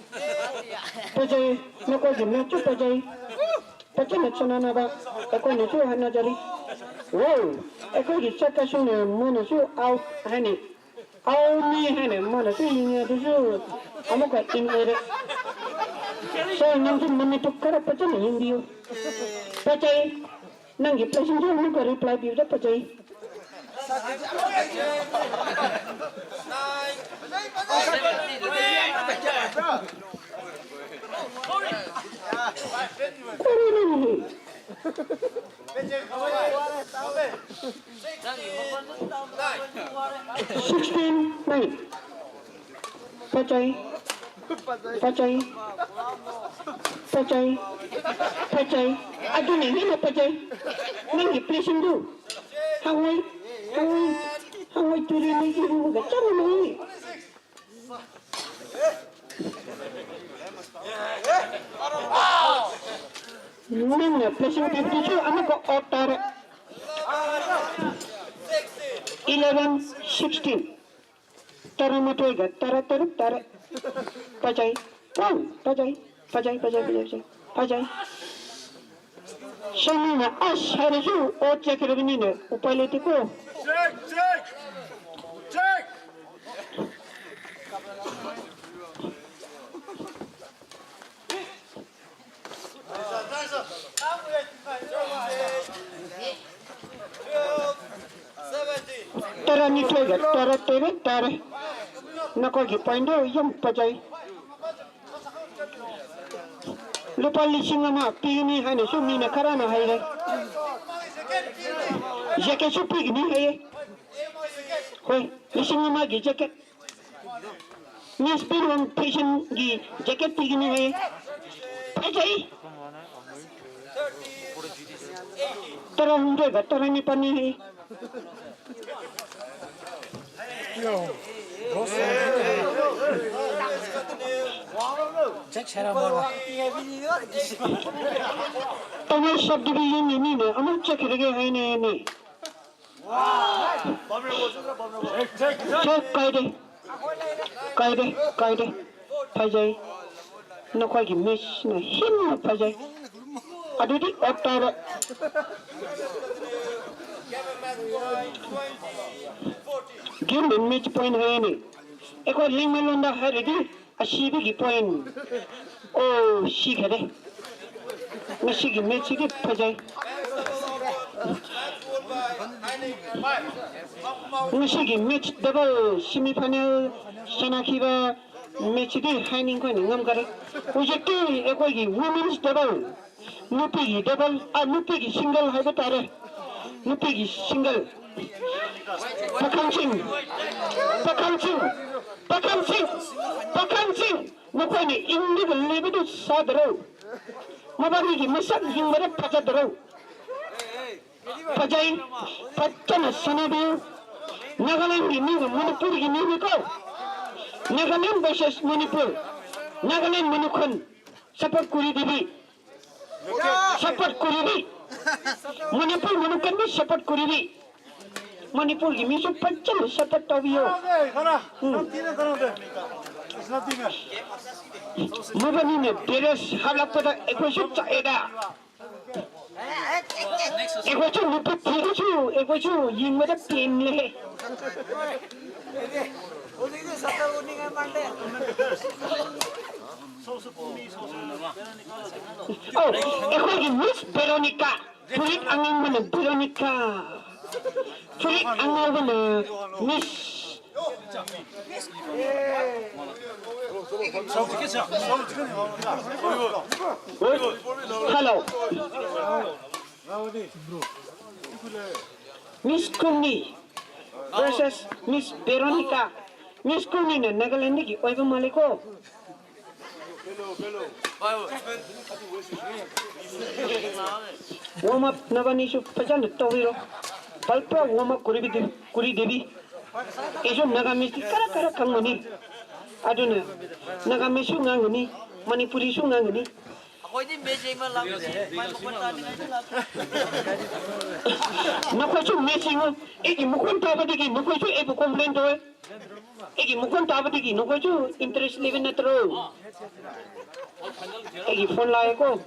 Pajai, nakogi match chiu pajai. Pachana chanana ba, akoina chiu hana jari. Wow, akogi chakasuna mana chiu out haine. Out ni haine, mana chiu yinga dujiu. Amuka in ere. So, nang chiu mami tu kara pachana yinbiu. Pajai. Nanggi placing chiu nangga reply biuda pajai. Kori nang ni. Sixteen nine. Pajai. Pajai. Pajai. Pajai. Aduni hina pajai. Nanggi placing tu. Hangoi. Hangoi. Hangoi turi ni ibu ga chana ni. Nangna placing fifty-two, amuka out tare. Eleven sixteen. Tara matoi ga, tara taruk tare. Pajai. Pon, pajai. Pajai, pajai, pajai, pajai. Pajai. Shanina as harisu, o check ragini ne, upai le tiko. Check, check. Check. Tara ni thoiga, tara tere, tare. Nakogi point do, yam pajai. Lupa lising ama pigini haine su mina karana haire. Jacket su pigini haie. Hoi, lising ama gi jacket. Miss Pinwang Fashion gi jacket pigini haie. Pajai. Tara hundred ga tara ni pani haie. Yo. Check sara mara. Tangmai subdivision ni mine, amu check rage haine ni. Check kaide. Kaide, kaide. Pajai. Nakhoigi match na hinna pajai. Adudi ottara. Game and match point haine. Ekoi lingma lunda hairadi. Asibigi point. Oh, sikhade. Ngasigi match di pajai. Ngasigi match double semifinal sanakhiba match di haining koini ngamkhade. Ujekti ekhoigi women's double. Nupigi double, ah, nupigi single haibo tare. Nupigi single. Pakhangching. Pakhangching. Pakhangching. Pakhangching. Nakhoini ingdi ga lebidu sadaro. Mabanigi masak jingmara pajadaro. Pajai, pajana sanabiu. Nagaland gi mi ga Manipur gi mi ni ko. Nagaland versus Manipur. Nagaland Manukhan. Support kuri dibi. Support kuri bi. Manipur Manukhan bi support kuri bi. Manipur gi misu pachan support taobiyo. Hmm. Mabani ne beres halak pada ekoi su cha eda. Ekoi su lupa thiu su, ekoi su ying mada pin le. Oh, ekhoigi Miss Veronica. Furit angang bana Veronica. Furit angang bana Miss. Hello. Miss Kumi versus Miss Veronica. Miss Kumi na Nagaland dagi oiba male ko. Warm up nabani su pajana tawiro. Palpa warm up kuri bi de, kuri debi. Isu Nagamese kara kara khang mani. Aduna Nagamese su ngang ni, Manipuri su ngang ni. Nakhoi su matching o, igi makhon taba digi nakhoi su ibu complain tawe. Aigi mukun tabadi ki nokoi chu interest level na taro. Aigi phone lai ko.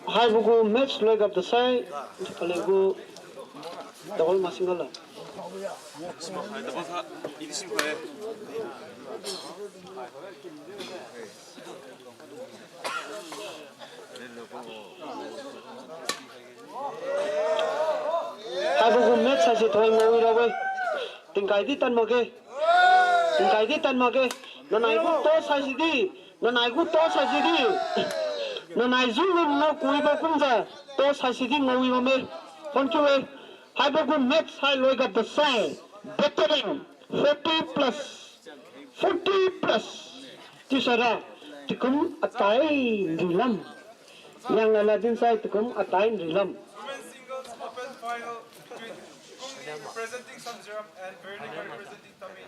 Haibo gu match loigap tasai, aliu gu double ma single la. Haibo gu match haise thoi ngao wi rabo-e. Tingkai di tan makge. Tingkai di tan makge. Nanai gu toss haisi di. Nanai gu toss haisi di. Nanai jung gu ngao kuibo kumjiu toss haisi di ngao wi bamme. Thank you e. Haibo gu match hai loigap tasai. Veteran forty plus. Forty plus. Chiusai ra. Tikum atai nrilam. Yang lala dinsai tikum atai nrilam. Women's singles open final between Kungni representing Samziram and Veronica representing Tamei.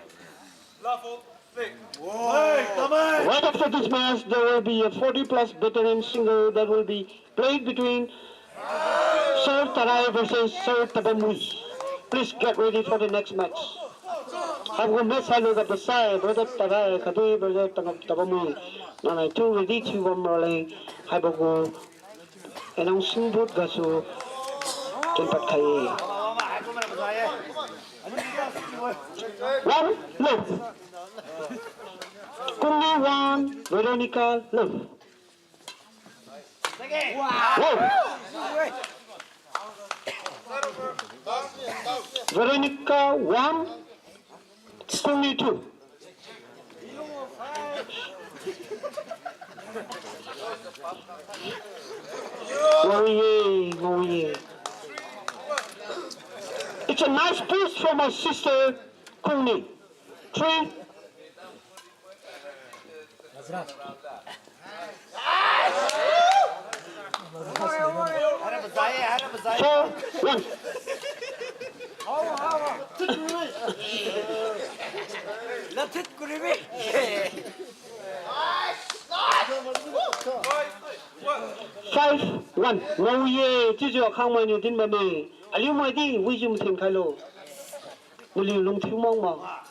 Lafo, play. Right after this match, there will be a forty plus veteran single that will be played between Sir Tarai versus Sir Tabamui. Please get ready for the next match. Haibo match hai loigap tasai, brother Tarai khatdi brother Tabamui. Nanai tu ready thiu bam raleng. Haibo gu announcing booth gasu kenpad khai-e. One, love. Kungni one, Veronica love. Wow. Veronica one, Kungni two. Ngao wi-e, ngao wi-e. It's a nice push from my sister, Kungni. Three. Four, one. Five, one. Ngao wi-e, chiujiu khangmai niu din bamme. Aliu maidi, wijiu mathen khailo. Naliu lungthiu makma.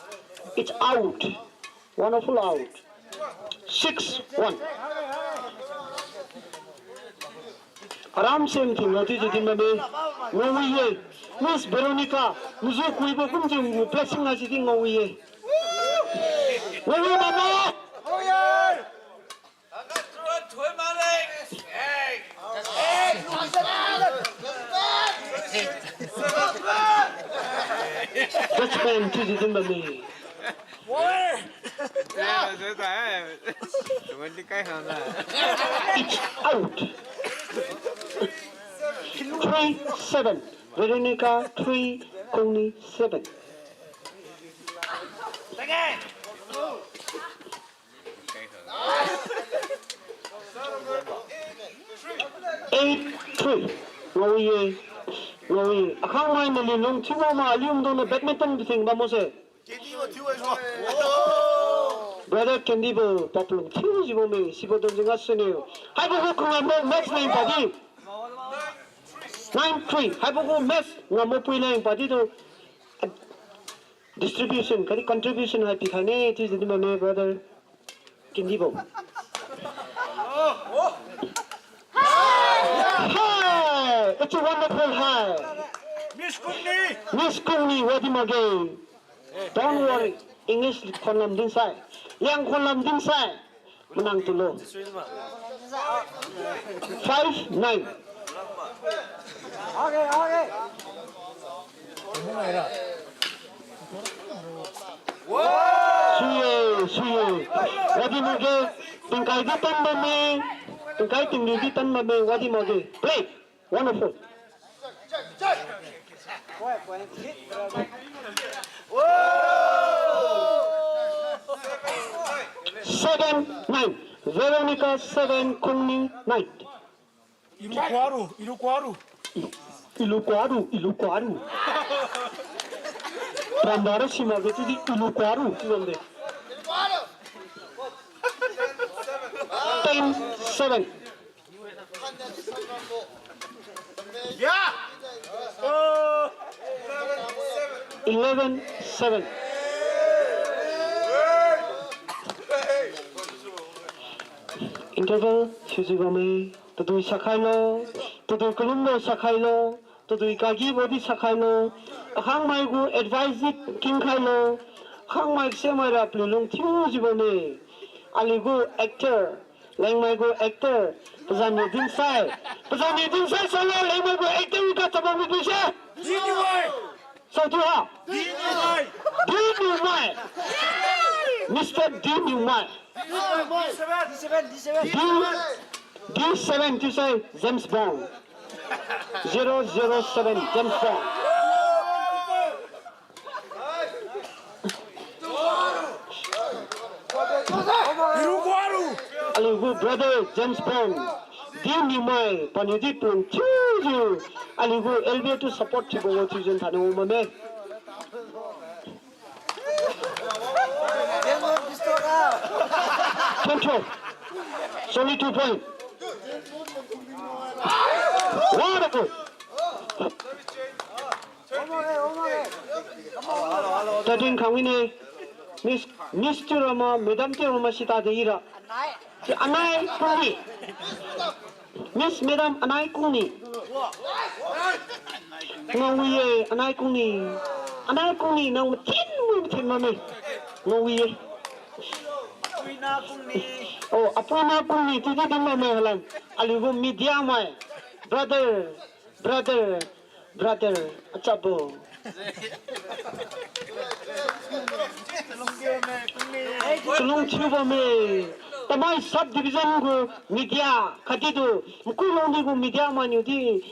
It's out. Wonderful out. Six one. Aram se mathen lo chiujiu din bamme. Ngao wi-e. Miss Veronica, naju kuibo kumjiu blessing haisi di ngao wi-e. Ngao wi bamme. Judgment chiujiu din bamme. It's out. Three seven. Veronica three, Kungni seven. Ngaowi-e. Ngaowi. Akhangmai naliu lung thiubo ma aliu maidungniu badminton pating bambo se. Brother Kendibo, papalung thiujiu bamme, sibo donjiu ngasuniu. Haibo gu kangambo match leng padi. Nine three. Haibo gu match ngambo pui leng padi tu. Distribution, kadi contribution hai pikhaine, chiujiu di mane, brother. Kendibo. Hai! It's a wonderful hai. Miss Kungni. Miss Kungni, wadi makge. Don't worry. English khonlam dinsai. Liang khonlam dinsai. Manang tulo. Five nine. Suiye, suiye. Wadi makge, tingkai di tan bamme, tingkai tingdi di tan bamme, wadi makge. Play. Wonderful. Seven nine. Veronica seven, Kungni nine. Ilu kuaru, ilu kuaru. Ilu kuaru, ilu kuaru. Pramdara sima ge tudi ilu kuaru, chiu bamde. Ten seven. Eleven seven. Interval thiujiu bamme, tadui sakhailo, tadui kalumbo sakhailo, tadui kagibo di sakhailo, akhangmai gu advice di kingkhailo, akhangmai semaira paliu lung thiujiu bamme, aliu gu actor, Liangmai gu actor, pazan niu dinsai. Pazan niu dinsai sala Liangmai gu actor wi ka chabang wi pise. Diniumai. Saotu ha. Diniumai. Diniumai. Mister Diniumai. D seven, D seven, D seven. D, D seven chiusai James Bond. Zero zero seven James Bond. Aliu gu brother James Bond, Diniumai, paniu di pun thiujiu, aliu gu L B A tu support thiubo thiujiu thainai wang bamme. Control. It's only two point. Wonderful. Tadin khangwine, Miss, Miss Tirama, Madam Tirama sita de ira. Si Anai Kungni. Miss, Madam Anai Kungni. Ngaowi-e, Anai Kungni. Anai Kungni, nang mathen, mathen mame. Ngaowi-e. Oh, Apuina Kungni, tidi din mame halan. Aliu gu media mai. Brother. Brother, brother, achabo. Chalung thiu bamme. Tamei sub division gu media khatdi tu, Makuilongdi gu media mainiu di,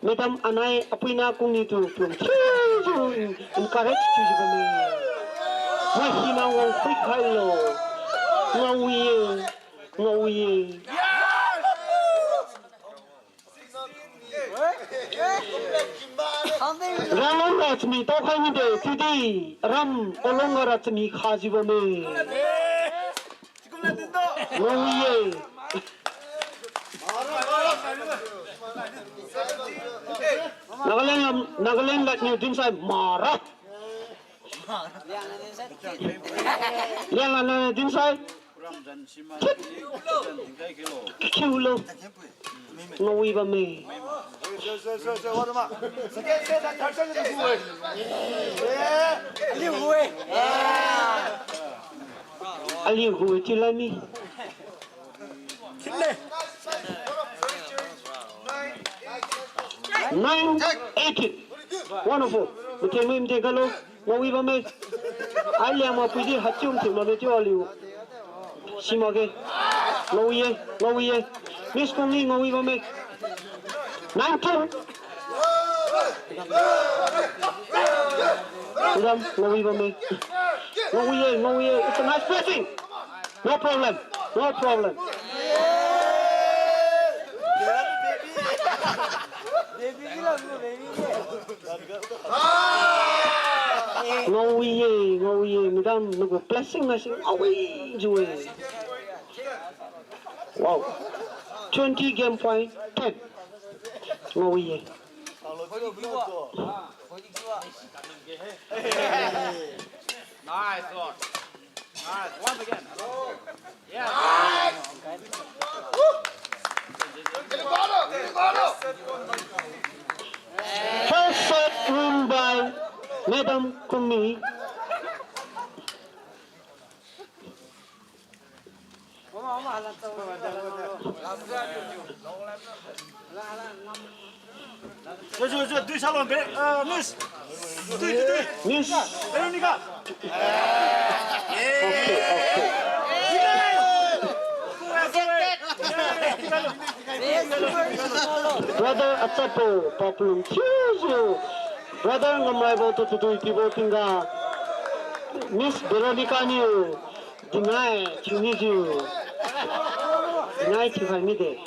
Madam Anai Apuina Kungni tu, chalung thiujiu encourage thiujiu bamme. Wahina wang khui khailo. Ngaowi-e, ngaowi-e. Ralong ra chami tao khai mide, chiudi ram olong ra chami khajiu bamme. Ngaowi-e. Nagaland lam, Nagaland ladniu dinsai mara. Liang lam dinsai. Kiulo. Ngaowi bamme. Aliu gu-e chiu lami. Nine eighteen. Wonderful. Mathen mi mathen kalo. Ngaowi bamme. Ai Liangmai puidi haichiu mathen bamme chiu aliu. Simakge. Ngaowi-e, ngaowi-e. Miss Kungni ngaowi bamme. Nine two. Madam, ngaowi bamme. Ngaowi-e, ngaowi-e. It's a nice passing. No problem. No problem. Ngaowi ye, ngaowi ye, madam, nagu blessing haise ngaowi jiu-e. Wow. Twenty game point ten. Ngaowi ye. Nice one. Nice. Once again. Yeah. First set win by Madam Kungmi. Miss. Miss. Veronica. Okay, okay. Brother Achapo, papulung thiujiu. Brother Ngamraibo tu tudui pibo tingga. Miss Veronica niu dinai thiu nijiu. Dinai thiukhai mide.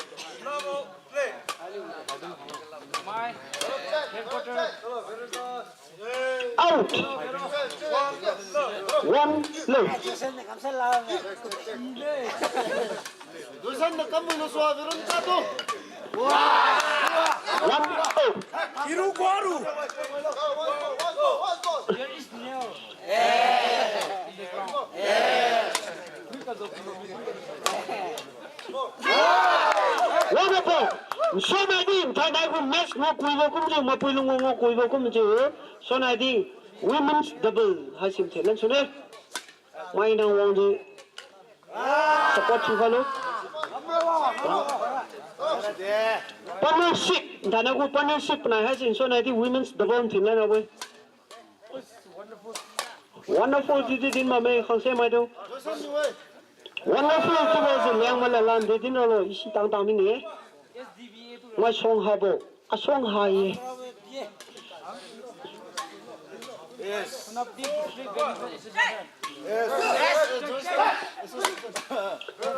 Out. One low. One out. Wonderful. Nsuan naidi, thainai gu match ngaokuibo kumjiu, mapui lung ngaokuibo kumjiu. Nsuan naidi, women's double haisi mthen lan sune. Mai nang wangjiu. Support thiukhalo. Partnership, thainai gu partnership nai haisi nsuan naidi women's double mthen lan rabo-e. Wonderful chiudi din bamme khangse maidung. Wonderful chiubo si Liangmai lalan de din ralo isi tang tang mine. Mai suang habo, asuang ha ye.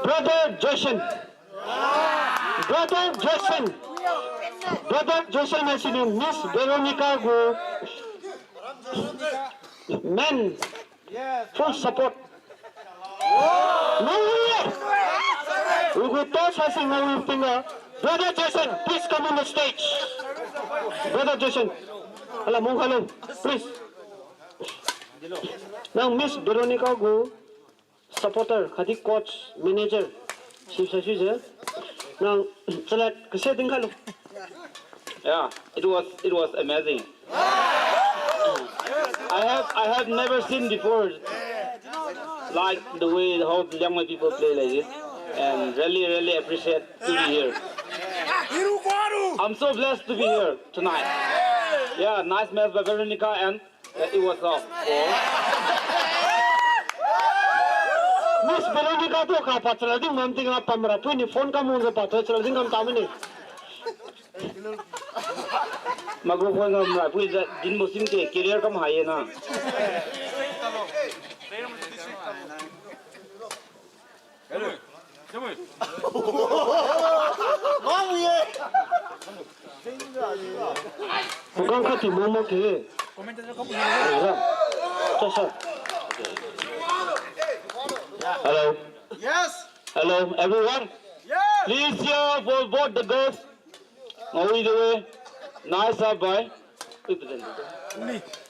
Brother Jason. Brother Jason. Brother Jason haisiniu Miss Veronica gu men full support. Ngaowi ye. Ugu toss haise ngaowi tingga. Brother Jason, please come on the stage. Brother Jason. Ala mung khalo, please. Nang Miss Veronica gu supporter, khatdi coach, manager, sibsa sibsa. Nang chalad kase dinkhalo. Yeah, it was it was amazing. I have I have never seen before like the way how the Liangmai people play like this, and really really appreciate to be here. I'm so blessed to be here tonight. Yeah, nice match by Veronica and Uh, it was off. Miss Veronica tu kha pa chalad ding mam tingga pamra pui ni phone kam mungjiu pa tu chalad ding kam tamini. Microphone kam ra pui ja din bo sim ke career kam hai ye na. Program khat ti mama ke. Ra. Sir, sir. Hello. Yes. Hello, everyone. Yes. Please cheer for both the girls. Ngaowi de we. Nice up by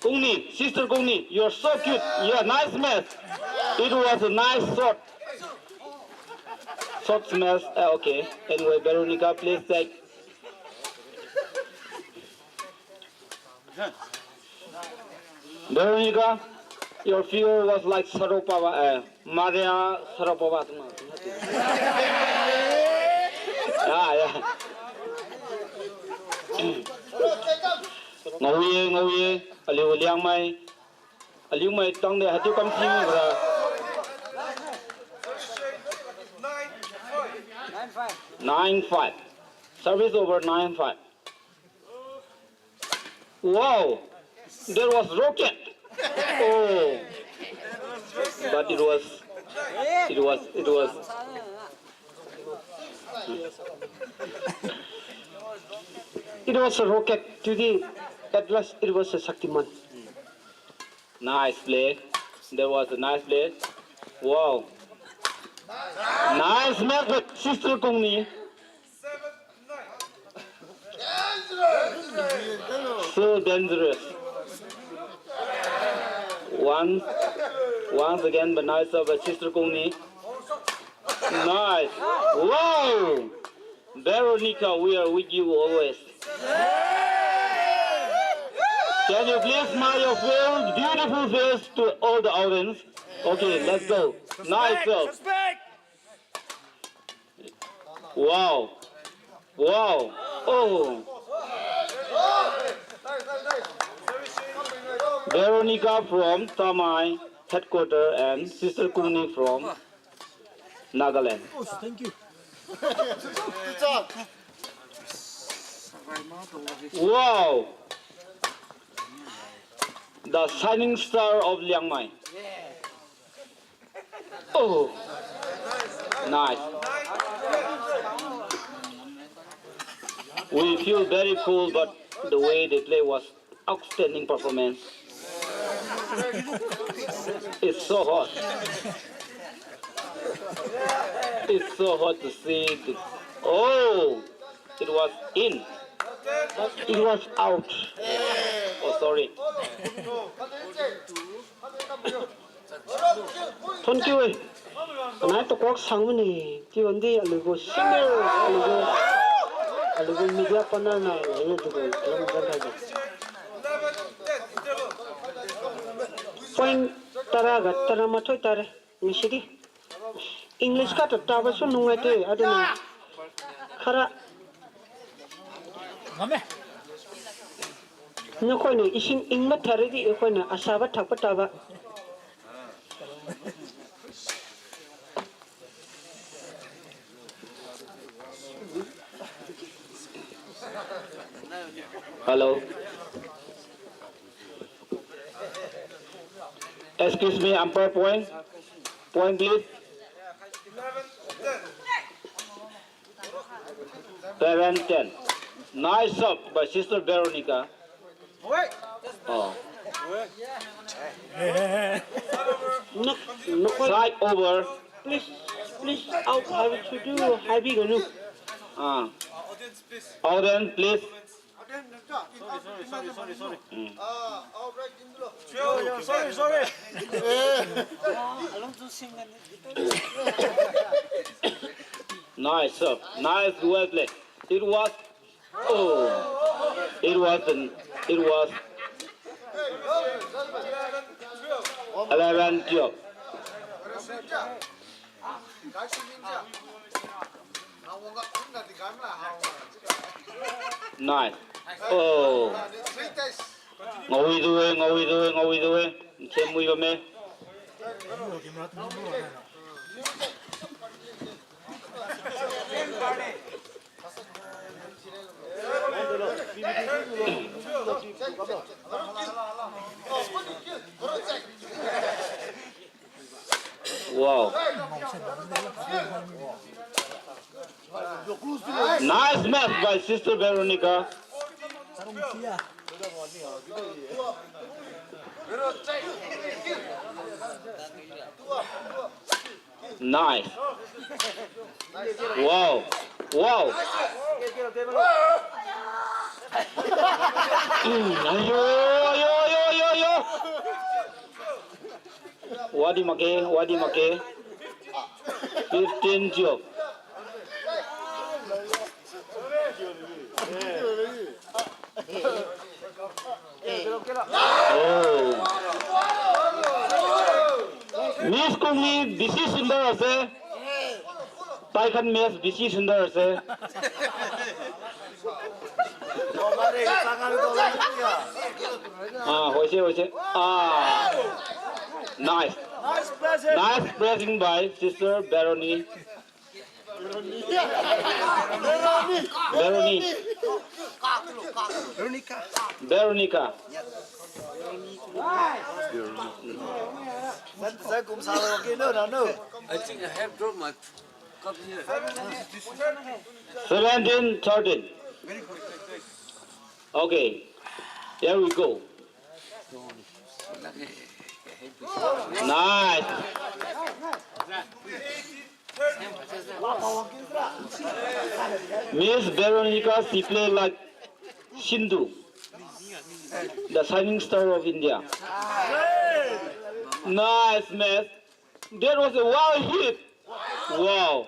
Kungni. Sister Kungni, you are so cute. Yeah, nice match. It was a nice shot. Shot match. Uh, okay. Anyway, Veronica, please take. Veronica, your figure was like Sharapova, uh, Maria Sharapova. Yeah, yeah. Ngaowi, ngaowi, aliu Liangmai. Aliu mai tang de, haitu kam si mi bra. Nine five. Service over nine five. Wow, there was rocket. Oh, but it was, it was, it was. It was a rocket to the Atlas, it was a Shaktiman. Nice play. That was a nice play. Wow. Nice match, but Sister Kungni. So dangerous. Once, once again, but nice of a Sister Kungni. Nice. Wow. Veronica, we are with you always. Can you please smile your full beautiful face to all the audience? Okay, let's go. Nice job. Wow. Wow. Oh. Veronica from Tamai headquarter and Sister Kungni from Nagaland. Oh, thank you. Wow! The shining star of Liangmai. Oh, nice. We feel very cool, but the way they play was outstanding performance. It's so hot. It's so hot to see the, oh, it was in. It was out. Oh, sorry. Thank you, eh. Kanai to kok sang mani, ti wandi aliu gu senior, aliu gu, aliu gu media partner na, aliu gu, aliu gu, point tara ga tara mathoi tare, ngasidi. English kata taba su nungai te, aduna. Khara. Nakhoina ising ingma tharidi, akhoina asaba thakpa taba. Hello. Excuse me, umpire point. Point, please. Eleven ten. Nice shot by Sister Veronica. Oh. Side over. Please, please, out, how to do, how we gonna? Ah. Audience, please. Sorry, sorry, sorry, sorry. Mm. Sorry, sorry. Nice, sir. Nice, well played. It was, oh, it was, an, it was eleven twelve. Nice. Oh. Ngaowi du-e, ngaowi du-e, ngaowi du-e. Nche mui bamme. Wow. Nice match by Sister Veronica. Nice. Wow. Wow. Mm, ayo, ayo, ayo, ayo, ayo. Wadi make, wadi make. Fifteen job. Oh. Miss Kungni bisi sundar ase. Paikhan miss bisi sundar ase. Ah, hoise, hoise. Ah. Nice. Nice pressing by Sister Veroni. Veroni. Veronica. I think I have drawn my Seventeen thirteen. Okay, there we go. Nice. Miss Veronica, she play like Sindhu, the shining star of India. Nice, miss. That was a wild hit. Wow.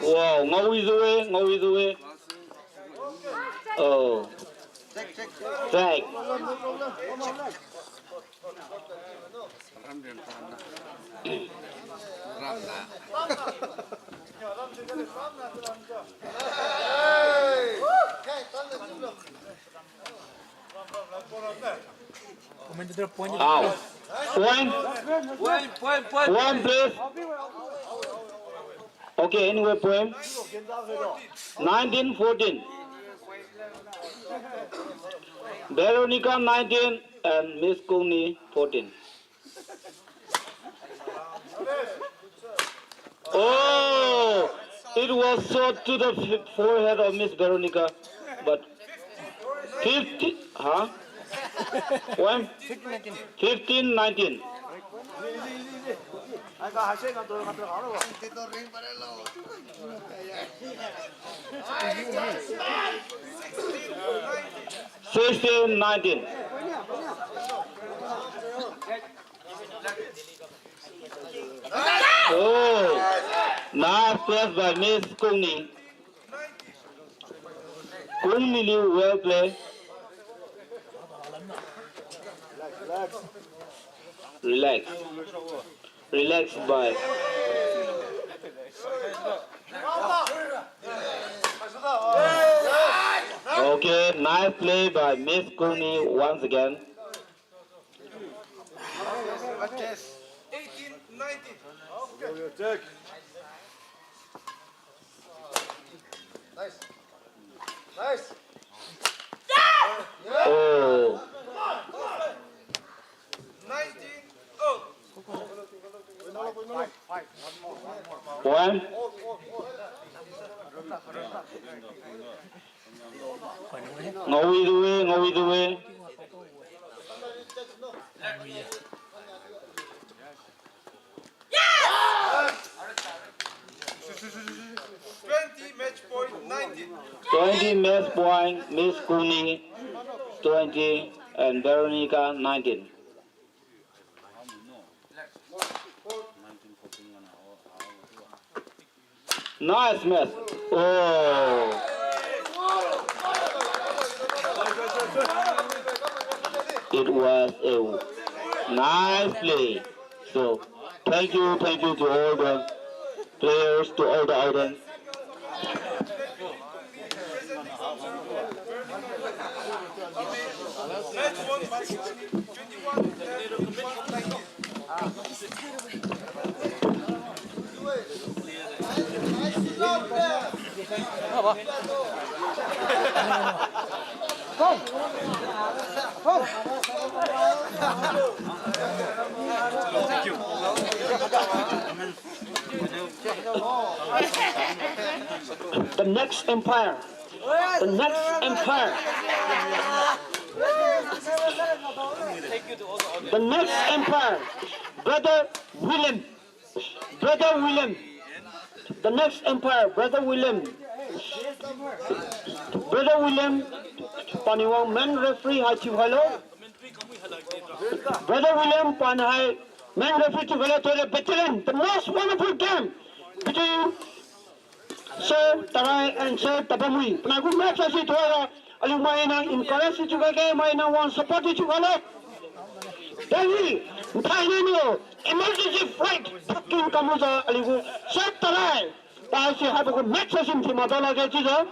Wow, ngaowi jiu-e, ngaowi jiu-e. Oh. Check. Commentator, point. Out. Point. Point, point, point. Point, please. Okay, anyway, point. Nineteen fourteen. Veronica nineteen and Miss Kungni fourteen. Oh, it was shot to the f-, forehead of Miss Veronica, but fifty, huh? When? Fifteen nineteen. Sixteen nineteen. Oh, nice pass by Miss Kungni. Kungni Liu, well play. Relax. Relax by. Okay, nice play by Miss Kungni once again. Eighteen nineteen. Okay. Nice. Nice. Oh. Nineteen all. One. Ngaowi jiu-e, ngaowi jiu-e. Twenty match point nineteen. Twenty match point, Miss Kungni twenty and Veronica nineteen. Nice miss. Oh. It was a nice play. So, thank you, thank you to all the players, to all the audience. The next umpire. The next umpire. The next umpire. Brother William. Brother William. The next umpire, Brother William. Brother William, paniu wang main referee hai thiukhailo. Brother William, pan hai main referee thiukhailo, to the veteran, the most wonderful game between Sir Tarai and Sir Tabamui. Panai gu match asi tuara, aliu maina encourage thiukha ge, maina wang support thiukhailo. Delhi, thainai niu emergency flight, fucking kamujiu, aliu gu Sir Tarai. Pasi haibo gu match asi thiu ma dao lakge chiujiu.